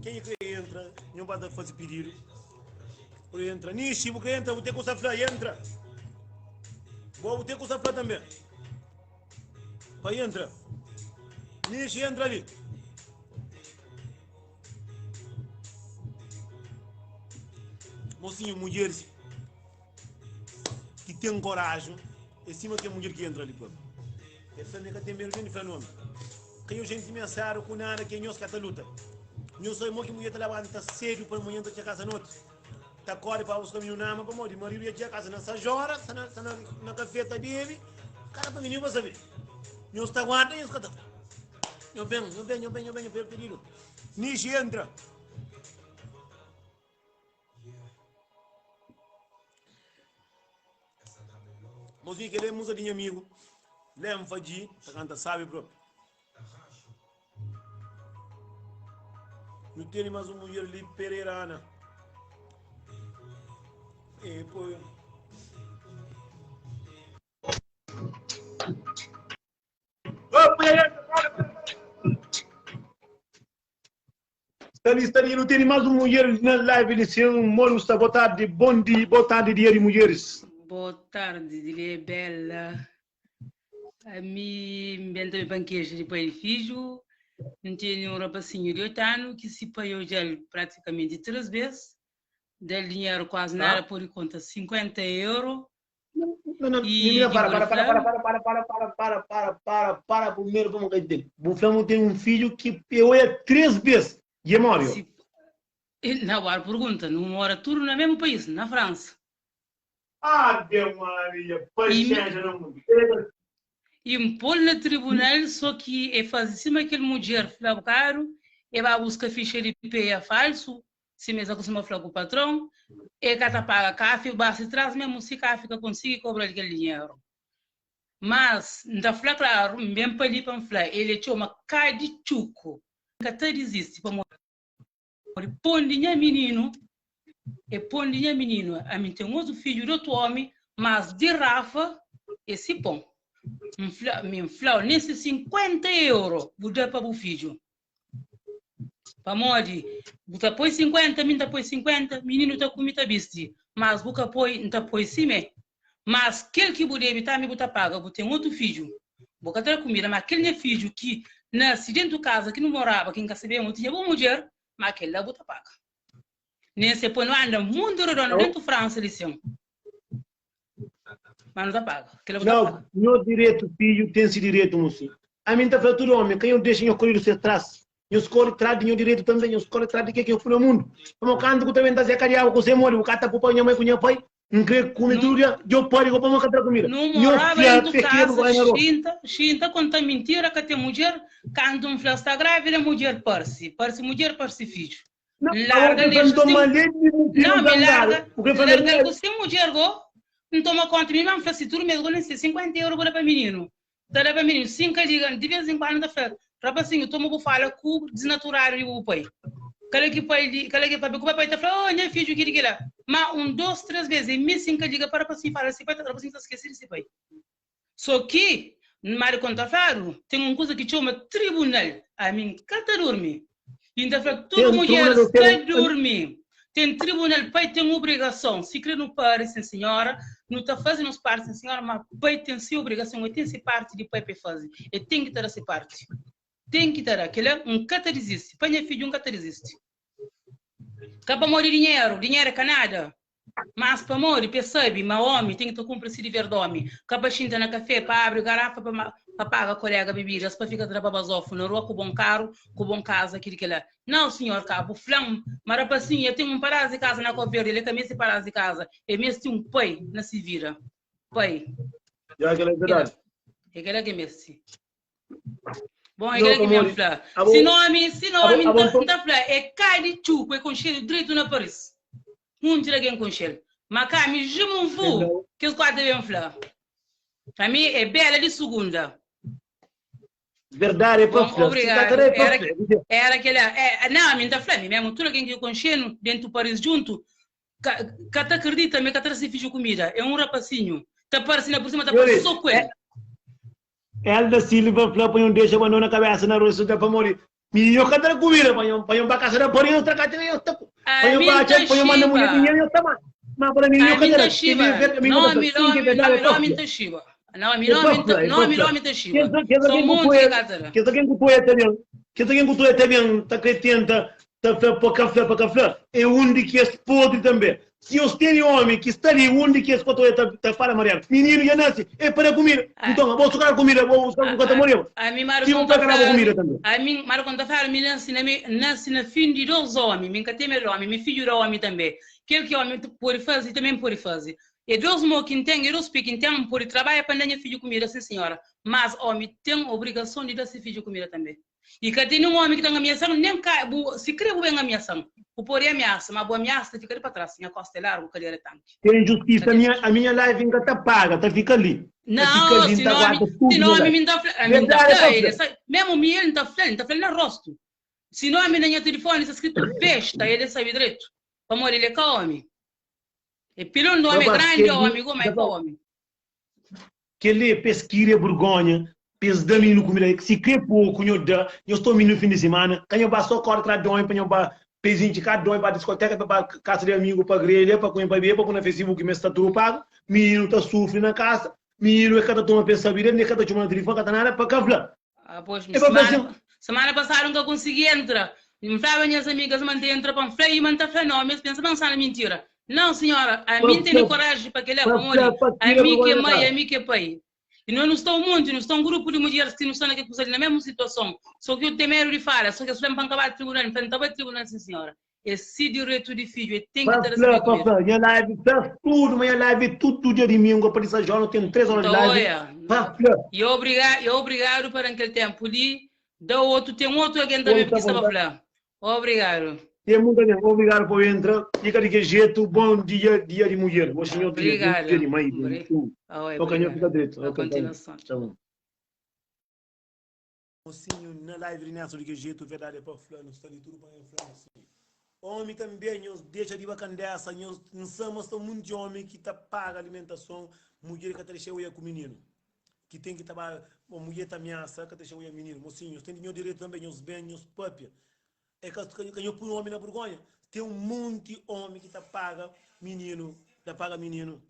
Kenha kre entra, nho ba ta faze pididu. Por entra. Nixi, bu kre entra, bu ten kusa fla, entra. Bo bu ten kusa fla tanbe. Pa entra. Nixi, entra li. Mosinhu, mudjeris ki ten koraju é sima kel mudjer ki entra li propi. El fla mi ka ten medu nen di fla nomi. Ka nho xinti miasadu ku nada ke nhos ka ta luta. Nho sabe mo ki mudjer ta labanta sedu pa manhan ta txia kasa noti. Ta kori pa buska mininu na ama pamodi maridu ya txia kasa na sa jora, sa na, sa na, na kafe ta bebe. Kara pa mininu pa sabe. Nhos ta guarda nhos ka ta fla. Nho ben, nho ben, nho ben, nho ben, nho ben pedidu. Nixi entra. Mozinho, kel é música di nha amigo Lem Fadji, ta canta sabi propi. Nu tene mais um mulher li, Pereira Ana. E, pô. Sta li, sta li, nu tene mais um mulher na live li sim, Molu sta, boa tarde, bom dia, boa tarde dia de mulheres. Boa tarde, Dilê Bela. Ami N ben tanbe pa N kexa di pai di fidju. N tene un rapasinhu di oitu anu ki si pai odja-l pratikamenti três bês, da-l dinheru kuazi nada, pode konta 50 euro. Não, não, E menina, ki para, bu para, para, fla? para, para, para, para, para, para, para, para, para, primeiro para não entender. Bu fla mo tem um filho que eu é três vezes e é morreu. Si, na agora pergunta, nu mora tudo na mesmo país, na França. Ave Maria, E mi, paciência na mundo. e N pô-l na tribunal, só ki e faze sima kel mudjer fla bokadu, e ba buska fixa di peia falsu, Sima es akustuma fla ku patron, e ka ta paga kafe, basta tras mesmu si kafe ka konsigi kobra-l kel dinheru. Mas, N ta fla klaru, N ben pa li pa N fla, el e txoma ka di txuku. N ka ta dizisti, pamodi pon di nha mininu e pon di nha mininu. Ami N ten otu fidju di otu omi, mas di Rafa e si pon. N fla, mi N fla-u, nen si 50 euro bu da pa bu fidju, Pamodi bu ta poi 50, mi N ta poi 50, mininu ta kume ta bisti, mas bu ka poi, N ta poi simé. Mas kel ki bu debe tambi bu ta paga, bu ten otu fidju, bu ka ta da kumida, ma kel nha fidju ki nase dentu kaza ki nu moraba, ki N ka sabeba ma bu tinha bu mudjer, ma kel la bu ta paga. Nen se poi nu anda mundu redondu dentu Fransa li sin, ma nu ta paga, kel la bu ta Nau, paga. nho diretu fidju ten si diretu mosi. Ami N ta fla tudu omi, ka nho dexa nho koridu ses tras. Nhos kori tras di nho diretu tanbe, nhos kori tras di ke ki nho pui na mundu. Pamodi kantu ku ta ben ta zeka di agu ku se modi, bu ka ta pupa nha mai ku nha pai. N kre kume tudu dia, djo pari go pamodi ka tra kumida. Nu Nho moraba fia dentu pekedu kaza, bai na ropa. xinta, xinta konta mintira ka ten mudjer, kantu N fla sta grávida mudjer parsi, parsi mudjer parsi fidju. Não, N agora larga que dexa fla, sem toma leite de Não, mentira mi zangado. larga, O que fala larga-l ku se mudjer go, N toma konta, mi ma N fla si tudu mes go nen se 50 euro bo da pa mininu, ta da pa mininu, si N ka liga, di vez en kuandu N ta fla, rapasinhu toma bu fala ku disnaturadu di bu pai, kala ki pai di, kala ki papia ku pai, pai ta fla, oh nha fidju kili kila, ma un dos tres vez e mi si N ka liga pa rapasinhu fala si pai, rapasinhu ta skese di si pai. So ki, ma di konta fladu, ten un kuza ki txoma tribunal. Ami N ka ta durmi. I N ta fla tudu Ten tribunal mudjeris, ô ka ten. durmi. Ten tribunal, pai ten obrigason. Si kre nu pari, sin sinhora, nu ta faze nos parti, sin sinhora, ma pai ten si obrigason, el ten si parti di pai pa el faze. El ten ki ta da si parti. Ten ki ta da. Kila, N ka ta dizisti. Pa nha fidju, N ka ta dizisti. Ka pamodi dinheru, dinheru é ka nada. Mas pamodi pa es sabe ma omi ten ki ta kunpri si diver di omi, ka pa xinta na kafé, pa abri garafa pa pa paga kolega bibidas, pa fika ta da pa bazofu na rua ku bon karu, ku bon kaza, kili kila. Nau sinhor, ka bu fla-m ma rapasinhu el ten un padas di kaza na Kau Verdi, el é ka meste padas di kaza, el meste un pai na si vida. Pai. Ya, kela é Kela, verdadi. é kela ki meste. Bom, é Não, kela ki mi pamodi fla. abo, Si nomi, si abo, nomi, abo nta, nton. nta fla, é ka di txuku, é konxedu dretu na Paris. Munti di algen konxel. Ma ka mi, je m'en fous, Entendeu? kes kuatu ben fla. A mi é bela di sugunda. Verdadi é pa Bom, fla. Si ka obrigadu. ta da é pa Era, fla. Quer dizer, era kela, é, não, mi nta fla, mi mesmu, tudu algen ki konxenu dentu Paris djuntu, ka, ka ta akredita ma e ka traze fidju kumida. É un rapasinhu. Ta parse na por sima, ta parse Yuri, so ku el. Elda Silva fla pa nho dexa bandona kabesa na rua sosial pamodi mi nho ka ta da kumida pa nho pa nho ba kasa da pari nho ta ka nho ta pa nho Ami ba N ta atxa pa nho manda mulher xiba. dinheru nho ta manda ma pa mi nho ka Ami ta N da ta kel-li xiba. é ver mi nho ta fla Nomi, sim ki é lomi, verdadi nomi, é pa lomi N fla ta xiba. Nomi, é pa lomi N ta, fla é pa nomi, fla lomi N ta xiba. kes kes São algen ku monti ki toia ka ta da. kes algen ku toia ta ben kes algen ku toia ta ben ta kre tenta ta fla pa ka fla pa ka fla é un di kes podri tanbe. Si nhos tene omi ki sta li un di kes ku ta ta ta fala mariadu mininu dja nase é pa da kumida nton abo su ka da kumida bo su ka ta moreba Ami mara si bo kon ta fla ka daba fladu kumida tanbe. ami mara kon ta fladu mi nase na mi nase na fin di dos omi mi nka ten medu di omi mi fidju da omi tanbe kel ki omi pode faze tambe N pode faze é dos mo ki N ten é dos pe ki N ten N pode trabadja pa N da nha fidju kumida sin sinhora mas omi ten obrigason di da se fidju kumida tanbe. I ka ten ninhun ómi ki ta amiasa-m, nen ka bu, si krê bu ben amiasa-m. Bu pode amiasa, má bu amiasa ta fika li pa tras. Nha kósta é largu, kadera é tanki. Ten Ka justisa, ten minha, justisa. a minha live nka ta paga, ta fika li. Ta fika Nau, li, si nta nómi, guarda si tudo nha nómi live. mi nta fla, mi nta Verdade é fla, pa el fla. é sa, memu mi el nta fla-l, nta fla-l na rostu. Si nómi na nha tilifoni sta skritu besta, el é sabe dretu, pamodi el é ka ómi. É pilon di ómi, é Rapaz, grandi kel-li, ómi, go, má é nta ka fla, ómi. Kel-li é pa es kiria burgonha, pa es da mininu kumida. Si kre poku, nho da. Nho sta mininu fin di simana, ka nho ba so kore tras di omi pa nho ba pa es intxi ka di omi pa diskoteka, pa ba kasa di amigu, pa grelha, pa kume, pa bebe, pa pui na facebook ma es sta tudu pagu. Mininu ta sufri na kasa, mininu e ka ta toma pa es sabi del, ne ka ta txoma na tilifoni, ka ta nada, pa ka fla. Ah, pois, É pa fla semana, sin. semana passada nunca consegui entra. N flaba nhas amigas ma N ta entra pa N fla i ma N ta fla não, mas pensa ma N sta na mintira. Não, senhora, a Pa mi N tene fla, coragem pa kel-la, pa pamodi fla, pa a tira mi ki vergonha é na mãe, kara. a mi ki é pai. E nós nu sta un monti, nu sta un grupu di mudjeris ki nu sta na kel kuza li, na mesmu situason. Só ki eu ten medu di fala, só ki es fla-m pa N ka ba tribunal, N fla, N ta bai tribunal, sim senhora. É si direitu di fidju, é ten ki Pa ta fla, resebe pa kumida. fla, nha live fla tudu, ma nha live é tudu dia dimingu, pa di 6 horas, ten 3 horas di Nta live, oia, pa fla. e obriga, e obrigadu pa dan kel tempu li, da otu, ten otu algen tanbe Oi, tá ki sta bom, pa tá. fla. Obrigadu. Tem muita gente, obrigado por entra, fica de que jeito, bom dia, dia de mulher, hoje é dia, dia Obrigada. de mãe, Obri- Oi, ok, nho obrigada. fica direito, Boa ok, tá bom, continuação. tá bom. Mocinho na live di Nelson di que jeito verdade é pa fla nu sta li tudo pa nhos fla mocinho homi tambe nhos dexa di bacandessa nhos nsa ma sta munti homi ki ta paga alimentason mudjer ka ta dexa oia ku minino ki tem ki ta ba mudjer ta ameaça ka ta dexa oia minino mocinho nhos tem di nhos direito tambe nhos bem nhos papia É ka ka nho pui omi na burgonha. Tem um monti omi ki ta paga mininu, ta paga mininu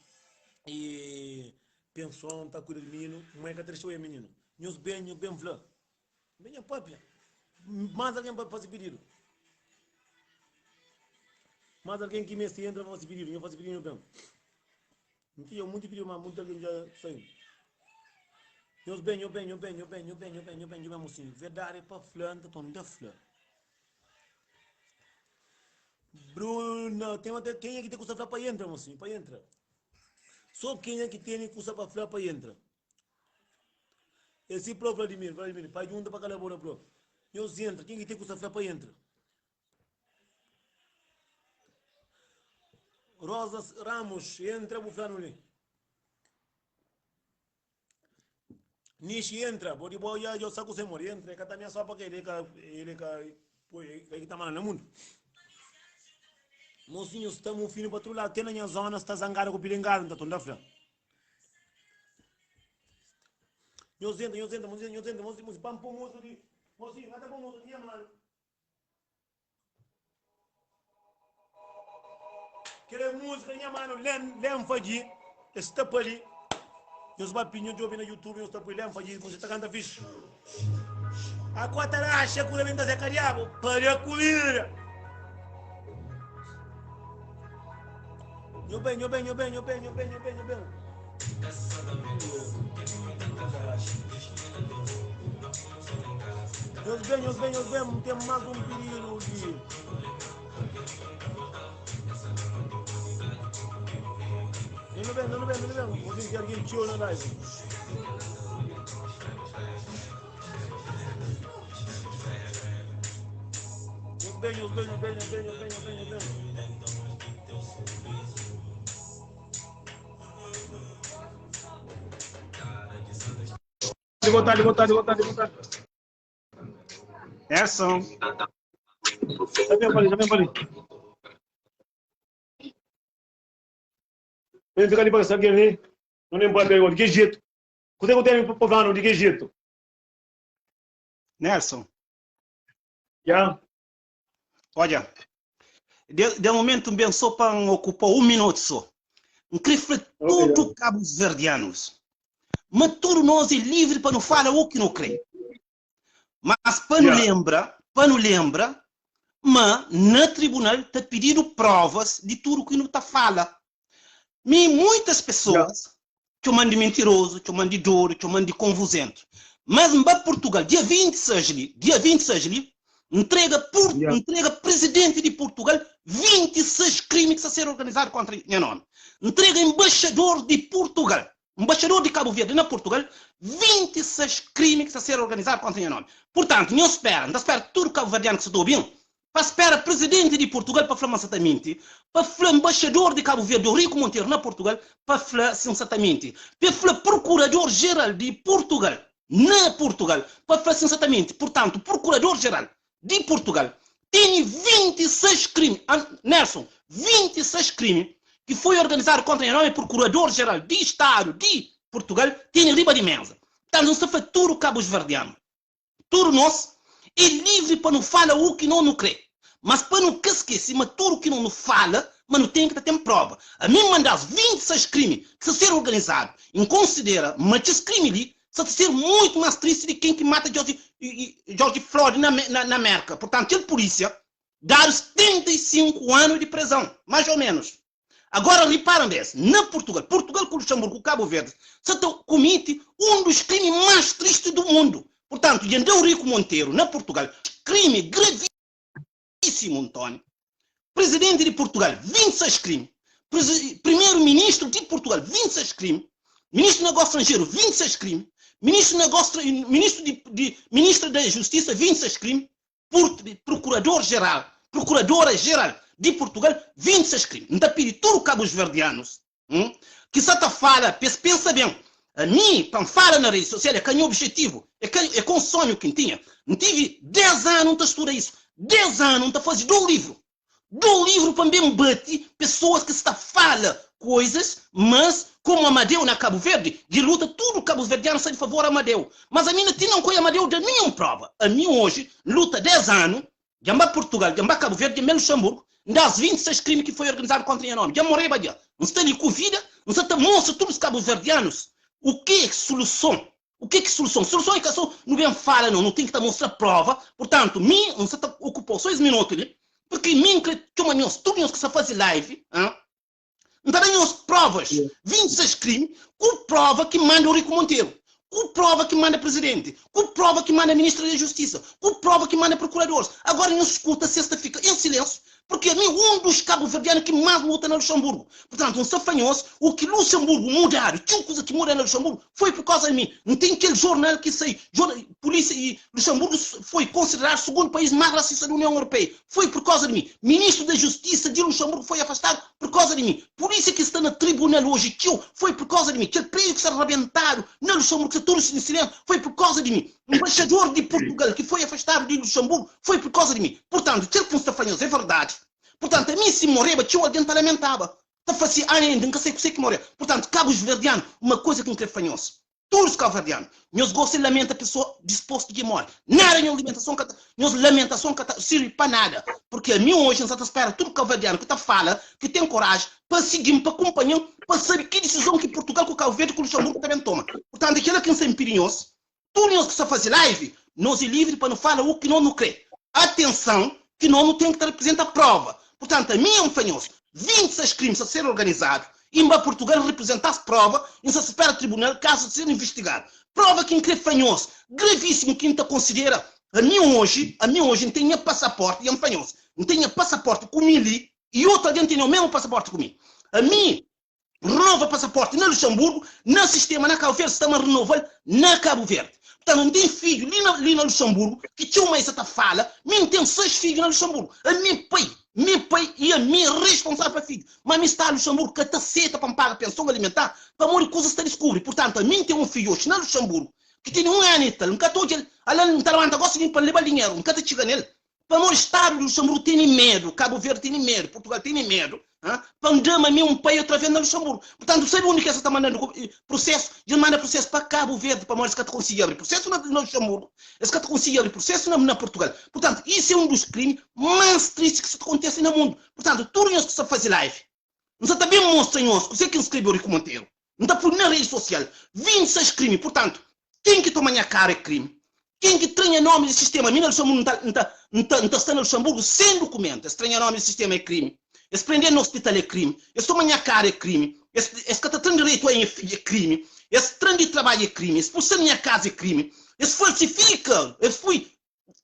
e penson, ta kuida di mininu, mãe ka ta dexa oia mininu. Nhos ben, nho ben fla. Ben nha papia. Mais algen pa fasi pididu. Mais algen ki mesti entra pa fasi pididu, nho fasi pididu nho ben. N tinha munti pididu, ma munti algen dja sai. Nhos ben, nho ben, nho ben, nho ben, nho ben, nho ben, nho ben, nho ben, mosinhu. Verdadi é pa fla, N ta torna fla. Bruna, tem até kenha ki tem kusa fla pa entra, mosinhu, pa entra. Só kenha ki tem kusa pa fla pa entra. Esse pro Vladimir, Vladimir, pa junta pa cala boca pro. Nhos entra, quem que tem kusa fla pa entra. Rosa Ramos, entra bu fla-nu li. Nixi entra, bo di bo ya yo sa ku se mori, entra, e ka ta ameaçau pa ke ele ka ele ka poi ele ka ta manda na mundu. Mocinho sta mufinu pa tudu ladu, te na nha zona sta zangadu ku pilingadu, nta tunda fla. Nhos entra, nhos entra, nhos entra, mocinho, mocinho, pa-m pô moço di, mocinho, ka ta pô moço di nha mano. Kel é música nha mano Lem Lem Fadji es sta pa li nhos ba pi nhos djobe na youtube nhos ta pui Lem Fadji você ta canta fixe a cota raxa ku rebenta Zé Cadiabo para comida nho bem nho bem nho bem nho bem nho bem nho bem nho bem Nhos ben, nhos ben, nhos ben, ten más un pididu di. Nhos ben, nhos ben, nhos ben, vou sentir alguém txeu na live. Nhos ben, nhos ben, nhos ben, nhos ben, nhos ben, nhos ben, nhos ben. Boa tarde, boa tarde, boa tarde, boa tarde. É som. Já vem para ali, já vem para ali. Vem ficar ali para saber ali. Não nem pode pegar. De que jeito? Kuzê ku tene pa fla-nu di ki Ejitu? Nelson. Ya. Odja, de, de momentu N ben só pa N okupa un minutu só. N kre fla tudu kabusverdianus ma tudu nos é livri pa nu fala u ki nu kre. Mas pa nu lenbra, pa nu lenbra ma na tribunal ta pididu provas di tudu ki nu ta fala. Mi muitas pessoas txoman di mentirozu, txoman di dodu, txoman di konvuzentu. Mas N ba Purtugal dia 26 li, dia 26 li, N ntrega pur, N ntrega presidenti di Purtugal 26 krimi ki sta ser organizadu kontra nha nomi. N ntrega embaixador di Purtugal, embaixador di Kabu Verdi na Purtugal 26 krimi ki sta ser organizadu kontra nha nomi. Purtantu, nhos spera, N ta spera tudu kabuverdianu ki sta ta obi-m, Pa spera Presidenti di Portugal pa fla ma N sa ta minti, pa fla Nbaxador di Kabu Verdi Eurico Monteiro na Portugal pa fla si N sa ta minti, pa fla Procurador Geral di Portugal na Portugal pa fla si N sa ta minti. Purtantu, Procurador Geral di Portugal tene 26 krimi, Nelson, 26 krimi ki foi organizadu kontra nha nomi, Procurador Geral di Stadu di Portugal tene riba di mesa. Purtantu, N sta fla tudu kabusverdianu, Tudu nos é livri pa nu fala u ki no nu kre, mas pa nu ka skese ma tudu ki no nu fala ma nu ten ki ta ten prova. Ami N manda-s 26 krimi ki sta ser organizadu i N konsidera ma kes krimi li sta ta ser muitu mas tristi di ken ki mata George Floyd na Merka. Purtantu, kel pulisia dadu 75 anu di prezon, mais ou menos. Agora ripara bes, na Portugal, Portugal ku Luxemburgo ku Cabo Verde sa ta kumiti um dos crime mais triste do mundo. Portanto, dja Ndeu Rico Monteiro na Portugal, crime gravíssimo, António. Presidente de Portugal, 26 crime. Primeiro Ministro de Portugal, 26 crime. Ministro de Negócio Estrangeiro, 26 crime. Ministro de Negócio, Ministro de, de Ministro da Justiça, 26 crime. Procurador-Geral, Procuradora-Geral di Portugal, 26 krimi. N ta pidi tudu kabusverdianus ki sa ta fala pa es pensa ben. Ami, pa N fala na redi sosial é ka nha objetivu, é ka é ka un sonhu ki N tinha. N tivi 10 anu N ta studa isu, 10 anu N ta faze 2 livru. 2 livru pa N ben bati pesoas ki sta fala koizas, mas komu Amadeu na Kabu Verdi dja luta tudu kabusverdianu sta di favor Amadeu. Mas ami na ti na N koi Amadeu da ninhun prova. Ami oji N luta 10 anu, dja N ba Purtugal, dja N ba Kabu Verdi, dja N ben Luxemburgu, N da-s 26 krimi ki foi organizadu kontra nha nomi. Dja N moreba dja. N sta li ku vida, N sta ta mostra tudus kabuverdianus u ki suluson U ke ki suluson? Suluson e ka so nu ben fala no, nu ten ki ta mostra prova. Purtantu, mi N sa ta okupau so es minutu li, purki mi N kre txoma nhos, tudu nhos ki sa fazi live, N ta da nhos provas, 26 krimi, ku prova ki manda Eurico Monteiro, ku prova ki manda Presidenti, ku prova ki manda Ministra da Justisa, ku prova ki manda Prokuradoris. Agora nhos skuta si es ta fika en silensiu, Purki ami un dus kabuverdianu ki mas luta na Luxemburgu. Purtantu, N sta fla nhos, u ki Luxemburgu mudadu, txeu kuza ki muda na Luxemburgu, foi pur kauza di mi. N ten kel jornal ki sai, jornal, pulisia i Luxemburgu foi konsideradu sugundu país mas rasista di Union Europeia, foi pur kauza di mi. Ministru da Justisa di Luxemburgu foi afastadu pur kauza di mi. Pulisia ki sta na tribunal oji txeu, foi pur kauza di mi. Kel prédiu ki sta rabentadu na Luxemburgu, ki sta tudu sin silensiu, foi pur kauza di mi. Nbaxador di Purtugal ki foi afastadu di Luxemburgu foi pur kauza di mi. Purtantu, kel ki N sta fla nhos é verdadi. Purtantu, ami si N moreba, txeu algen ta lamentaba, ta fla si, Ai, inda N ka sai kusé ki moreba. Purtantu, kabusverdianu, uma kuza ki N kre fla nhos, tudus kauverdianu, nhos gosta di lamenta pesoa dispostu di more. Nada nhos limentason ka ta, nhos lamentason ka ta sirbi pa nada. Purki ami oji N sa ta spera tudu kauverdianu ki ta fala, ki ten koraji, pa sigi-m, pa kunpanha-m, pa sabe ki disizon ki Purtugal ku Kabu Verdi ku Luxemburgu ta ben toma. Purtantu, é kela ki N sta inpidi nhos. Tudu nos ki sta faze live, nos é livre pa nu fala u ki no nu kre. Atenção ki no nu ten ki ta representa prova. Portanto, ami N fla nhos, 26 crimes sta ser organizado i N ba Portugal representa-s prova i N sta spera tribunal caso ser investigado. Prova ki N kre fla nhos, gravíssimo ki N ta considera ami hoje, ami hoje N ten nha passaporte i N fla nhos, N ten nha passaporte ku mi li i otu algen tene o mesmo passaporte ku mi. Ami renova pasaporti na Luxemburgo, na sistema na Cabo Verde sta ma renoval na Cabo Verde. Portanto, N ten fidju li na, li na Luxemburgo, ki txeu mai sa ta fala, mi N ten 6 fidju na Luxemburgo. Ami é pai, mi é pai i ami é responsável pa fidju. Ma mi sta Luxemburgo ka ta seta pa N paga pensão alimentar, pamodi kuzas ta diskubri. Portanto, ami N ten un fidju oxi na Luxemburgo, ki tene un anu i tal, N ka ta odja-l, ala N ta labanta gosi di pa N leba-l dinheru, N ka ta txiga nel. Pamodi Stadu di Luxemburgo tene medu, Cabo Verde tene medu, Portugal tene medu pa N da ma mi un pai otra vez na Luxemburgo. Purtantu, sabe undi ki es sa ta mandando prusesu? Dja manda prusesu pa Cabo Verde pamodi es ka ta konsigi abri prusesu na Luxemburgo, es ka ta konsigi abri prusesu na Portugal. Purtantu, isu é un dus krimi más tristi ki sa ta kontese na mundu. Purtantu, tudu nhos ki sa faze live, N sa ta ben mostra nhos kuzê ki N skrebe Eurico Monteiro. N ta pui na redi sosial 26 krimi. Purtantu, ken ki toma nha karu é krimi. Ken ki tra nha nomi di sistema, mi na Luxemburgu N ta, N ta, N ta, N ta sta na Luxemburgu sen dukumentu, es tra nha nomi di sistema é krimi. Es prende-m na ospital é krimi. Es toma nha karu é krimi. Es, es ka ta tra-m direitu a nha fidju é krimi. Es tra-m di trabadju é krimi. Es spulsa-m di nha kaza é krimi. Es falsifika, es pui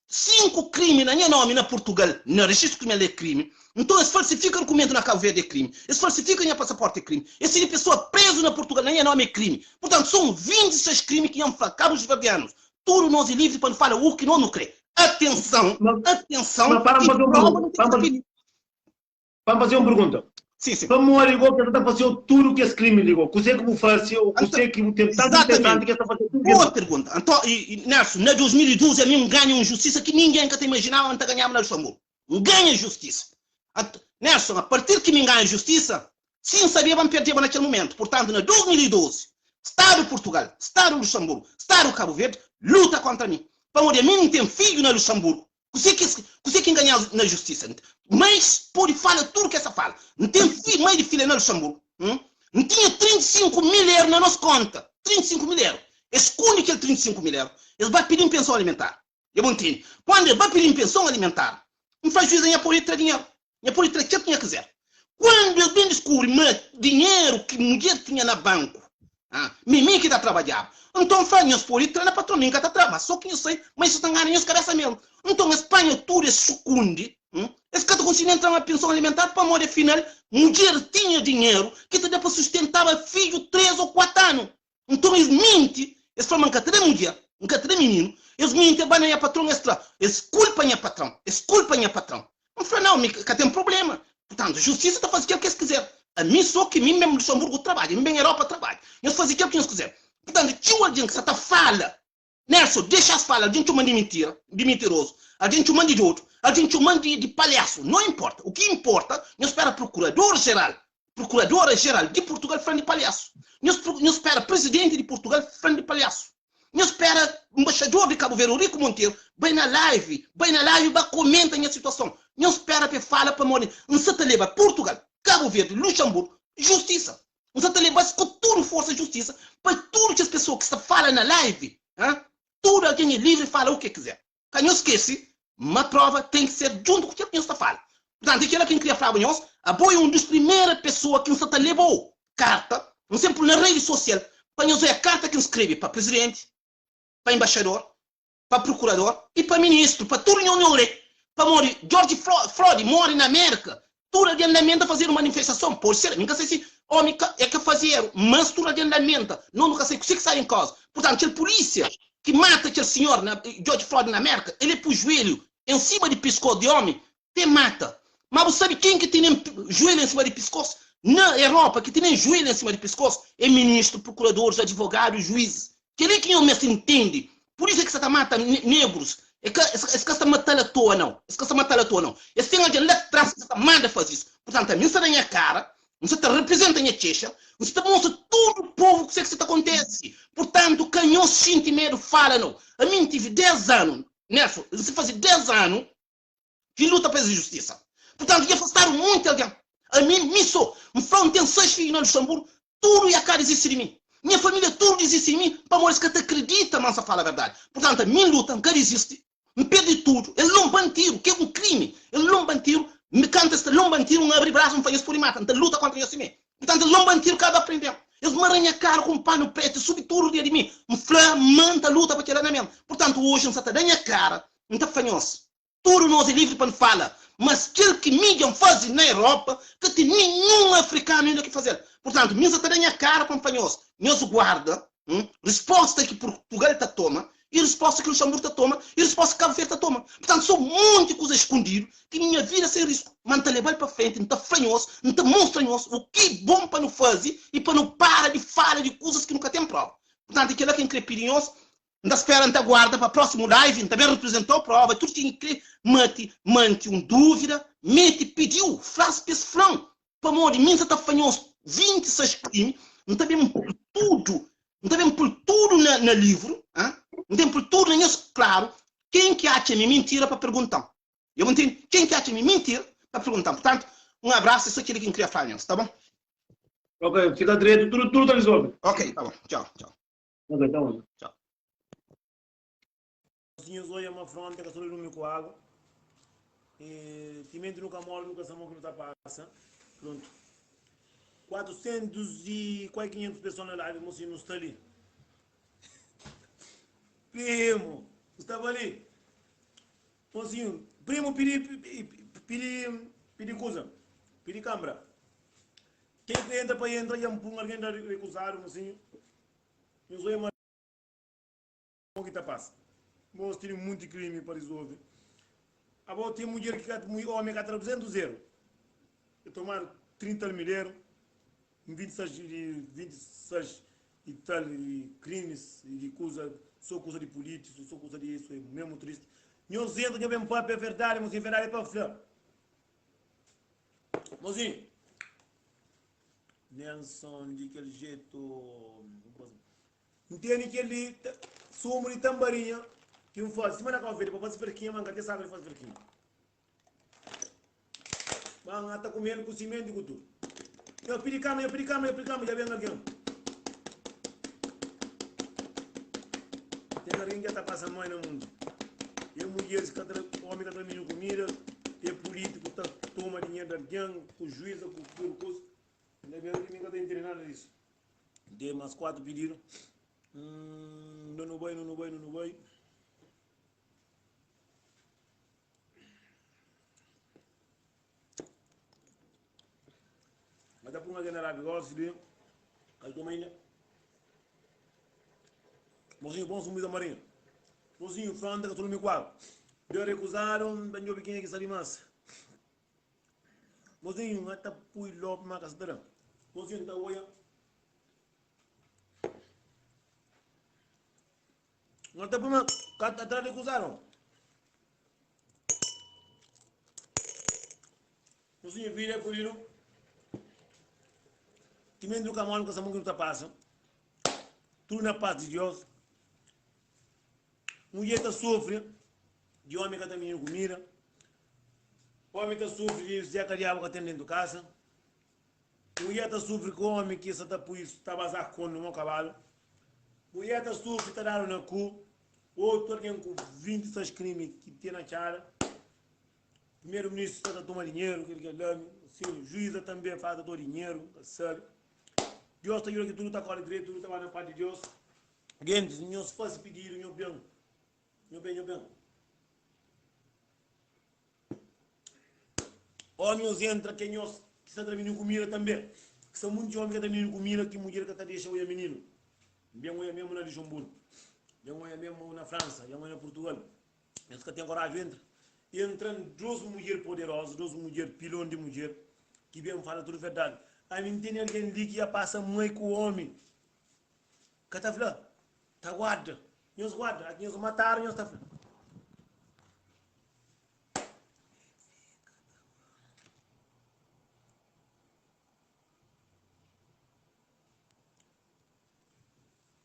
5 krimi na nha nomi na Purtugal, na rejistu kriminal é krimi, nton es falsifika dukumentu na Kabu Verdi é krimi, es falsifika nha pasaporti é krimi, es tene pesoa prezu na Purtugal na nha nomi é krimi. Purtantu, son 26 krimi ki nha fla kabusverdianus, tudu nos é livri pa nu fala u ki nos nu kre. Atenson, atenson, Ma para ki fazer uma prova pergunta. nu ten ki Para difini. Pa N faze un pergunta. Sim, sim. Pamodi igual ki es ta fase-u tudu kes krimi li go? Kuzê ki bu fase ô Anto, kuzê ki bu ten tantu interesanti exatamente. ki es ta fase tudu kes. Boa pergunta. Anto, e, e, Nelson, na 2012 ami N ganha un justisa ki ningen ka ta imaginaba ma N ta ganhaba na Luxemburgo. N ganha justisa. Anto, Nelson, a partir ki mi N ganha justisa, si N sabeba N perdeba na kel mumentu. Purtantu, na 2012, Stadu Purtugal, Stadu Luxemburgo, Stadu Kabu Verdi luta kontra mi. Pamodi ami N ten fidju na Luxemburgo. Kuzê ki es, kuzê ki N ganha na justisa? Mães pode fala tudu ki esa fala. N ten fi, mãe di filha na Luxemburgo. Hum? N tinha 35 mil euro na nos konta. 35 mil euro. Es skunde kel 35 mil euro. Es ba pidi-m pensão alimentar. E bo ntende? Kuandu es ba pidi-m pensão alimentar, N fla juiz, Nha pode tra dinheru. Nha pode tra kel ki nha kizer. Kuandu es ben diskubri ma dinheru ki mudjer tinha na banku, ah, mi mi ki ta trabadjaba. Nton fla, nhos pode tra na patron, mi N ka ta tra, ma so ki nhos sai ma isu ta ngana nhos kabesa mesmu. Nton es panha tudu, es sukundi, hum, es ka ta konsigi nen tra ma penson alimentar pamodi afinal mudjer tinha dinheru ki ta da pa sustentaba fidju 3 o 4 anu. Nton es minti, es fla ma N ka ta da mudjer, N ka ta da mininu. Es minti, es ba na nha patron, es fla, Es kulpa nha patron, es kulpa nha patron. N fla, Nau, mi ka ten prubléma. Purtantu, justisa ta faze kel ki es kizer. Ami so ki mi ben Luxemburgu trabadja, mi ben Europa trabadja. Nhos faze kel ki nhos kizer. Purtantu, txeu algen ki sa ta fala Nelson, dexa-s fala, algen txoma-m di mintira, di mintirozu, algen txoma-m di dodu, algen txoma-m di, di palhasu, no inporta. U ki inporta, nhos spera prokurador jeral, prokuradora jeral di Purtugal fla-m di palhasu. Nhos, nhos spera prezidenti di Purtugal fla-m di palhasu. Nhos spera nbaxador di Kabu Verdi, Eurico Monteiro, bai na live, bai na live ba komenta nha situason. Nhos spera pa e fala pamodi N sa ta leba Purtugal, Kabu Verdi, Luxemburgo, justisa. N sa ta leba-s ku tudu forsa justisa pa tudu kes pesoa ki sta fala na live ha tudu algen é livri fala u ke kizer ka nhos skese ma prova ten ki ser djuntu ku kel ki nhos ta fala purtantu é kela ki N kria flaba nhos abo é un dus primera pesoa ki N sa ta leba-u karta N senpri na redi sosial pa nhos oia karta ki N skrebe pa prizidenti pa embaxador pa procurador e pa ministro, pa tudo nho nho lê. Pamodi George Floyd morre na América, tudo algen lamenta fazer manifestação, pode ser, mi ka sei si homi ka é ka faze erro, mas tudo algen lamenta, no nu ka sei kuse ki sai em causa. Portanto, kel polícia ki mata kel senhor na George Floyd na América, ele pui joelho em cima di piscoço di homi Te mata. Ma bu sabe ken ki tene juelhu en sima di piskos? Na Europa, ki tene juelhu en sima di piskos é ministru, prokuradoris, advogadu, juizis. Kel-li ki nhos meste ntende. Pur isu é ki sa ta mata negrus. É ka, es ka sta mata-l atoa, nau. Es ka sta mata-l atoa, nau. Es ten algen la tras ki sa ta manda faze isu. Purtantu, ami N sta da nha kara, N sta ta reprezenta nha txexa, N sta ta mostra tudu povu kuse ki sa ta kontese. Purtantu, ka nhos xinti medu fala, nau. Ami N tive 10 anu, Nelson, N sta faze 10 anu ki luta pa es injustisa. Purtantu, dja afastadu monti algen. Ami, mi so, N fla, N ten 6 fidju na Luxemburgu, tudu ya ka dizisti di mi. Nha familia tudu dizisti di mi, pamodi es ka ta kridita ma N sa fala verdadi. Purtantu, ami N luta, N ka dizisti, N perdi tudu. Es lonba-m tiru, ki é un krimi. Es lonba-m tiru, mi kantu es ta lonba-m tiru, N abri brasu, N fla, Nhos pode mata, N ta luta kontra nhos simé. Purtantu, es lonba-m tiru, kaba prende-m. Es mara nha karu ku un panu pretu, es subi tudu riba di mi. N fla ma N ta luta pa kel-la na mel. Purtantu, oji N sa ta da nha kara, N ta fla nhos, Tudu nos é livri pa N fala, mas kel ki mi dja N faze na Europa, ka ten ninhun afrikanu inda ki faze-l. Purtantu, mi N sa ta da nha kara pa N fla nhos, nhos guarda risposta ki Purtugal ta toma, i risposta ki Luxemburgu ta toma, i risposta ki Kabu Verdi ta toma. Purtantu, so monti kuza skundidu ki nha vida sen risku, ma N ta leba-l pa frenti, N ta fla nhos, N ta mostra nhos u ki bon pa nu faze i pa nu para di fala di kuzas ki nu ka ten prova. Purtantu, é kel-la ki N kre pidi nhos. N ta spera, N ta guarda pa prósimu live, N ta ben reprezenta-u prova, tudu ki N kre mati, manti un dúvida, mete, pidi-u, fla-s pa es fla-m, pamodi mi N sa ta fla nhos 26 krimi, N ta ben pô-l tudu, N ta ben pô-l tudu na, na livru, ha? N ta ben pô-l tudu na nhos klaru, ken ki atxa mi mintira pa pergunta-m. Dja bu ntende? Ken ki atxa mi mintira pa pergunta-m. Purtantu, un abrasu, é so keli ki N kria fla nhos, ta bon? Ok, fika dretu, tudu, tudu ta risolve. Ok, ta bon. Txau, txau. Ok, ta bon. Txau. Sinhor oia ma fronta ka so lumi ku agu e timenti nu ka mori nu ka sa mo ki nu ta pasa prontu 400 e kuai 500 pessoa na live mo si nu sta li primo nu staba li mosinho primo pidi pidi pidi kuza pidi kambra ken ki entra pa entra dja npun algen da rekuzadu mosinho nhos oia ma Mo ki ta pasa. Bos tene munti krimi pa risolve. Abo ten mudjer ki ka omi ka tra 200 eru. E tomadu 30 al milheru, 26 di 26 i tal di krimis i di kuza, so kuza di pulitiku, so kuza di isu, é mesmu tristi. Nhos entra nho ben papia verdadi, mosinhu, verdadi é pa fla. Mosinhu, Nelson di kel jetu. N tene kel-li sumu di tanbarinha ki N faze sima na Kau Verdi pa faze ferkinha, ma N ka ten saku di faze ferkinha. Ma N ata kume-l ku simenti ku tudu. Nho pidi kama, nho pidi kama, nho pidi kama, dja ben algen. Ten algen ki dja ta pasa mai na mundu. E mudjeris ka tra, omi ka tra mininu kumida, e pulitiku ta toma dinheru di algen, ku juiza, ku tudu kuza. N ta pensa ki mi N ka ta intende nada disu. Dê mas 4 pididu. Hum, nu bai, nu bai, nu bai. Mas dá para uma general gosto de Calma ainda. Mozinho, bom sumo da marinha. Mozinho, fronta que tu não me qual. Deu recusaram, banho biquinha que sabe mais. Mozinho nga ta pui lopi ma ka sa ta da. Mozinho ta oia. Nga ta pui ma ka ta tra di kuza no. Mozinho vida é fudidu. Timenti nu ka mori nu ka sa mon ki nu ta pasa. Tudu na paz di Dios. Mudjer ta sufri di omi ka ta mininu kumida. Omi ta sufri di zeka diabu ka ten dentu kasa. Mudjer ta sufri ku omi ki sa ta pui ta baza konu mo kabalu. Mudjer ta sufri ta dadu na ku otu algen ku 26 krimi ki ten na txada. Primeru ministru sa ta toma dinheru, kel ki la, sin, juiza tanbe falta to dinheru, ka sabi. Dios ta juda ki tudu ta kore dretu, tudu ta ba na pas di Dios. Gentis, nhos fasi pididu, nho ben, nho ben, nho ben. Ó nhos entra ke nhos ki sta tra mininu kumida tanbe. Ki sta munti omi ka tra mininu kumida ki mudjer ka ta dexa oia mininu. N ben oia mesmu na Luxemburgo, N ben oia mesmu na Fransa, N ben oia na Purtugal. Nhos ka ten koraju entra. Entran dos mudjer poderozu, dos mudjer pilon di mudjer ki ben fala tudu verdadi. Ami N tene algen li ki ya pasa mai ku omi. Ka ta fla, ta guarda. Nhos guarda, aki nhos matadu nhos ta fla.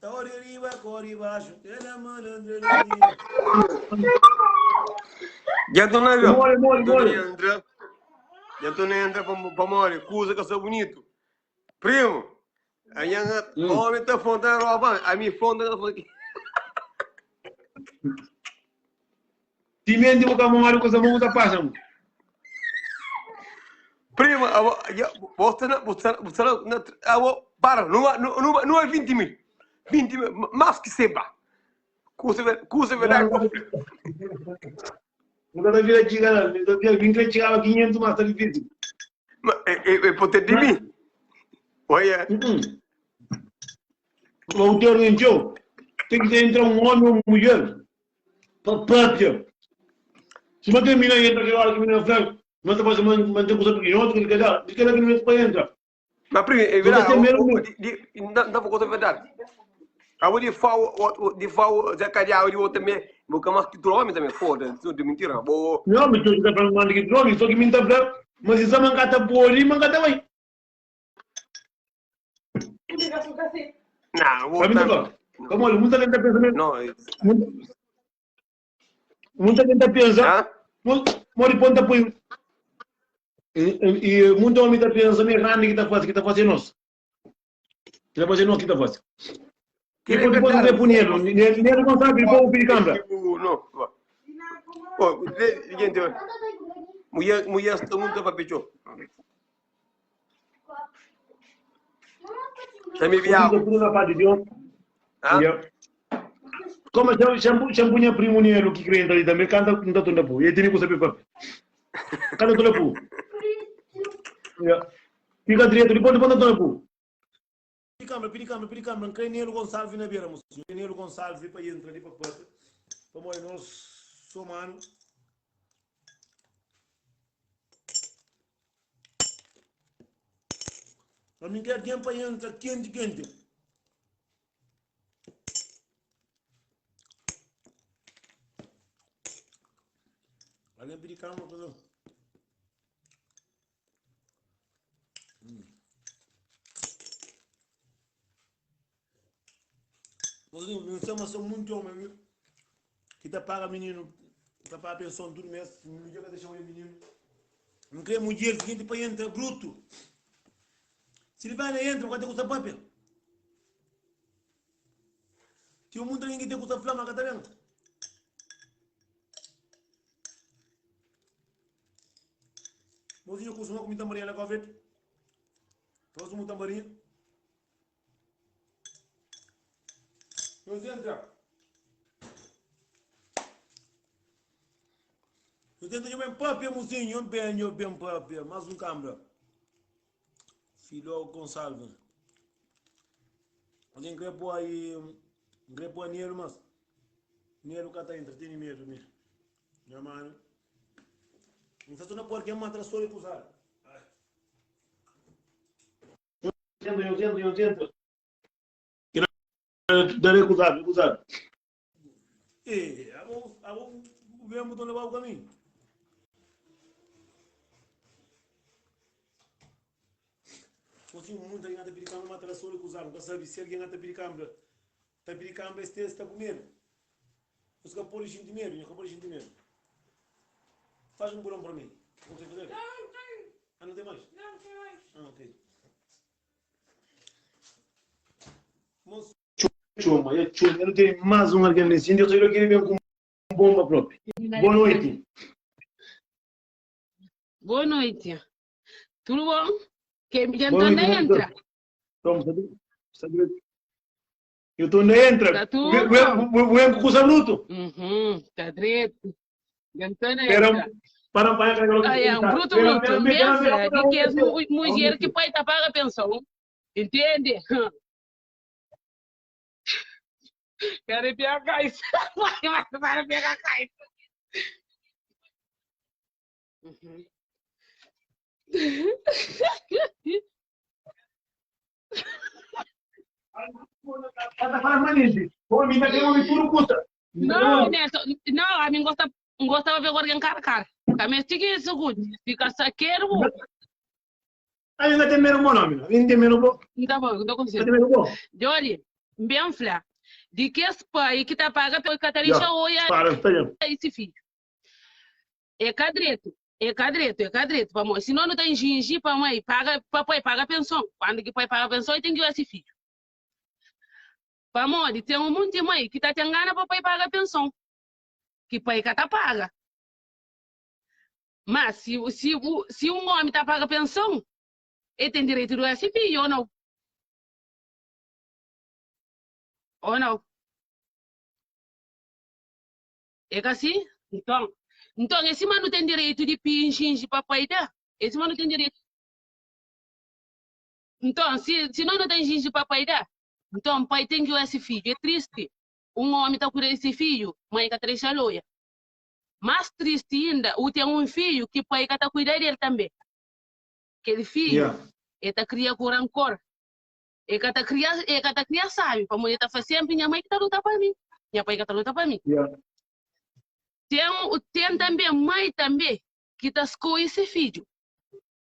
Tori riba, kori baxu, ela malandra di Já tô na avião. Mole, mole, Já tô na mole. entra. Já tô na entra pa, pa mole. Kusa que sou bonito. Primo, a minha Hum. homem tá fronta na Europa. A minha fronta tá fronta. Timenti bu ka móre, kusa bon bu ta pasa. Primo, a vo- ya, você na, você na, você na, na a vo- para, não há, não, não, não é 20 mil. 20 mil, mais que seba. Cusa, cusa verdade. Nu ka ta vira txiga la, nu ta vira, mi n kre txigaba 500, mas ta difísil. Ma, é, é, é poder de mim. Olha, O teu txeu, ten ki entra un omi ou un mudjer pa papia. Si ma ten mina entra kel ora ki mina fla, ma ta fase ma ma ten kusa pikinoti kel kela, di kela ki nu meste pa entra. mas primo, é Porque verdade. tem O, mesmo. o, di, di, não, não vou contar a verdade. Abo di fau, di fau, Zé Cadiago di outro também, bo ka mas ki tudo homem também, foda-se, tudo mentira, bo. Não, mas tu tá falando mais que tudo homem, só que mim tá falando, mas isso man ka ta pode, man ka ta vai. Não, bo Pra mim tá tá. falando. Como olha, muita gente tá pensando, Não, muita, muita gente tá pensa, hã? mori ponta põe e, e, e muito homem tá pensa, me grande que tá fazendo, que tá fazendo nós. Que tá fazendo nós que tá fazendo. Que E depois não tem punhelo, nem não sabe, depois o pedir câmera. Não. Oh, gente, mulher, mulher está muito para pecho. Também vi água. Tudo na parte de ontem. Como shampoo minha primo nelo que crente ali também canta não tá toda pu. E tem que saber papi. Canta toda pu. Fica direto, depois depois tá toda pu. Pedi câmera, pedi câmera, pedi câmera. Não Nelo Gonçalves na beira, moço. Nelo Gonçalves para entrar ali para porta. Para morrer nós somando. A mim quer tempo para entrar quente, quente. Alguém pedir calma, fazer. Não chama só muito homem, viu? Que tá paga menino, tá paga pensão todo mês, mulher que deixa o menino. Não quer mulher seguinte para entra bruto. Se ele vai na entra, vai ter custa papel. Tem um mundo que tem custa flama, tá vendo? Mozinho costuma comer tamborim na covete. Trouxe um tamborim. Meus entra. Eu tento de bem papel, mozinho, bem, eu bem papel, mais um câmera. Filho Gonçalves. Alguém quer pôr aí, quer pôr nele, mas nele que tá entretenimento mesmo. Minha mano. Não sei se não pode quem mata só recusar. Eu tento, eu tento, eu tento. Dar recusado, recusado. E, abo, abo, vemos onde vai o caminho. Fosse um mundo alguém está pedir câmera, mata só recusado. Nunca sabe se alguém está pedir câmera. Está pedir câmera, este está com medo. Os capores de medo, os capores de medo. Faz um bolão para mim. Consegue fazer? Não, não tem. Ah, não tem mais? Não, não tem mais. Ah, ok. Moço, chuma, é chuma. Eu não tenho mais um alguém nesse. Eu só queria ver com bomba própria. Boa noite. Boa noite. Tudo bom? Quem me Boa então noite, nem entra. Toma, sabe? Sabe? Eu estou na entra. Tá tudo. Vem com o bruto. Uhum, tá direito. Então nem Pero, entra. para para Ah, é um bruto, bruto. Pensa de que as mulheres que pai tá paga pensão. Entende? Quero pegar a caixa. Vai, vai pegar a caixa. Uhum. Tá falando manente. Pô, me dá que eu tudo custa. Não, Neto, não, a mim gosta, gosta de ver alguém cara cara. Também fica seguro, fica saqueiro. Ainda tem menos bom nome, ainda tem menos bom. Tá bom, não consigo. Tem menos bom. Jolly, bem flá. De que esse pai que tá paga pelo Catarina olha Para, tá esse filho. É cadreto, é cadreto, é cadreto, vamos. Se não, não tem gingi para mãe, paga, papai paga pensão. Quando que pai paga pensão, tem que ir esse filho. Pamodi, tem um monte de mãe que tá tendo gana papai paga pensão. Que pai que tá paga. Mas se, se, se um homem tá paga pensão, ele tem direito do SP ou não? Ou não? É que assim? Então, então esse mano tem direito de pinche papai dá? Esse mano tem direito. Então, se, se não, não tem gente papai dá? Então, pai tem que olhar esse filho. É triste. Um homem tá cuidando desse filho, mãe que três loia. Mais triste ainda, o tem um filho que pai que tá cuidando dele também. Aquele filho, Yeah. ele tá cria com rancor. E ka ta kria, e ka ta kria sabi, pamodi e ta fla senpri nha mai ki ta luta pa mi, nha pai ka ta luta pa mi. Ten, ten tanbe mai tanbe ki ta skoji se fidju.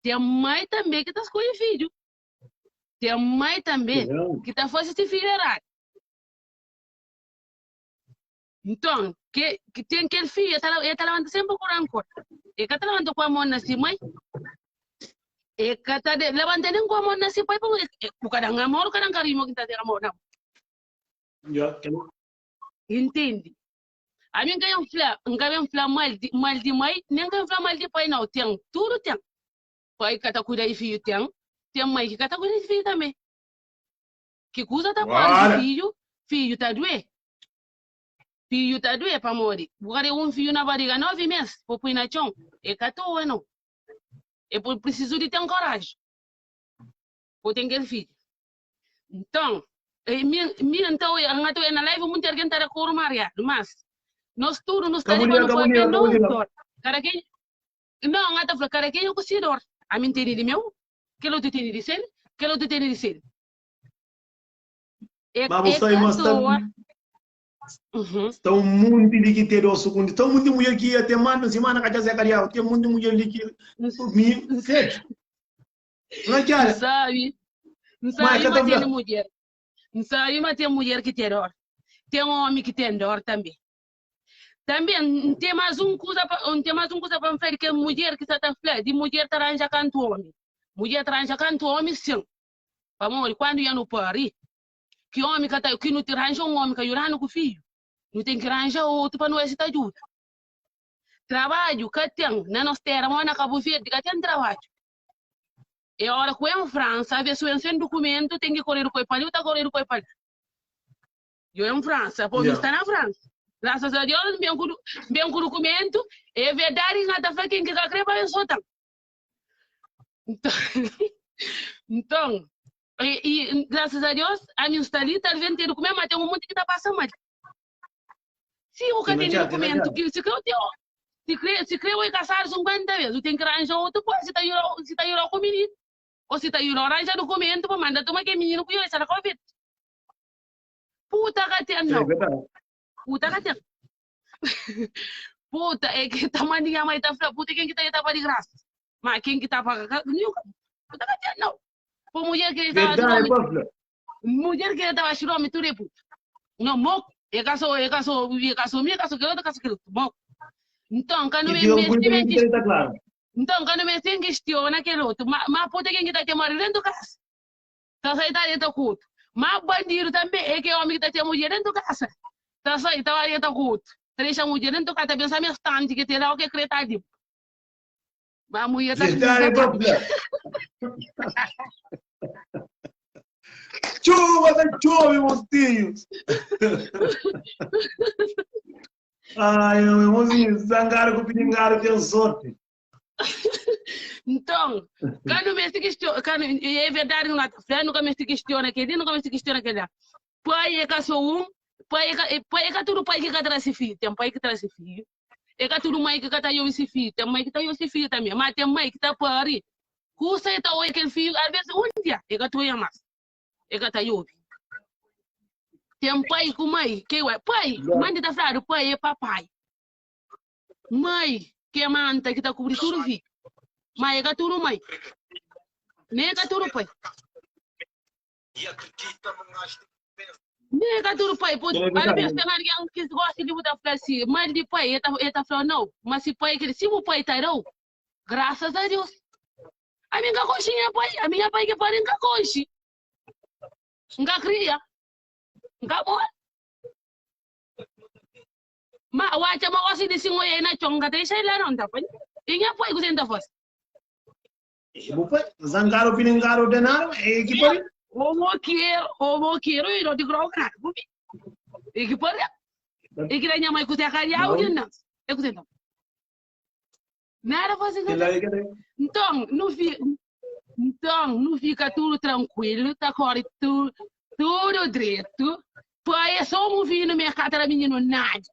Ten mai tanbe ki ta skoji fidju. Ten mai tanbe ki ta fase se fidju eradu. Nton, ke, ki ten kel fidju, e ta, e ta labanta senpri ku rankor. E ka ta labanta ku amor na si mai, e ka ta de, labanta nen ku amor na si pai, pamodi e, ku ka dan amor, ku ka dan karinhu, mo ki ta ten amor na bo. Intendi? Ami N ka ben fla, N ka ben fla mal di, mal di mai, nen N ka ben fla mal di pai, nau. Ten, tudu ten. Pai ka ta kuida di fidju, ten. Ten mai ki ka ta kuida di fidju tanbe. Ki kuza ta kóre ku fidju, fidju ta duê. Fidju ta duê pamodi bu ka ten un fidju na bariga novi mês pa pui na txon, e ka toa nau. E prisizu di ten koraji pa ten kel fidju. Nton, mi, mi N ta oia, N ta oia na live munti algen ta da koru mariadu, mas nos tudu nu sta li pa nu papia nos dor. Kada ken, nau, N ta fla kada kenha ku si dor. Ami N tene di meu, kel otu tene di sel, kel otu tene di sel. É, Mas é você ka mas está toa. Uhum. está um monte de que te dou segundo. Está um monte de mulher que até manda semana que já se cariava. Tem um monte de mulher ali que me credo. Não N quero. sabe, N Mas sabe que ma tá ten falando? mulher. N sabe ma ten mulher ki ten dor. Ten homi ki ten dor tanbe. Tanbe N ten mas un kuza pa, N ten mas un kuza pa N fla di kel mulher ki sa ta fla di mulher ta ranja kantu homi. Mulher ta ranja kantu homi sin. Pamodi kuandu ya nu pari, ki omi ka ta, ki nu ranja un omi ka judanu ku fiju, nu ten ki ranja otu pa nu esi ta juda. Trabadju ka ten na nos tera, mo na Kabu Verdi ka ten trabadju. E ora ku en Fransa, aves su en sen dukumentu, ten ki koredu ku e pa li, u ta koredu ku e pa la. Yo en Fransa, po mi sta na Fransa. Grasas a Deus, N ben ku, N ben ku dukumentu, e verdadi N ka ta fla ken ki ka kre pa ben sotan. Nton, e, e grasas a Deus, ami N sta li, talvez N ten dukumentu, ma ten un monti ki ta pasa mal. Si bu ka Tem tene na txá, tem na dukumentu, txá. ki si kre u ten, si kre, si kre u é kasadu 50 ves, u ten ki ranja otu poi, si ta jura, si ta jura ku mininu, o si ta jura ranja dukumentu pa manda tuma ke mininu ku jura, sa na kau verde. Puta ka ten É nau. verdade. Puta ka ten. Puta, é ki ta manda nha mãe ta fla, puta ken ki ta ta pa di graça. Ma ken ki ta paga ka, nunca. Puta ka ten nau. Po mulher ki ta Verdade, dorme, pa fla. mulher ki ta baxi dorme tudo é puta. Não, moco, é caso, é caso, é caso mi, é caso kel outro, é caso kel outro, moco. Então, quando E me fica um me coisa tiver que que tá claro. então, quando me tem questiona aquele outro, ma, ma puta quem que tá te marido dentro de casa. Ta sai ta deta ku otu. Ma bandidu tanbe é ke omi ki ta ten mudjer dentu kasa. Ta sai ta ba deta ku otu. Ta dexa mudjer dentu kasa, ta pensa ma es tanti ke ten la o ke kre ta di. Ma mudjer ta Verdade, ta pa fla. Txuba ta txobe, mosinhos. Ai, meu mozinho, zangadu ku piringadu ten sorti. Nton, ka nu meste kistiona, ka nu, e é verdadi ki nu ta fla, nu ka meste kistiona kel-li, nu ka meste kistiona kel-la. Pai é ka sô un, pai é ka, pai é ka tudu pai ki ka tra se fidju, ten pai ki tra se fidju, é ka tudu mai ki ka ta obi se fidju, ten mai ki ta obi se fidju tanbê, má ten mai ki ta pari, kusa e ta oia kel fidju, alvês un dia e ka ta oia más, e ka ta obi. Ten pai ku mai ki é igual, pai, mandi ta fladu pai é papai. Mai ki é manta ki ta kubri tudu fidju. Má é ka tudu mai, nen é ka tudu pai. Nen é ka tudu pai. Pode, Kel é alvês verdadi. ten algen ki gosta di bu ta fla si, mal di pai, el ta, el ta fla nau. Ma si pai kre, si bu pai ta da-u, grasas a Deus. Ami N ka konxe nha pai, ami nha pai ki pari N ka konxe. N ka kria, N ka mora. Ma waca ma gosi di sin oia i na con, N ka ta dexa i la non, ta pai. I nha pai kuzê N ta fasi? E bu pai, zangadu pilingadu danadu, e ki pari? O bo kier, o bo kier, o i no di grau gradu, bu bi. E ki pari? E ki da nha mai kuzê ka diabu di nan. E kuzê N ta fasi? Nada fasi N ka ta. Nton, nu fi, nton, nu fika tudu trankuilu, ta kori tu, tudu dretu. Pai é só un fidju no me ka ta da mininu nada.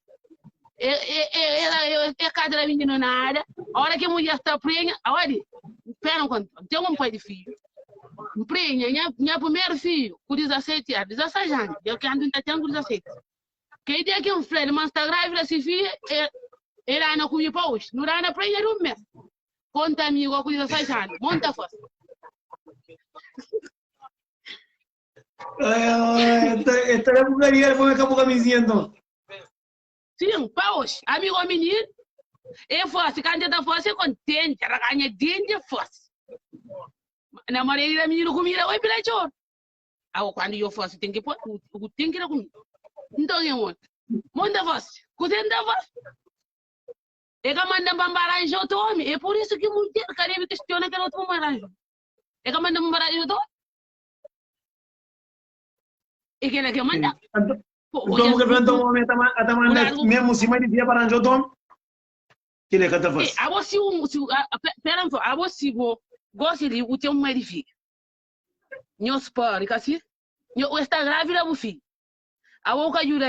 E, e, e, e, e ka ta da mininu nada. Ora ki mudjer sta prenha, odi, pera un konta, ten un pai di fidju. N prenha nha, nha primeru fiju ku 17 anu, 16 anu, dja ki antu N ta ten ku 17. Kel dia ki N fla-l ma N sta grávida si fiju, e, e dana ku mi pa oji. Nu dana prenha di un mes. Konta amigu ku 16 anu, mo N ta fase? E ta da bu garia, pa ka bu kamizinha nton. Sim, pa oji. Amigu mininu, e fase, kantu e ta fase, e kontenti, e raganha denti e fase. Na maneira da menino comida, oi pela choro. Ah, quando eu faço, tem que pôr, tem que dar comida. Então, eu monto. Monta fácil. Cozinha fácil. É que manda para arranjar outro homem. É por isso que mulher Caribe questiona aquele outro homem arranjou. É que manda para arranjar outro homem. É que ela que manda. Então, que então, o homem tá manda mesmo se mãe dizia para arranjar outro homem. Kile ka ta fasi. Abo si un si pera nfo abo si bo gosi di u ten un mai di fidju nhos pari ka si nho u sta grávida bu fidju abo u ka djuda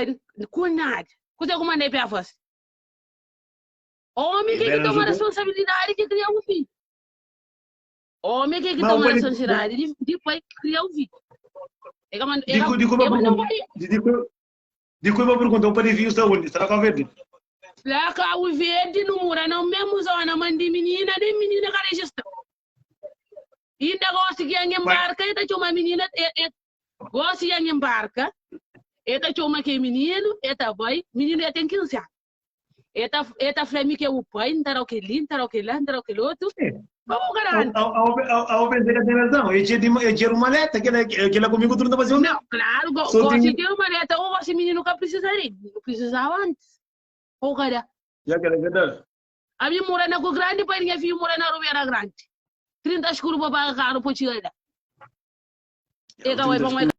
ku nada kuse ku manda e pia fasi omi ke ki toma responsabilidadi ki kria bu fidju omi ke ki toma responsabilidadi di di pai kria bu fidju e ka manda e ka e manda bu pai Di ku bo pergunta, o pa di fidju sta undi? Sta na Cabo Verde? La Cabo Verde nu mora na mesmu zona, man di minina, den minina ka rejista. Inda gosi ki N embarka, e ta txoma minina, e, e, gosi N embarka, e ta txoma ke mininu, e ta bai, mininu ya ten 15 anu. E ta, e ta fla mi ke bu pai, N ta dau kel-li, N ta dau kel-la, N ta dau kel otu. Pa bu garanta. Ao pensa que tem razão. Eu tinha, eu tinha uma maleta, que ela, que ela comigo tudo não fazia Não, claro, go, Só gosto tinha- de uma maleta, ou gosto de menino que precisaria. Não precisava antes. Ou cada. Já que era verdade. A mim mora na Cu Grande, pai minha filha mora na Ribeira Grande. 30 escuro para pagar carro para chegar lá. E que vai para mais.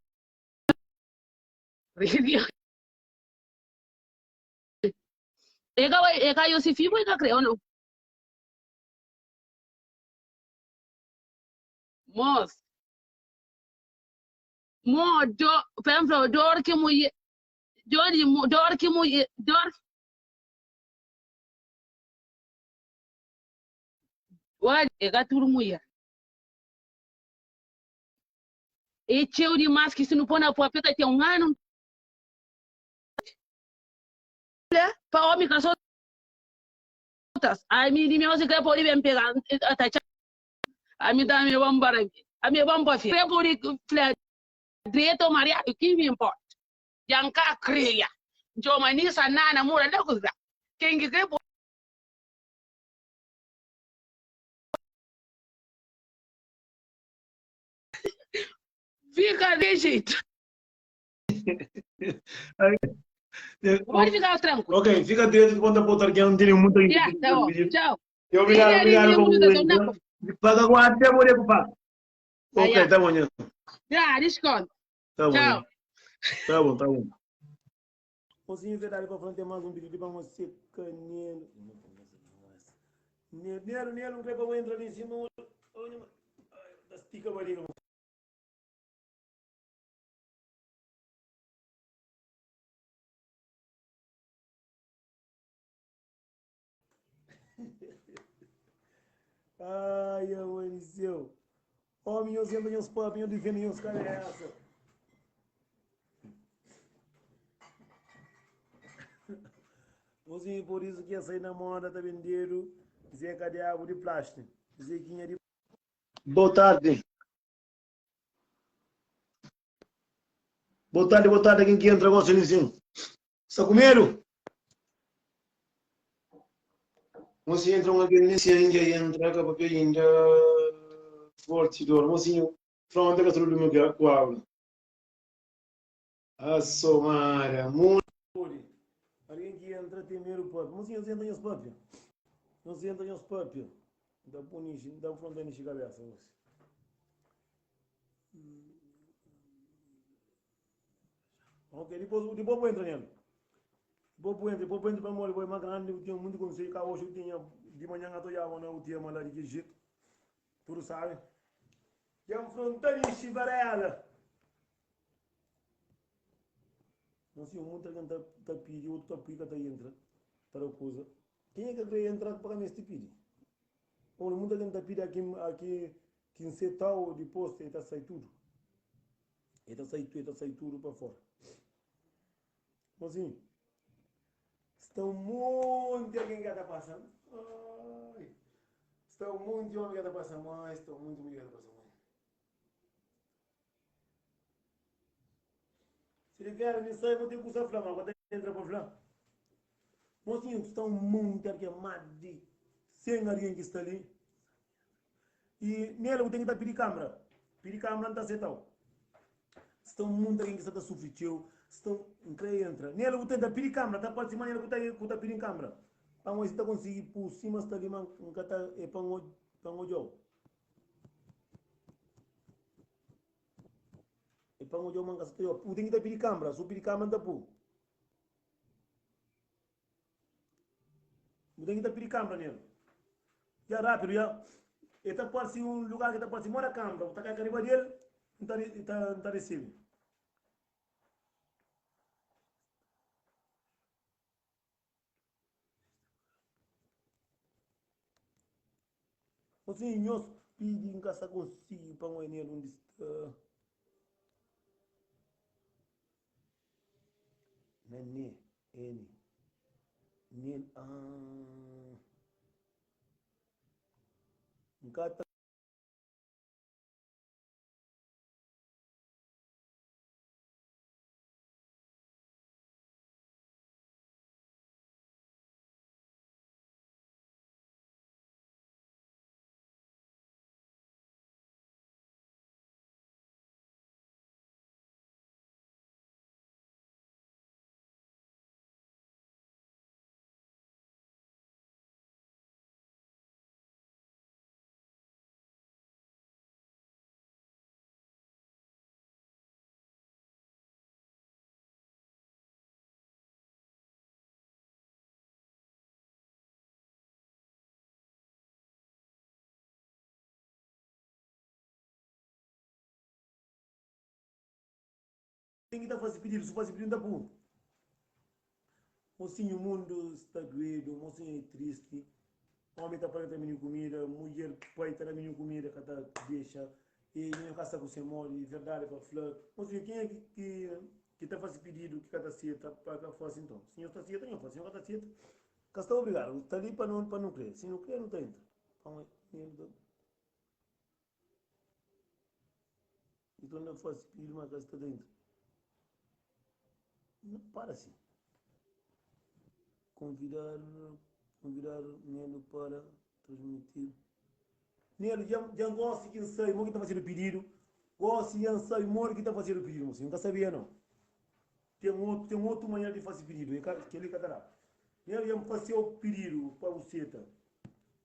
E que vai, e que eu se fico e que creu não. Mos. Mo do, por dor que mulher, dor de dor que mulher, dor. Olha, é gato mulher. E teu demais que se não pôr na porta tem um ano. Pa homem que só A mi di mi osi kre podi ben pega atacha. A mi ta mi bom para a mi bom pa fi. Kre podi fla direito mariado que me importa. Janka cria. Njoma nisa nana mura da kuza. Quem que kre Fica de jeito. Pode ficar tranquilo. Ok, fica direito de ponta a ponta, que não tem muita Yeah, tá bom. Tchau. Obrigado, obrigado. Paga guarda, vou pagar. Ok, tá bom, né? Já, desconto. Tá bom. Tchau. Tá bom, tá bom. Mocinho, você dá ali pra frente mais um pedido para você, canelo. Nelo, nelo, não quer para entrar ali em cima. Estica a barriga. Ai, amanheceu. Homem, eu sento nos papos, eu defendo nos cabeça. Mocinho, por isso que essa aí na moda tá vendendo Zeca de água de plástico. Zequinha de. Boa tarde. Boa tarde, boa tarde, quem que entra agora, Silencinho? Está com medo? Mocinho, entra uma vez, ainda entra, acaba que ainda forte dor. Mocinho, fronte que tudo meu que com aula. A somara, muito. Alguém que entra tem medo, papi. Mocinho, você entra em papi. Você entra em papi. Dá punish, dá fronte na cabeça, mocinho. Ok, depois, depois vou entrar nele. Depois vou entrar, depois vou entrar para morrer, vou mais grande, eu tenho muito conselho, que hoje eu tinha, de manhã eu estou já, eu tinha lá de que jeito. Tudo sabe. Já enfrentar de Varela. Não sei, muita gente tá, tá pedindo, outro tá pica, tá entra, tá recusa. Quem é que quer entrar para mim este pedido? Ou muita gente tá pedindo aqui, aqui. Ki N seta-u dipôs e ta sai tudu. E ta sai, e ta sai tudu pa fora. Mozinho, sta un monti algen ki ka ta pasa. Ai, sta un monti omi ki ka ta pasa mai, sta un monti mulher ki ka ta pasa mai. Si di vera mi sai, bo ten kusa fla, ma bo ta entra pa fla. Mozinho, sta un monti algen, más di 100 algen ki sta li. I nel bu ten ki ta pidi kambra. Pidi kambra N ta setau. Sta un munti algen ki sta ta sufri txeu. Sta un, N kre entra. Nel bu ten ta pidi kambra. Ta parse ma nel ku ta ku ta pidi kambra. Pa N oi si ta konsigi pu sima sta li ma N ka ta e pa N pa N odjau. E pa N odjau ma N ka sa ta odjau. Bu ten ki ta pidi kambra. Si bu pidi kambra N ta pu. Bu ten ki ta pidi kambra nel. Ya rapidu ya. E ta parsi un lugar ki ta parsi moda kambra. Bu ta kai riba del, N ta N ta risibi. Mosinhu, nhos pidi N ka sa konsigi pa N oi nel undi sta. Na ne, N, nel, ah. N ka ta. Ten ki ta fase pididu, si fase pididu N ta pui. Mosinhu mundu sta duedu, mosinhu é tristi. Omi ta paga ta mininu kumida, mudjer pai ta da mininu kumida ka ta dexa. E mininu ka sta ku se modi, verdadi pa fla. Mosinhu kenha ki ki ta fase pididu ki ka ta seta pa ka fase nton. Si nhos ta seta nho fase, si nho ka ta seta ka sta obrigadu. Sta li pa no pa nu kre, si nu kre nu ta entra. Pamodi Nton na fase pididu ma ka sta ta entra. Não para assim. Convidar, convidar Nelo para transmitir. Nelo, dja, dja gosi ki N sabe mo ki ta fazedu pididu. Gosi dja N sabe modi ki ta fazedu pididu, mosinhu. N ka sabia nau. Ten otu, ten otu manera di fase pididu. E ka, kel-li ka ta da. Nelo, dja N fase-u pididu pa bu seta.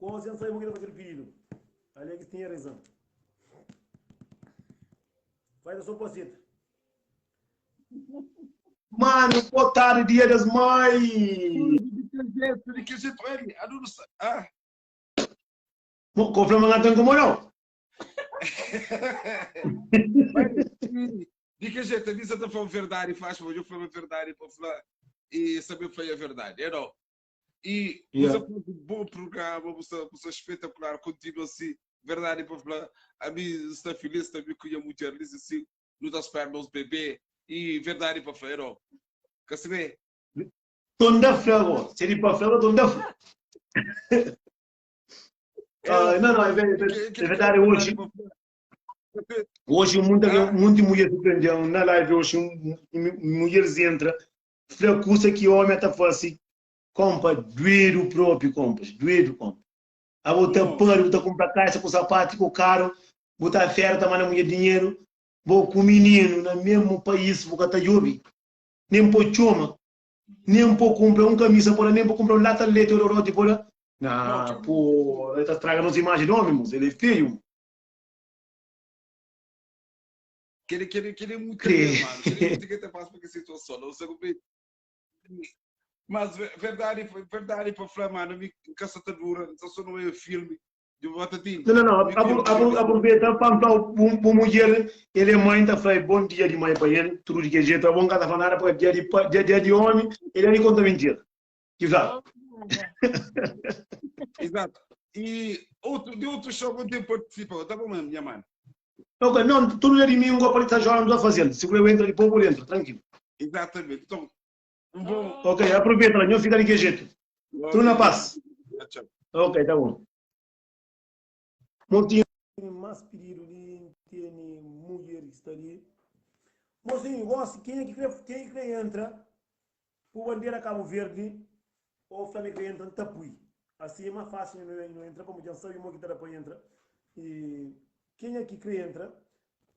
Gosi dja N sabe mo ki ta fazedu pididu. Alex tinha razão. Vai da só paceta. Mano, boa tarde, dia das mães. De que jeito, de que jeito ele? Adoro. Ah. Ko fla ma nga ta incomoda-u? De que jeito? A mim ta fala verdade, faz, mas eu falo verdade para falar e saber falar a verdade, é não? E Yeah. você faz um bom programa, você, você é espetacular, continua assim, verdade para falar. A mim está feliz também com a mulher, diz assim, não está esperando os bebê e verdade para falar, não. Quer saber? Tonda fla go. Se di pa fla, tonda fla. Ah, não, não, é, ver- é verdade hoje. Hoje muita, muita mulher surpreendeu na live hoje, mulheres entra, Fla kusa ki omi ata fasi kompa duedu propi kompas duedu kompa abo ta pari bu ta kumpra kaxa ku sapatu ku karu bu ta fera ta manda mudjer dinheru bo ku mininu na mesmu pais bu ka ta djobi nem po txoma nem po kumpra un kamisa po da nem po kumpra un lata di leti o roti po da na po el ta straga nos imaji di omi mos el é feiu. Kele, kele, kele é muito Kre. bem, mano. Kele é muito que te faz para que situação, não sei como é. Mas verdade, verdade para falar, mano, mi casa tá dura, então só não é filme de batatinha. Não, não, não. Aproveita para falar o mulher, ele é mãe, tá falando bom dia de mãe para ele, tudo de que jeito, é bom que tá falando nada, porque dia de, dia, dia de homem, ele nem conta mentira. Exato. Exato. E outro, de outro show que eu tenho participa, tá bom mesmo, minha mano. Ok, não, tudo dia domingo a partir de 6 horas não está fazendo. Se eu entra depois por dentro, tranquilo. Exatamente. Então, um bom. Ok, aproveita lá, não fica de que jeito. Tudo na paz. Tchau. Ok, tá bom. Motinho. Tem mais pedido ali, tem mulher que está ali. Mocinho, gosto, quem é que quer, quem é que quer entra, o bandeira Cabo Verde, ou Flamengo que entra, tapui. Assim é mais fácil, não, não entra, como já sabe, o que tá para entra. E quem é que quer entra,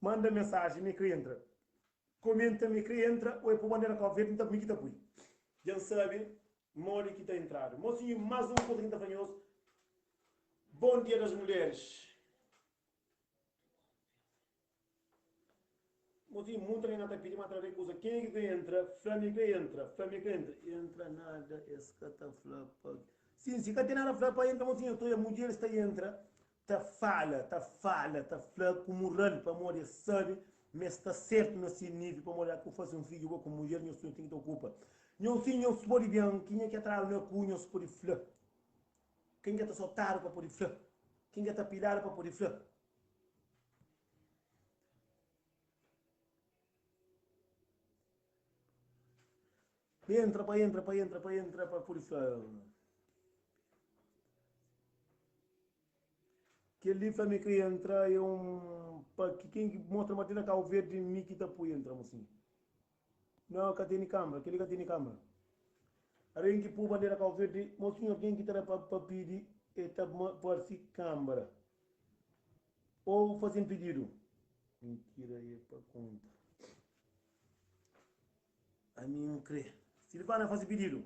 manda mensagem, me quer entra. Comenta, me quer entra, ou é para bandeira Cabo Verde, então me que tapui. Já sabe, mole que tá entrado. Mocinho, mais um pouquinho tá fanhoso. Bom dia das mulheres. Mozinho, muita gente tá pedindo, mas tá recusa. Quem é que entra? Flamengo entra, Flamengo entra. Entra nada, esse que tá flapa. Sim, se cá tem nada flapa, entra, mozinho, tô, a mulher está entra, tá fala, tá fala, tá fla com moral, para morrer, sabe? Mas está certo nesse nível, para morrer, que eu faço um filho com mulher, meu senhor tem que te ocupa. Não sim, não se pode bem, quem é que atrás na cunha, não se pode fla. Quem que tá soltado para poder fla? Quem que tá pilhado para poder fla? Entra, pa entra, pa entra, pa entra, pa poder fla. Kel-li fla mi kre entra é un pa ki ken ki mostra ma ti na Cabo Verde mi ki ta pui entra mosinhu. Não, ka tene câmara, kel-li ka tene câmara. Algen ki pui bandera Cabo Verde, mosinhu algen ki ta da pa, pa pidi e ta parse câmara. Ou faze un pedidu. Mentira é pa konta. Ami N kre. Silvana faze pedidu.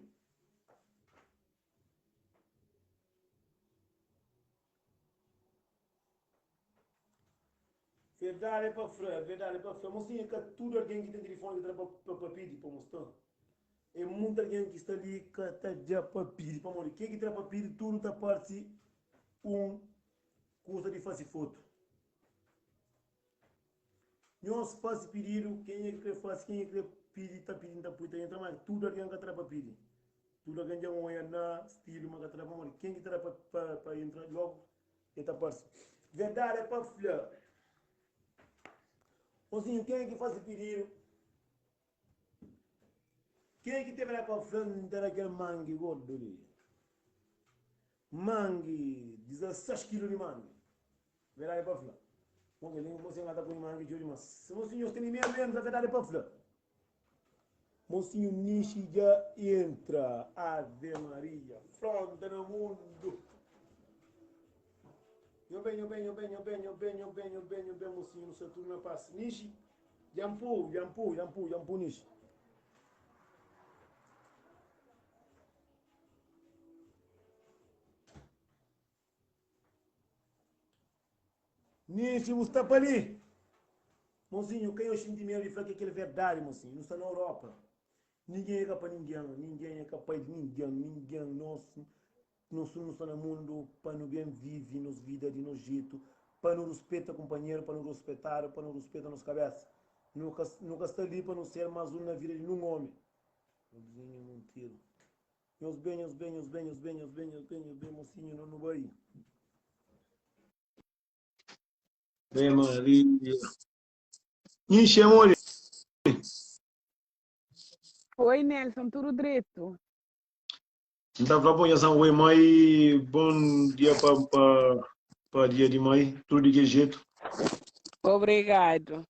Verdade é pa fra, verdade é pa fra. Mocinho, é ka tudo alguém ki tem telefone ki ta da pa, pa, pa pidi pa mostra. É muito alguém ki sta li ka ta da pa pidi. Pamodi ke ki ta da pa pidi, tudo ta parse um kusa di fase foto. Nhos fase pididu, kenha ki kre fase, kenha ki kre pidi, ta pidi, ta pui, ta entra, ma tudo alguém ka ta da pa pidi. Tudo alguém dja oia na stilu, ma ka ta da pamodi ken ki ta da pa, pa, pa entra logo E ta parse. Verdade é pa fla. Mozinho, quem é que faz pedido? Quem é que teve lá pa fla N ta da kel mangi gordo li? Mangi, 16 kilo di mangi. Verdade é pa fla. Bom, kel li você nga ta pui mangi txeu dimas. Se mozinho tene medo entra, verdade é pa fla. Mocinho Nixi dja entra. Ave Maria, fronta na mundu. Nho ben, nho ben, nho ben, nho ben, nho ben, nho ben, nho ben, nho ben, mocinho, nu sta tudu na pas. Nixi, dja N pô, dja N pô, dja N pô, dja N pô, Nixi. Nixi, bu sta pa li? Mozinho, ka yo xinti medu di fla ke kel verdadi, mozinho. Nu sta na Europa. Ninguém é ka pa ninguém, ninguém é ka pai di ninguém, ninguém. Nos, nos tudu nu sta na mundu pa nu ben vivi nos vida di nos jetu, pa nu ruspeta kunpanheru, pa nu ruspetadu, pa nu ruspeta nos kabesa. Nu ka, nu ka sta li pa nu ser mas un na vida di nun omi. Mozinho Monteiro. Nhos ben, nhos ben, nhos ben, nhos ben, nhos ben, nhos ben, nhos ben, mocinho, no nu bai. Ave Maria. Ixi, amor. Oi, Nelson, tudo dreto? N ta fla bo nha san oi mãe, bom dia pa, pa, pa dia di mãe, tudo di que jeito. Obrigado.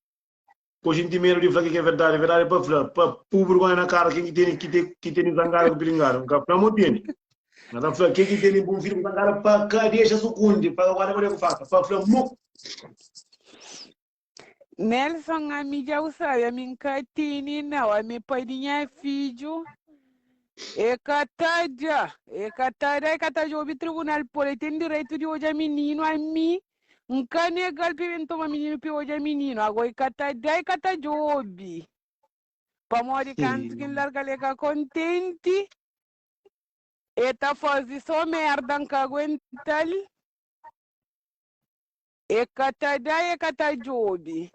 Hoje N ten medu di fla ke ki é verdadi, verdadi é pa fla, pa pu burgonha na kara ken ki tene ki te ki tene zangada ku pilingada, N ka fla mo tene. N ta fla ke ki tene bun fidju ku zangada pa ka dexa sukundi, pa ka guarda pa ku faka, pa fla mo. Nelson, ami dja bu sabe, ami N ka tene nau, ami é pai di nha fidju, e ka ta da, e ka ta da, e ka ta djobe tribunal pol, e ten direitu di odja mininu, ami N ka nega-l pa e ben toma mininu pa e odja mininu. Ago e ka ta da, e ka ta djobe. Pamodi kantu ki N larga-l e ka kontenti, e ta faze so merda, N ka aguenta-l. E ka ta da, e ka ta djobe.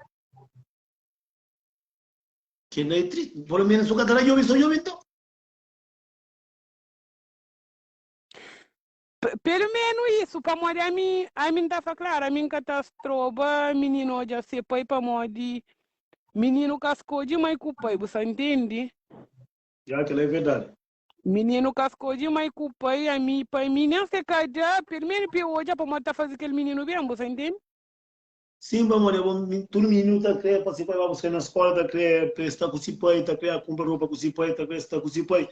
Kel-la é tristi. Pelo menos su ka ta da djobe, so djobe nton. Pelu menu isu, pamodi ami, ami N ta fla klaru, ami N ka ta stroba mininu odja se pai pamodi mininu ka skodje mai ku pai, bu sa ntende? Ya, kel-la é verdadi. Mininu ka skodje mai ku pai, ami, pa mi nen se ka da, pelu menu pa e odja pamodi ta faze kel mininu ben, bu sa ntende? Sim, pamodi abo tudu mininu ta kre pa si pai ba buska na skola, ta kre pa e sta ku si pai, ta kre kunpra ropa ku si pai, ta kre sta ku si pai.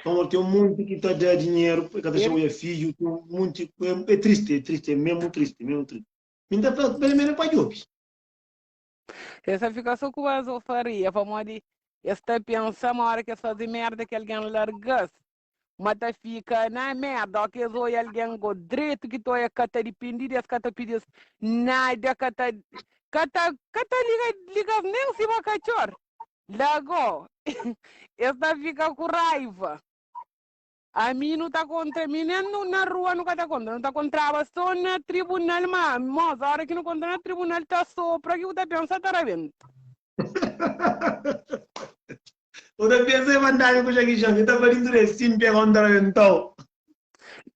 Pamodi ten un monti ki ta da dinheru, e ka ta txeu oja fidju, ten un monti, é tristi, é tristi, é mesmu tristi, mesmu tristi. Mi N ta fla pelu menu pa djobi. Es ta fika so ku bazofaria, pamodi es ta pensa ma ora ki es faze merda ki algen larga-s, Ma ta fika na merda o ki es oia algen go dretu ki ta oia ka ta dipindi di es ka ta pidi-s nada ka ta ka ta ka ta liga liga-s nen sima katxor la go es ta fika ku raiva ami nu ta kontra mi nen nu na rua nu ka ta kontra nu ta kontraba so na tribunal ma mos ora ki nu kontra na tribunal ta sopra ki bu ta pensa ta rabenta. Bu ta pensa e Van Damme ku Jackie Chan, e ta fla dintu des, si N pega un ta rabentau.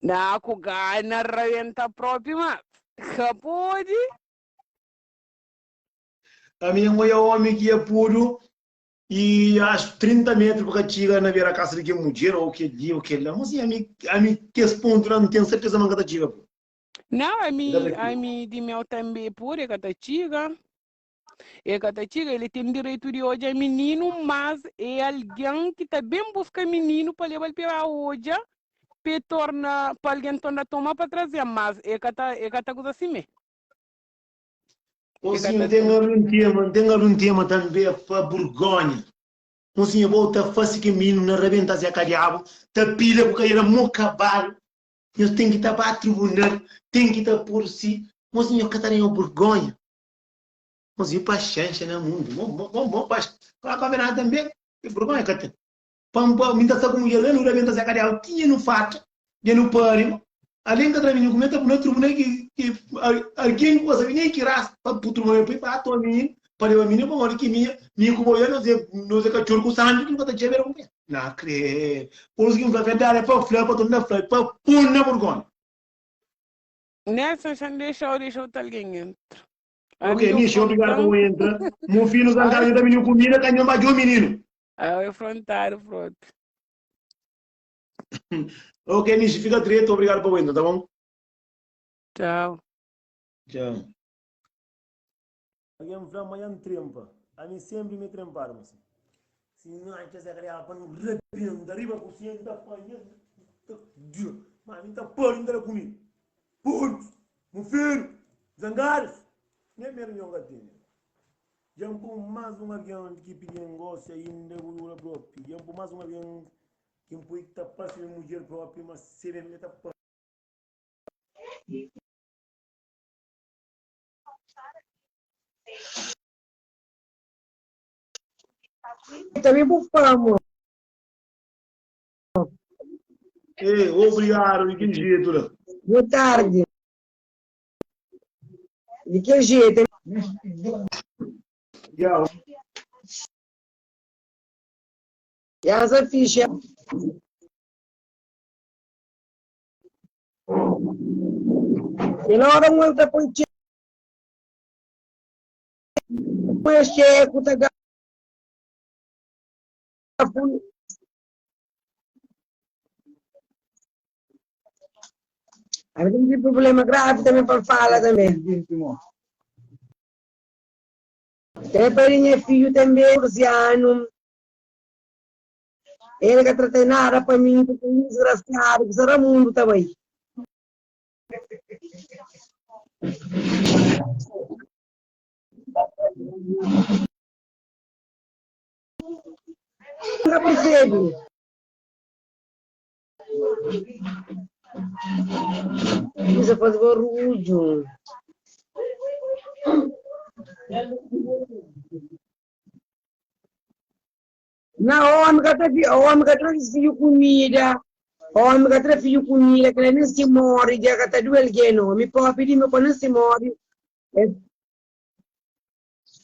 Na ku gana rabenta propi mas ka podi. Ami N oia omi ki e pudu i axu 30 metru pa ka txiga na bera kasa di kel mudjer ou kel li ou kel la. Mas ami ami kes pontu la N ten serteza ma N ka ta txiga. Nau ami ami di meu tambi e pudi e ka ta txiga. E ka ta txiga, el ten direitu di odja mininu, mas é algen ki ta ben buska mininu pa leba-l pa e ba odja, pa e torna, pa algen torna toma pa traze, mas e ka ta, e ka ta kuza simé. E ka Mosinhu, ta N ten toma. algun tema, N ten algun tema tanbe pa burgonha. Mosinhu, bo ta fase ki mininu na rabenta zé kadiabu, ta pila ku kaira mo kabalu, nhos ten ki ta ba tribunal, ten ki ta pur si. Mosinhu, nhos ka ta da nho burgonha. Mos i paxénxa na mundu. Mo, mo, mo, mo, pax, pa pa nada tanbe, e burgonha ka ten. Pa pa mi ta sta ku mudjer la, nu rabenta se kadiau, tinha nu farta, dja nu pari, alén ka tra mininu kume, ta pui na tribunal ki, ki algen ki ka sabe nen ki rasa, pa pu tribunal pa i pa toma mininu, pa leba mininu pamodi ki minha, mi ku bo ya nos é, nos é katxor ku sangi ki nu ka ta txebera ku me. Na kre. Por isu ki N fla verdadi é pa fla, pa torna fla, pa pun na burgonha. Nelson, xa N dexa-u, dexa otu algen entra. Ok, Ami Nishi, obrigado pa frontan. bu entra. Mo filho zancado Ai, ta menino comida, canhão bajou menino. ai, eu frontado propi. Ok, Nishi, fica direito, obrigado pa bu entra, tá bom? Tchau. Tchau. Alguém fla ma N trempa. Ami sempre me trempado, mas se não acha se criava pa não rebenta riba cozinha tá panha tá mas mim tá parindo tá comigo. Ponto. Mo filho, zangados. Nem mesmo nhon ka tene. Dja N pô más un algen ki pidi N gósi ainda bu dura própi. Dja N pô más un algen ki N poi ki ta parse mi mudjer própi, ma sebe mi ta parse. Também bu fama. Ei, obrigado, di ki jetu la? Boa tarde. Di kel jetu. Ya. Ya sa fixe. Kel hora um el ta poi txeku txeku ta gafu. Ami tem problema grave também para fala também. Tem para minha filho também, 14 anos. Ele que tratei nada para mim, porque é um desgraciado, que será mundo também. Nunca percebe. Isso faz barulho. Na homem ka tra homem ka tra filho comida. Homem ka tra filho comida, que nem se morre, já ka ta doer alguém, não. Mi próprio de meu quando se morre.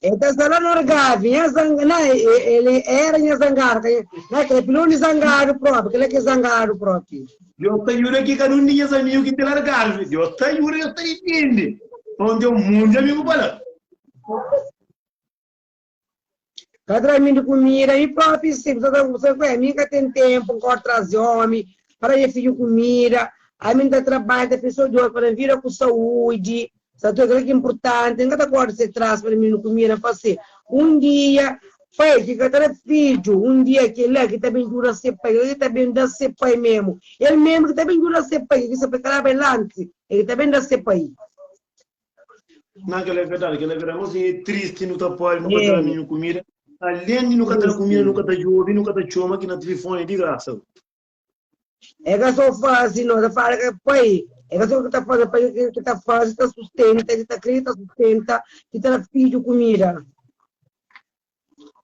El ta sta la na Algarve, nha zanga, na, el era nha zangadu, ka nha, na, kel pilon di zangadu propi, kel la ki é zangadu propi. Deus ta juda ki kada un di nhas amigu ki ten Algarve. Deus ta juda, Deus ta difende. N ten un monti di amigu pa la. Ka tra mi di kumida, mi propi si, bu sa bu sa kue, mi ka ten tempu, N kor tras di omi, pa da nha fidju kumida, ami N ta trabadja, N ta pidi so Deus pa da-m vida ku saúdi, Sa tu é kel ki inpurtanti, N ka ta kóre se tras pa da mininu kumida. N fla si, Un dia, pai ki ka ta da fidju, un dia kel-la ki ta ben djuda se pai, kel-la ki ta ben da se pai memu. El memu ki ta ben djuda se pai, ki se pai ka daba el antis, el ki ta ben da se pai. Nan, kel-la é verdadi, kel-la é verdadi. Nos é tristi, nu ta pode, nu ka ta da mininu kumida. Alén di nu ka ta da kumida, nu ka ta djobe, nu ka ta txoma ki na tilifoni di grasa. É ka só faze, no ta fala ka pai, é ka só ki ta faze, pai ki ta faze, ta sustenta, ki ta kria, ta sustenta, ki ta da fidju kumida.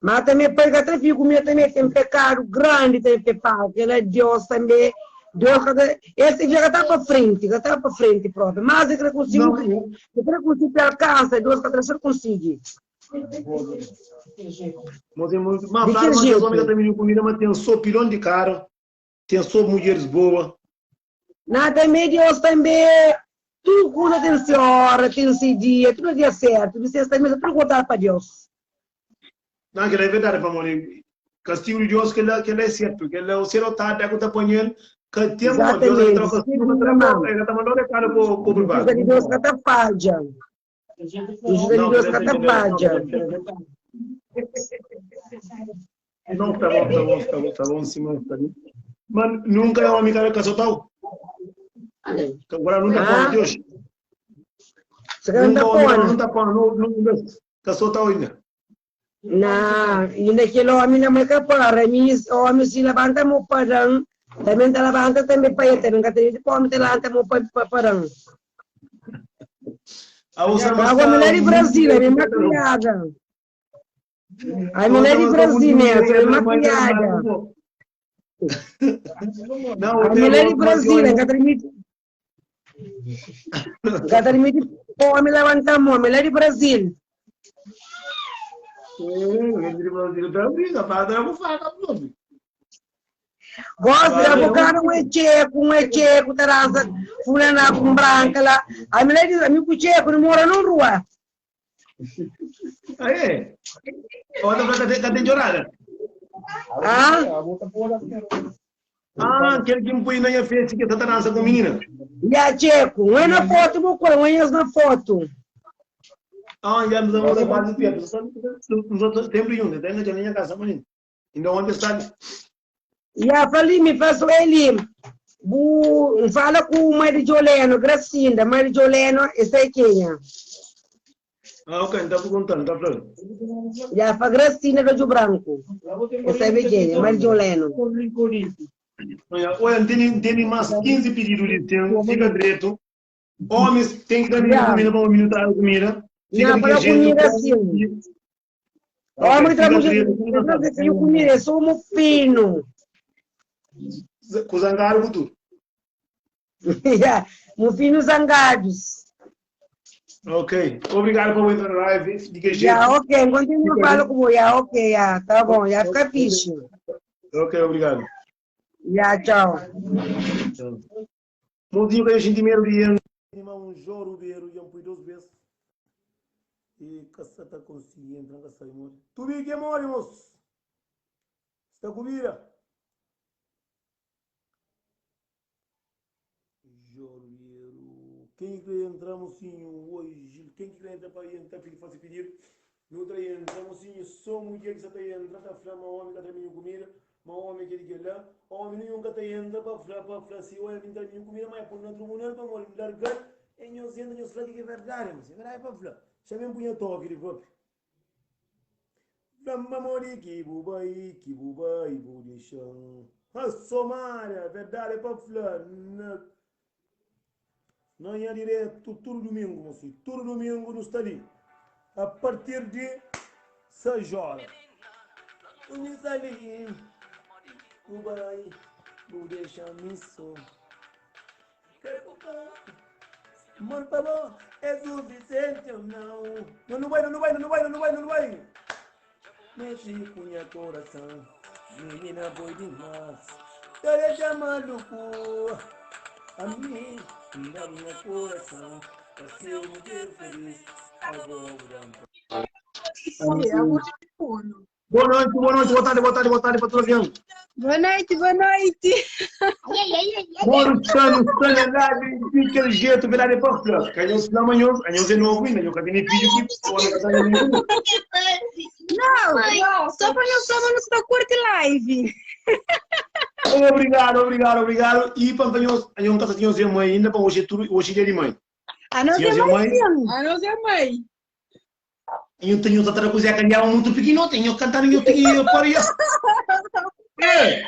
Ma tanbe pai ka ta da fidju kumida tanbe ten pekadu grandi tanbe pe paga, kela Deus tanbe, Deus ka ta, es fidju ka ta pa frenti, ka ta pa frenti propi, mas e kre konsigi, e kre konsigi pe alkansa, Deus ka ta dexa-l konsigi. Mas é muito. Mas Di claro, kel mas kes homem jetu. ka ta midi comida, mas tem só pilão de cara, tem só mulheres boas. Na tanbe Deus tanbe tudo kuza tem se hora, tem se dia, tudo dia certo. Di ses tanbe tudo voltado pa Deus. Não, aquilo é verdade, pamodi castigo de Deus, aquilo, aquilo é certo. Aquilo, o ser otário, que tá apanhando, que tempo, Deus vai Exatamente. trocar castigo, que tra, ele tá mandando recado pro pro Justiça privado. de Deus ka ta fadja. Justiça de Deus ka ta fadja. Não, tá bom, tá bom, tá bom, tá bom, Simão, tá bom. Mas nunca é homem cara casotau. Agora não tá Ah? bom, Deus. Você não Nunca tá homem pondo? não tá bom, não, não, casotau ainda. Na, ainda aquele homem na mãe capara, mi homem se levanta mo padrão, também tá levanta também pai, também que tem homem te levanta mo padrão. A outra A mulher de Brasil, a minha criada. A mulher de Brasil, né? A minha criada. Não, A mulher de Brasil, que transmite. Que transmite homem levanta a mão, a mulher de Brasil. Gosto de bocar um echeco, um echeco, tarança, fulana com branca lá. A mulher diz, amigo checo, não mora num rua. Ah, é? Outra pra cadê jornada? Ah? Ah, aquele que me põe na minha frente que tá dança com menina. E a checo, um é na foto, vou com um é na foto. Ah, já nos vamos quase perto. Nós outros sempre juntos, até na minha casa, menino. Então onde está? E a falei, me faz ele. Bu, fala com o Mário Joleno, Gracinda, Mário Joleno, esse é quem é? Ah, ok, não tá perguntando, tá falando. E a fa Gracinda do Branco. Essa é quem é? Mário Joleno. Olha, olha, tem, tem mais 15 pedidos de tempo, fica direto. Homens tem que dar Yeah. comida para o menino dar comida. Fica Não, de para que jeito. comida assim. Homem fica traz direto. muito comida, é só um fino. Com zangado, com tudo. Yeah, um fino zangados. Ok. Obrigado por entrar na live. De que jeito. Yeah, ok, continua falando com você. Yeah, ok, yeah, tá bom, já fica fixe. Ok, obrigado. Yeah, tchau. Mozinho que a gente primeiro dia. Um joro beiro e um pui duas vezes. E caça tá conseguindo, entrar caça e morre. Tu vi que morre, moço. Está comida. Joro beiro. Quem que entra, mocinho, hoje? Quem que entra para entrar, filho, fazer pedir? Não tra entra, mocinho, só mulher que está entra, tá falando, homem que tá minha comida, mas homem que ele lá, homem nenhum que tá entra para falar, para falar assim, olha, me minha comida, mas é por no tribunal para morrer, largar, e nós entra, nós fala que é verdade, mas é verdade para falar. Chamei um punha toque de próprio. Lamba mori que bubai, que bubai, bu deixão. A somária, verdade é para falar. Na, não é direto, todo domingo, moço. Todo domingo não está ali. A partir de 6 horas. Não está ali. Bubai, bu deixa misso. Amor para bom é suficiente. Gente ou não. Não, não vai, não vai, não vai, não vai, não vai. Mexe com minha coração, menina boi demais. Tá maluco, a mim, na minha coração, pra ser um dia feliz. Agora. Boa noite, boa noite, boa tarde, boa tarde, boa tarde para toda a gente. Boa noite, boa noite. Moro estando, estando lá, de aquele jeito, verdade para flor. Que eu não amanhã, amanhã é novo ainda, eu cadê vídeo aqui, Não, só para não só não se curte live. Obrigado, obrigado, obrigado. E para nós, a não casa tinha mãe ainda, para hoje é tudo, hoje é dia de mãe. A nós é mãe, sim. A nós é mãe. Eu tenho outra coisa que é muito pequeno, tenho que cantar, eu tenho eu para isso. É.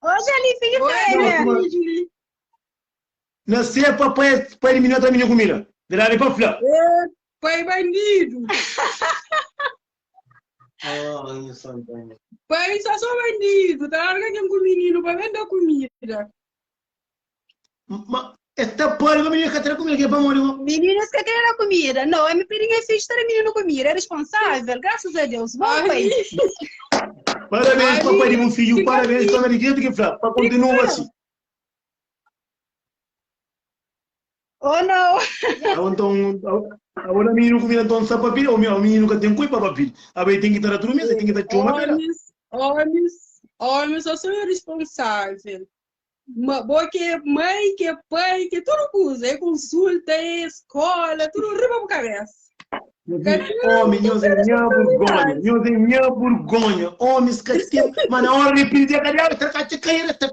Hoje ali, filho fêmea. Nascer papai, pai de menina, outra menina comida. Verdade para flor. É, pai bandido. Ah, isso Pai só sou bandido, tá largando com o menino para vender comida. Mas esta porra, a menina que quer comida, que é para morrer. Meninas que querem a comida. Não, a minha filhinha é filha, menino comida. É responsável, graças a Deus. Bom, pai. Parabéns, papai de meu filho. Parabéns, parabéns. Que que Para continuar assim. Oh, não. Então, agora menino comida então sabe papil, o meu menino nunca tem cuipa papil. Aí tem que estar a turma, tem que estar choma pela. Homens, homens, homens, eu sou responsável. Boa que é mãe, que é pai, que é tudo coisa, é consulta, é escola, tudo riba para cabeça. Homem, nós é minha vergonha, nós é minha vergonha. Homens que tem, mas na hora de pedir a cadeira, tá a cair, tá.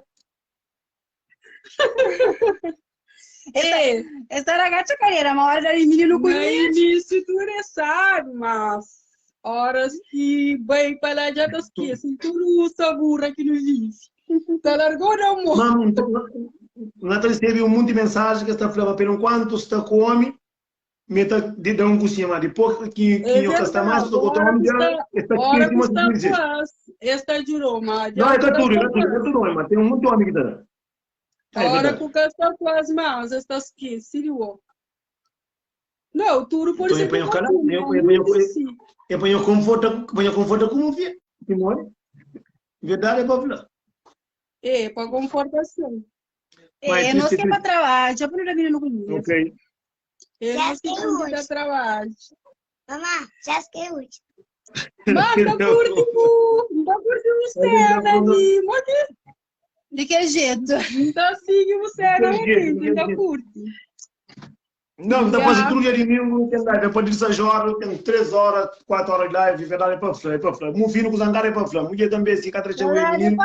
É, essa era a gacha cadeira, mas hora de menino com início tu não sabe, mas horas que bem para lá já te esquece, tudo sabor que não vive. Tá largou da mão. Mano, nós recebemos um monte de mensagem que está falando, por enquanto está com homem, me tá de dar um cozinha, mas depois que que eu está mais, estou com outro homem, está aqui em cima Esta jurou, mas Não, é tudo, é tudo, é tudo, mas tem um monte de homem que está. Ora, com que está com as mãos, está esquecido. Não, tudo por isso. Eu ponho conforto, ponho conforto como vi, Verdade é para falar. É, para confortação. É, nós que é para trabalho, já para vir no comigo. Ok. É, nós que para trabalho. Mamá, já fiquei útil. Mas não curte, não curte você, né? De que jeito? Então siga você, não, não curte. Não, dá para fazer tudo dia de domingo, tem live. A partir de 6 horas, tem 3 horas, 4 horas de live, verdade é para flá, é para flá. Meu filho com zangar é para flá. Mulher também, se catra chama o menino.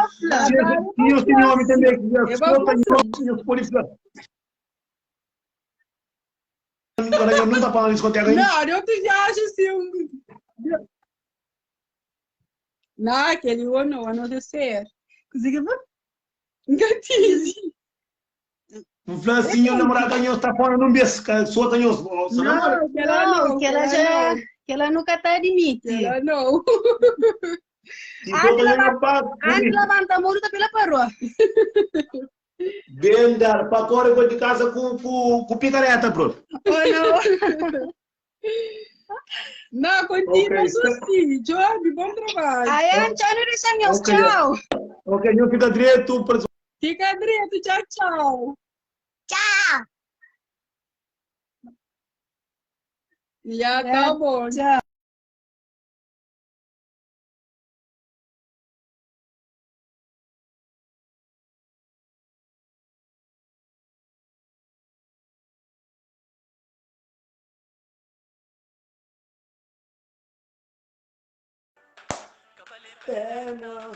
E eu tenho homem também, que já escuta, e eu pode flá. Agora eu não dá para discoteca ainda. Não, eu te viajo assim. Não, aquele ano não, não descer. Conseguiu? Gatilho. Um assim, o namorado ganhou, está fora num beijo, só ganhou. Não, que ela não, que ela já, que ela nunca tá admite. Ela não. Antes levanta a mão, tá pela parou. Bendar, para agora vou de casa com, com, com picareta, bro. Oh, não. Não, continua assim. Job, bom trabalho. Aí, tchau, não tchau. Ok, não fica direito. Fica direito, tchau, tchau. Tchau. Já tá bom. Tchau. Pena,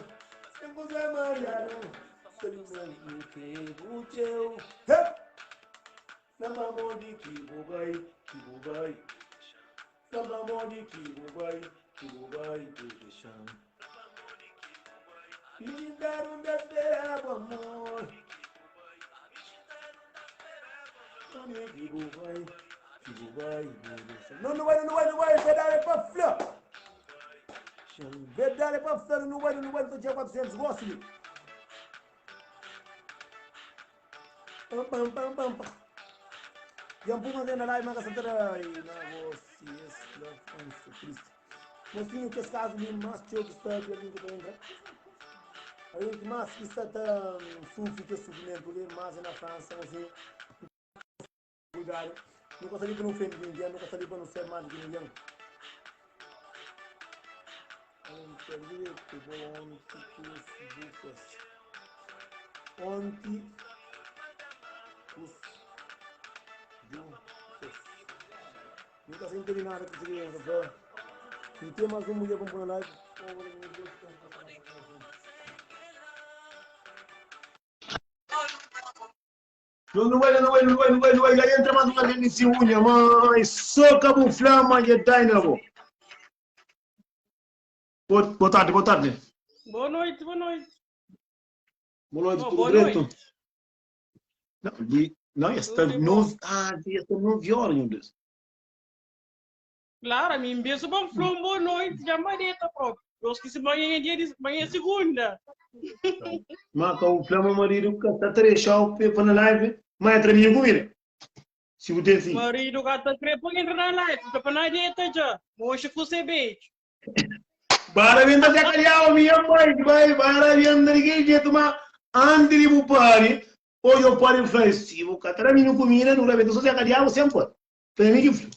Não, não vai, não vai, não vai, verdade é para flor. Verdade é para flor, não vai, não vai, não tinha 400, gosto. Pam, pam, pam, pam, pam. Dja N pui más na live, ma ka sa ta da. Ai, na gosi, es la França, triste. Mocinho, kes kazu li más txeu ki sta di algen ki ta entra. Algen ki más ki sta ta sufri kes sufrimentu li más é na França, mocinho. Kuidadu, nu ka sta li pa nu ofende ningen, nu ka sta li pa nu ser más di ki ningen. Onti diretu bo onti kus bu fas. Onti kus bu fas. Nu ka sa intende nada ku significa fla. N ten más un mulher pa N pô na live. Pobre meu Deus, ten ki pasa más un. Não, não vai, não vai, não vai, não vai, não vai. Já entra mais uma vez nesse unha, mãe. Só cabo flama já dá, né, bo? Boa, boa tarde, boa tarde. Boa noite, boa noite. Boa noite, Oh, tudo boa direito? noite. Não, de, não, esta Tudo de bom. nove, ah, esta 9 horas, meu Deus. Claro, a mim beijo bom flor, boa noite, já mareta próprio. Eu esqueci manhã é dia de manhã é segunda. Mas o flama marido que tá trechar o pepa na live, mas entra minha comida. Se você tem filho. Marido gata crepo entra na live, tá para na dieta já. Hoje você beijo. Para venda de calhau, minha mãe, vai, para venda de que jeito, mas antes de bu pare, hoje eu pare e falei, se o cara minha comida, não vai ver, só se calhau sempre. Foi mim que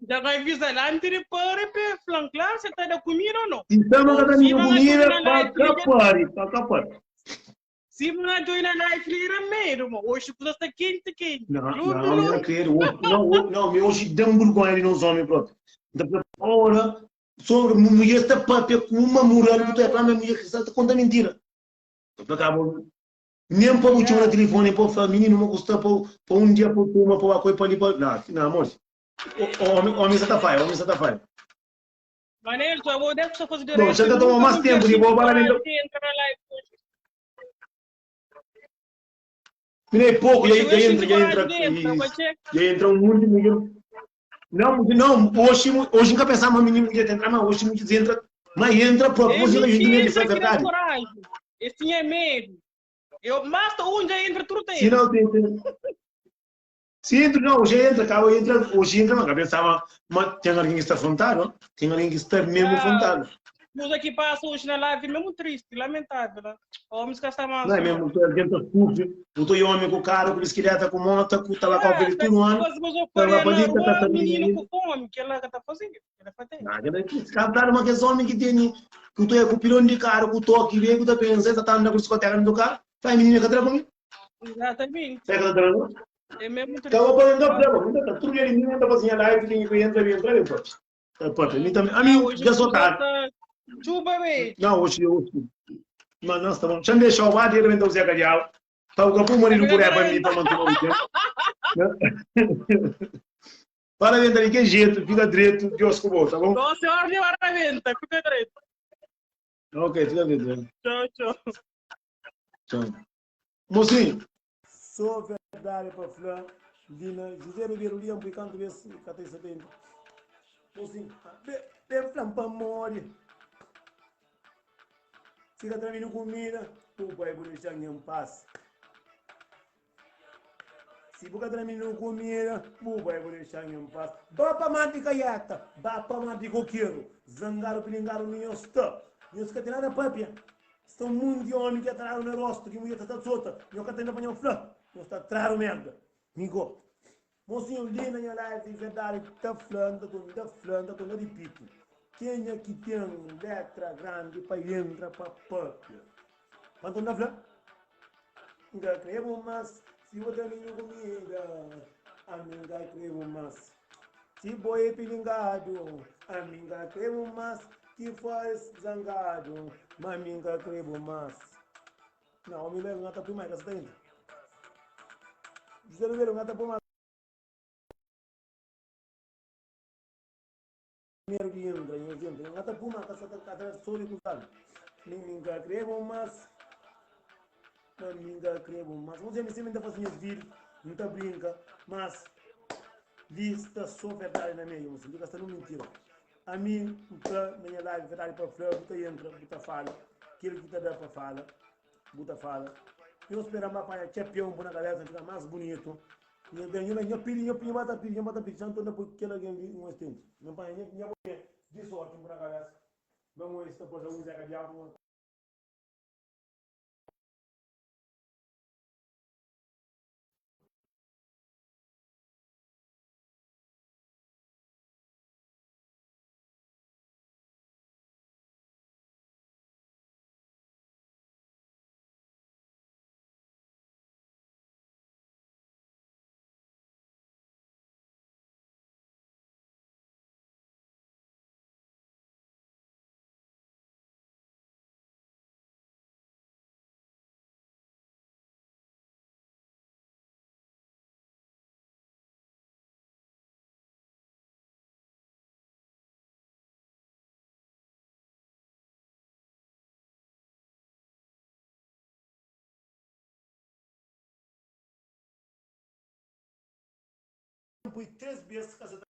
Já vai avisar lá antes de pare, pe flan, claro, você tá da comida ou não? Então, não tá Se minha não comida, na para live, capare, para capare. Se não join na live, era meio, irmão. Hoje você está quente, quente. Não, Luto, não, não luto. quero. Não, não, meu hoje dá um vergonha de nós homens próprio. Então, ora, sobre mulher está papel com uma moral que tu é para a mulher que está conta mentira. Então, acabo nem para o chamar no telefone, para falar, menino, não custa para um dia para uma para uma coisa para ali para não, não, amor. O homem está faz, homem está faz. Manel, eu vou deve só fazer Bom, já tá tomando mais tempo de boa para mim. Mirei pouco, e aí já entra, já entra, já entra um monte de mulher. Não, não, hoje, hoje nunca pensava, menino, que entrar, mas hoje muitos entra, mas entra próprio, hoje a gente não é verdade. Coragem. Esse tinha medo. Eu, basta um já entra, tudo tem. Se não, tem, tem. Se entra, não, hoje entra, acaba, entra, hoje entra, mas pensava, mas tem alguém que está afrontado, tem alguém que está mesmo afrontado. Mas aqui passa hoje na live, mesmo triste, lamentável. Né? Homens que está mal. Não é mesmo, alguém está curto, botou homem com carro, com bicicleta, com moto, com tabaco, é, tudo ano. Mas eu menino com fome, que ela está fazendo. Ela faz. Não, uma que homem que tem, que tu é com o pirão de carro, com o toque, vem, que tu pensa, está andando com discoteca no carro, faz menino que trabalha comigo. Exatamente. Será que ela trabalha? É mesmo triste. Então, eu não problema, não tudo ele não está fazendo live, que entra, entra, entra, pode. Pode, também. A mim, já sou tarde. Chupa, bem. Não, hoje, hoje. Mas não, está bom. Deixa eu deixar o bar, ele vem o Calhau. Tá o capô marido por aí para mim, para manter o tempo. Parabéns, Dani, que jeito, fica direito, Deus com bom, tá bom? Nossa, ordem, parabéns, fica direito. Ok, fica direito. Tchau, tchau. Tchau. Mocinho. Sou verdade para falar, Lina, José Ribeiro Liam, por canto desse, catei setembro. Mocinho, bem flampa more. Fica tramindo comida, o pai por deixar em paz. Se você tramindo comida, o pai por deixar em paz. Bapa mati caiata, bapa mati coqueiro, zangaro pilingaro ninho está. Ninho se tem nada papia. Estão um mundo de homem que atraram no rosto, que mulher está solta. Ninho que tem na panhão flã. Ninho está atraram merda. Ninho. Mocinho, ali na minha live, de verdade, tá falando, tá falando, tá repito. Quem é que tem letra grande para entrar para papia? Quanto não fala? Nunca crebo mais, se eu tenho comida, a mim nunca crebo mais. Se boi pilingado, a mim nunca crebo mais, que faz zangado, mas mim nunca crebo mais. Não, o meu não está por mais, está indo. José Ribeiro não está por mais. Primeiro que entra, eu entra, não está por mais, está atrás só de cruzado. Ninguém crebo mais. Ninguém crebo mais. Você me sempre está fazendo vídeo, não está brinca, mas lista só verdade na minha, você não está mentira. A mim, para minha live, verdade para flor, você entra, você fala, aquilo que está dando para fala, você fala. Eu espero mais para champion na cabeça, fica mais bonito. Nha ben, nha ben, nha pidi, nha nha ba ta pidi, nha ba ta pidi, santu na pui kel algen di un estenti. Nha panha nha nha boné di sorti npu na kabesa. Ben oji sta pasa un Zeka Diabu un. Pui 3 bes ka sa ta.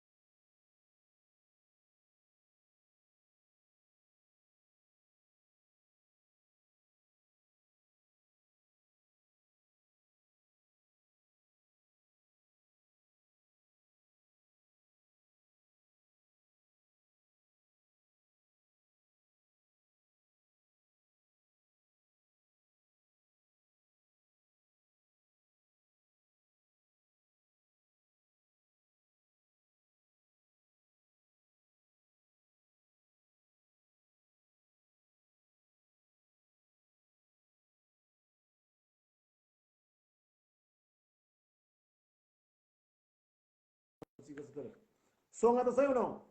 Som ata sai ou não?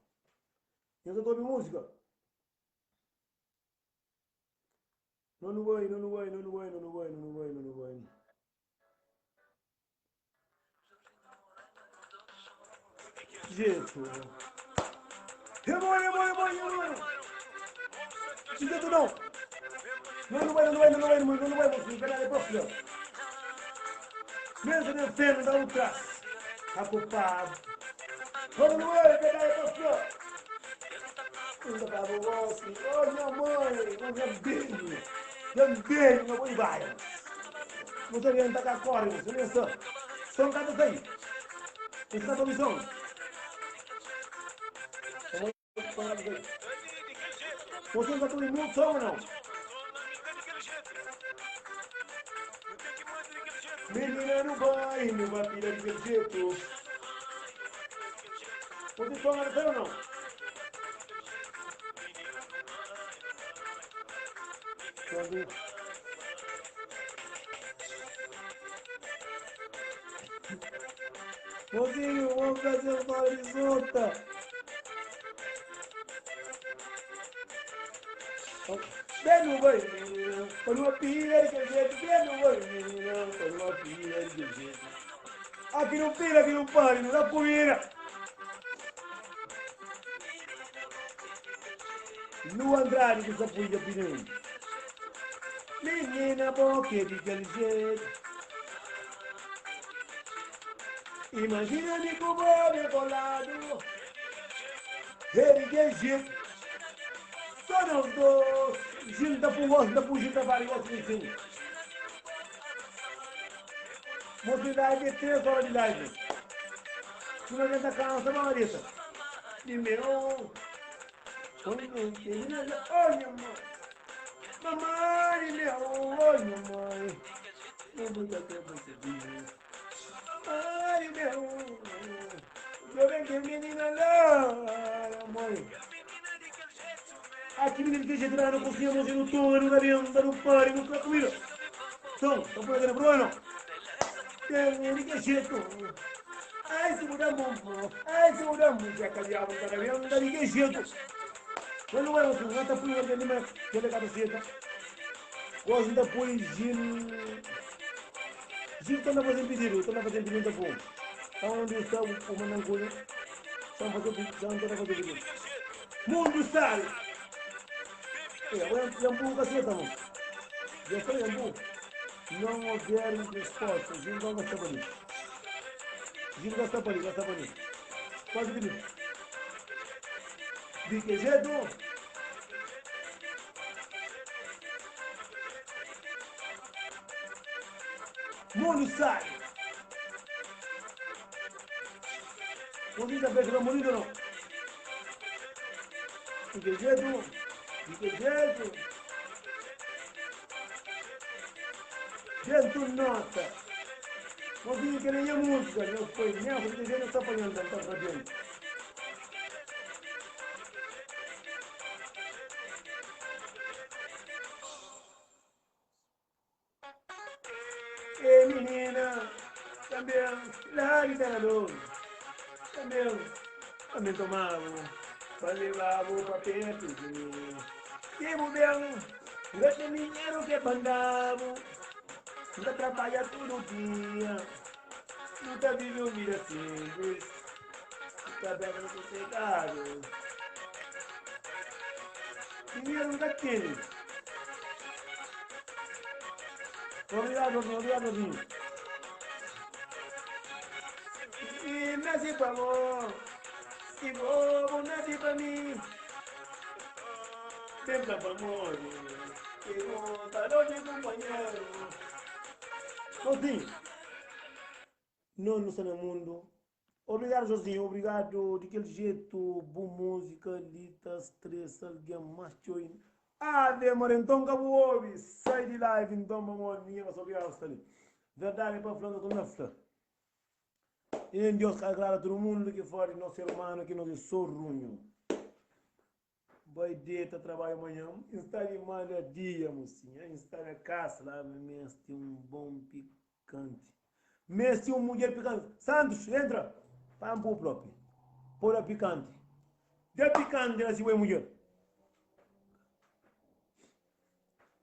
Nhos ta obi música? Não nu bai, não nu bai, não nu bai, não nu bai, não nu bai, não nu bai. Jeito. É bom, é bom, é bom, é bom. Jeito não. Não, não vai, não vai, não vai, não vai, não vai, não vai, não vai, Mesmo nem feno dá o traço. Tá culpado. Vamos no olho, pegar aí, pastor. Ainda para você. Ô, minha mãe, minha beijo. Minha beijo, meu boi vai. Você vem tacar corre, você vem só. São cada aí. Está na visão. Você não está todo mundo só ou não? Menina não vai, não vai pirar de aquele jeito. Você só não ou não? Quando... Mozinho, vamos fazer uma horizonte. Bem no vai, menina, por uma pilha de jeito, bem no vai, menina, por uma pilha de jeito. Aqui não pira, aqui não pare, não dá comida. Lu Andrade que essa puxa pneu. Menina boca de aquele jeito. Imagina-me com o bobe colado. Ele que jeito. Só nós dois. Ginta pro gosto, da pro ginta para gosto de sim. Você live é 3 horas de live. Tu não aguenta cansa, Marita. De meu. Olha, mãe. Mamãe, meu, olha, mãe. Não vou dar tempo de vir. Mamãe, meu. Eu venho que menina lá, mãe. Aqui menino que jeito lá no cozinha, no tono, na venda, no pare, no comida. Então, estão por aqui no Bruno. Tem que jeito. Ai, segura a mão, ai, segura a mão, já que diabo tá na venda, de que jeito. Quando vai você não tá punho de mas que ele cabeceta. Gosto da põe gin. Gin tá na fazendo pedido, tá na fazendo pedido tá bom. Tá onde está o manangulho? São fazer pedido, tá na fazendo pedido. Mundo sabe. É, agora yambu caceta, mano. Já foi yambu. Não houver resposta, Gin não gasta para mim. Gin gasta para mim, gasta para mim. Quase pedido. De que jeito? Mundo sai! Mozinho ta fecha ka bonito não. Di que jeito? Di que jeito? Dentro nota. Mozinho que nem a música, meu foi mesmo, de que jeito não está apanhando, não está sabendo. Ei menina, também, lá de Terra também, também tomava, pra levar pra perto de mim. Temo bem, gato dinheiro que mandava, nunca trabalha todo dia, nunca vive uma vida simples, nunca bebe sossegado. Dinheiro nunca tem. Obrigado, obrigado, Dinho. E nasce pra amor, e vou nasce pra mim. Sempre pra amor, e vou tá longe companheiro. Josinho, não no está no mundo. Obrigado, Josinho, obrigado. De aquele jeito, boa música, lita, stress, alguém mais tchoi. Ave Maria, então acabou ouve. Sai de live, então, mamãe, ninguém vai obrigado, está ali. Verdade, para falando com a flor. E nem Deus que agrada todo mundo que fora de nosso ser humano, que nós é só runho. Vai deita, trabalho amanhã, está de malha dia, mocinha. Está na casa lá, mestre, um bom picante. Mestre, um mulher picante. Santos, entra. Pampu próprio. Põe picante. Dê picante na sua mulher.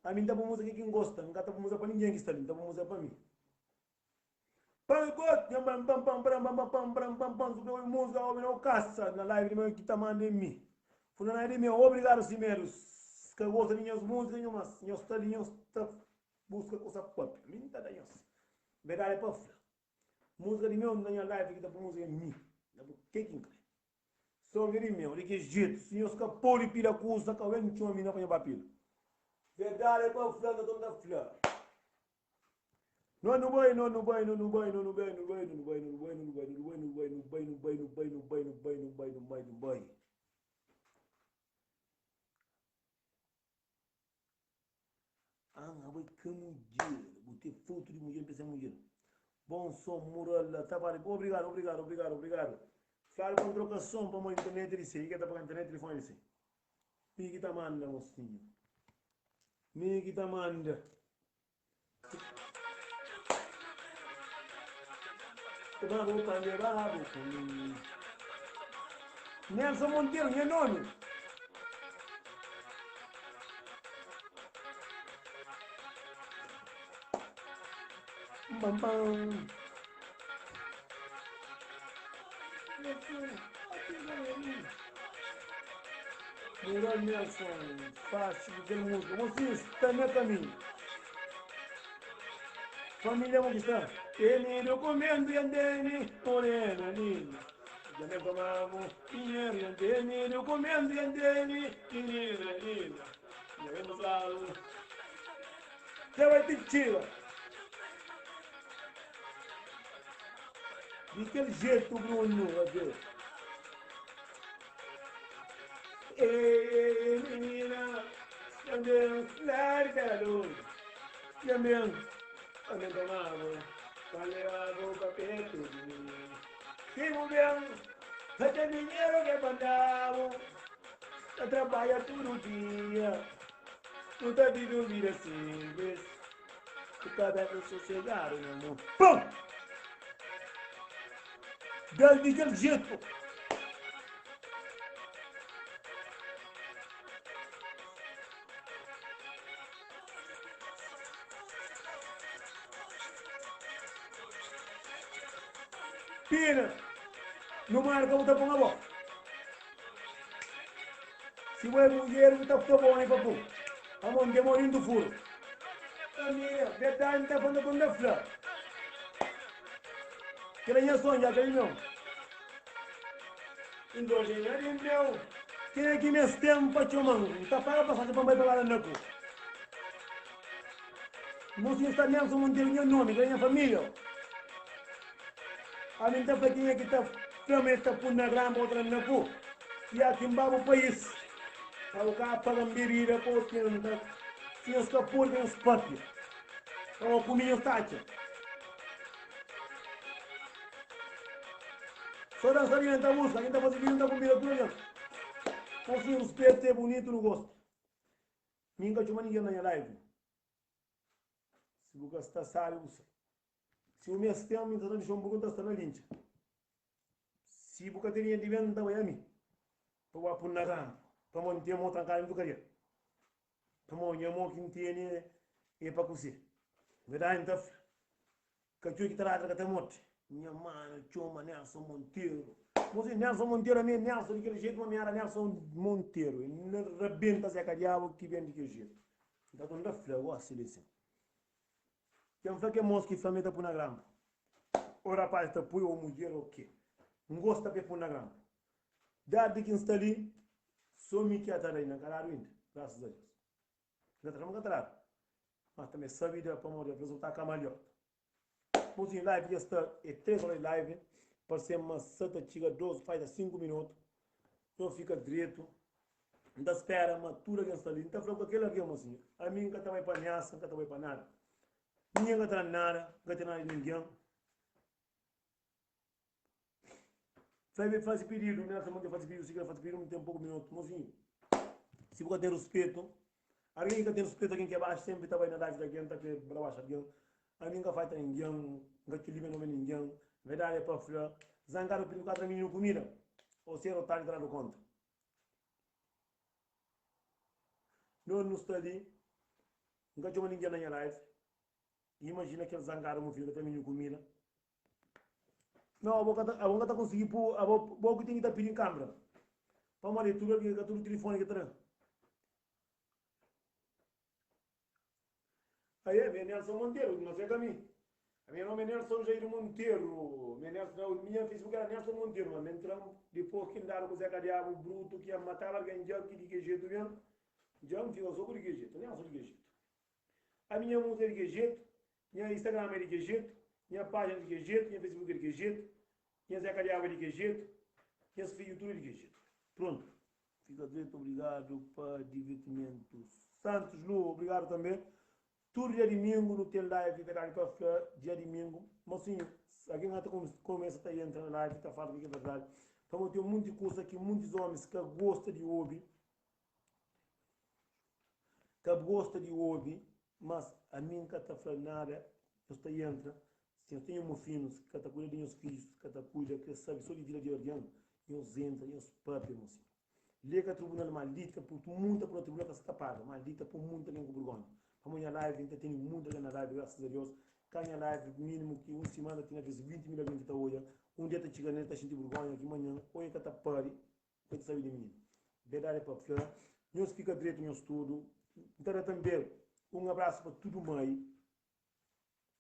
A mim tá bom música quem gosta, não tá bom música para ninguém que está ali, tá bom música para mim. Pam, pam, pam, pam, pam, pam, pam, pam, pam, pam, subiu música, homem, não caça na live de meu que tá mandando em mim. Fulano de meu, obrigado, Cimeiros. Que gosta de minhas músicas, mas nós está ali, nós está busca coisa própria. Mim tá da nós. Verdade é para falar. Música de meu, na minha live que tá bom música em mim. Da que quem crê. Só de meu, de que jeito, se nós capô de pila cusa, que alguém tinha uma mina para pila. Verdade é para falar, não da flor. Não, não vai, não, não vai, não, não vai, não, não vai, não vai, não vai, não vai, não vai, não vai, não vai, não vai, não vai, não vai, não vai, não vai, não vai, não vai, não vai. Ah, vai que mulher, botei foto de mulher, pensei mulher. Bom som, mural, tá para. Obrigado, obrigado, obrigado, obrigado. Fala com trocação para a internet, ele sei, que tá para a internet, telefone, ele sei. Mi que tá manda, mocinho. Mi que tá manda. Nelson Monteiro, meu nome. Bam, bam. Melhor Nelson, fácil, aquele música. Mocinho, está no caminho. Família Conquistando. Ele comendo e andando, morena linda. Já me tomava dinheiro e andando, comendo e andando, menina linda. Já me tomava. Você vai ter tira. De aquele jeito, Bruno, adeus. Ei, menina, também, larga a luz. Também, também tomava, valeu a perto de mim. Sigo bem, até dinheiro que mandava, eu trabalho todo dia, tu tá vivendo vida simples, tu tá bem sossegado, meu amor. Pum! Daquele jeito. Pina, no marca o tapão a bola. Se é mulher, o tapão bom, hein, papu? A mão demolindo do furo. Família, verdade, tá falando com a flor. Que nem sonha, que não. Então, meu, quem é que me tempo para te mano? Tá para passar para vai para lá na cu. Mocinho está mesmo um meu nome, minha família. A mim tá para quem é que tá. Fla ma el ta pun na grama otra na ku. Ya ki N ba bu país pa bu ka paga-m bebida pa bu tenta. Si nhos ka pode pa nhos papia. Pamodi ku mi nhos ta atxa. Só dansarina N ta buska, ki N ta faze vídiu N ta konbida tudu algen. Mosinhu ruspetu é bunitu nu gosta. Mi N ka txoma ningen na nha live. Si bu ka sta sabi bu sai. Si bu meste ami N ta sta na Luxemburgo N ta sta na Lintxa. Si bu ka ten dinheru di ben N ta bai ami pa bu ba pun na rampu pamodi N ten mo trankadu dentu kadia. Pamodi nha mo ki N tene é pa kuse. Verdadi N ta fla. Katxor ki ta ladra ka ta morte. Nha mano txoma Nelson Monteiro. Mosi Nelson Monteiro ami é Nelson di kel jetu ma mi era Nelson Monteiro. N rabenta Zeca Diabo ki ben di kel jetu. Nta ta nta fla gosi li sin. Ken fla ke mos ki fla mi ta pui na grampa. O rapaz ta pui o mudjer o ke. N gosta pe pui na grampa. Dadi ki N sta li so mi ki ata da inda N ka dadu inda. Graças a Deus. N ta tra ma ka ta dadu. Mas tambe sabi da pamodi avês bu ta kamaliota. Mozinho live dja sta é 3 hora di live parse ma sa ta txiga 2 falta 5 minuto nho fika dretu N ta spera ma tudu algen sta li N ta fla ku kel algen mozinho ami N ka ta bai pa ameasa N ka ta bai pa nada ningen ka ta da nada N ka ten nada di ningen. Fla faze pedidu, Nelson manda faze pedidu, si ka faze pedidu, nu ten poku minutu. Mozinhu, si bu ka ten ruspetu, algen ki ka ten ruspetu, algen ki é baxu, senpri ta bai na live di algen, ta kre rabaxa algen. Ami N ka faita ningen, N ka txilibia nomi ningen. Verdadi é pa fla, zangadu pidi bu ka tra mininu kumida, ô sedu ô tardi ta dadu konta. Nos nu sta li, N ka txoma ningen na nha live. Imajina kel zangadu mo fidju ka tra mininu kumida. Não, abo ka ta, abo ka ta consegui pu, abo, bo ki tem ki ta pidi câmera. Pamodi tudo algen, ka tudo telefone ki ta. Aí, é Nelson Monteiro, não sei caminho. A minha nome é Nelson Jair Monteiro. Minha, Nelson, minha Facebook era Nelson Monteiro, mas me entram depois que andaram com o Zé Cadiabo bruto que ia matar alguém já que de que jeito mesmo. Já me fica só de que jeito, Nelson de que jeito. A minha música é de que jeito, nha Instagram é de que jeito, nha página é de que jeito, nha Facebook é de que jeito, nha Zeca Diabo é de que jeito, nhas fidju tudo é de que jeito. Pronto. Fica dreto, obrigado pa divertimento. Santos Lu, obrigado também. Tudo dia domingo no tem live, verdade pa fla, dia domingo. Mocinho, alguém até começa a entrar na live, tá falando que é verdade. Pamodi tem um monte de coisa que muitos homens que gosta de ouvir Ka bu gosta di obi mas ami nka ta fla nada nhos ta entra si nhos ten nhos mofinus ka ta kuida di nhos fidjus ka ta kuida kre sabi so di vida di algen nhos entra nhos papia mosinhu li é ka tribunal ma li ta pui munta pui na tribunal ka sa ta paga ma li ta pui munta algen ku burgonha pamo nha live nta tene munta algen na live grasas a Deus ka nha live minimu ki un simana ta tene aves 20 mil algen ki ta odja un dia ta txiga nel ta xinti burgonha ki manhan o e ka ta pari Ka ta sabe di mininu. Verdade é pa fla. Nhos fika dretu nhos tudu. N ta da tanbe un abrasu pa tudu mai,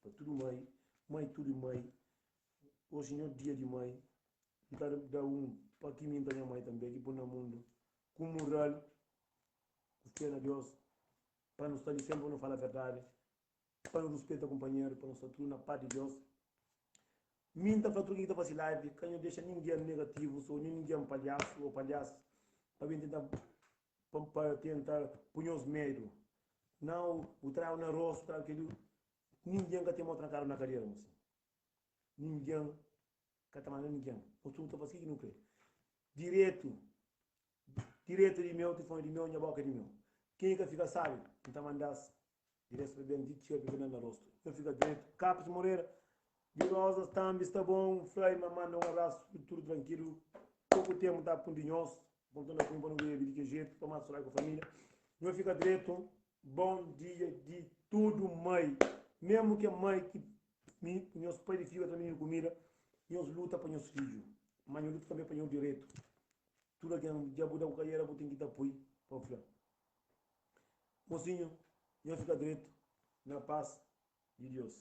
pa tudu mai, mai tudu mai. Oji nho dia di mai. N ta da un pa ki mi N ta nha mai tanbe ki pun na mundu ku mural, ku fé na Deus, pa nu sta li senpri pa nu fala verdade. Pa nu ruspeta kunpanheru, pa nu sta tudu na pas di Deus. Mi N ta fla tudu ken ki ta fasi live, ka nho dexa ningen negativus ô nen ningen palhasu ô palhasas pa ben tenta pa tenta pui nhos medu. Nau, bu tradu na rostu, tradu keli, ningen ka ten mo trankadu na kadera, mosinhu. Ningen ka ta manda ningen. Nos tudu nu ta fasi ke ki nu kre. Diretu, diretu di meu, tilifoni di meu, nha boka di meu. Ken ki ka fika sabi, N ta manda-s Diretu pa ben di txeu pa ben na rostu. Nho fika dretu. Carlos Moreira di Rosas tambi sta bom. Fla ma manda um abraço tudo tranquilo. Pouco tempo ta pundi nhos. Voltando a pa nu bebe di que jeito pa mata saudade com família. Nho fika dretu. Bom dia di tudo mãe. Mesmo que mãe que mi, nhos pai di filho tra menino comida, nhos luta pa nhos filho. Mas nhos luta também pa nhos direito. Tudo alguém dja bu da ku cadeira bu tem que ta pui pa fla. Mosinhu, nho fika dretu na pas di Dios.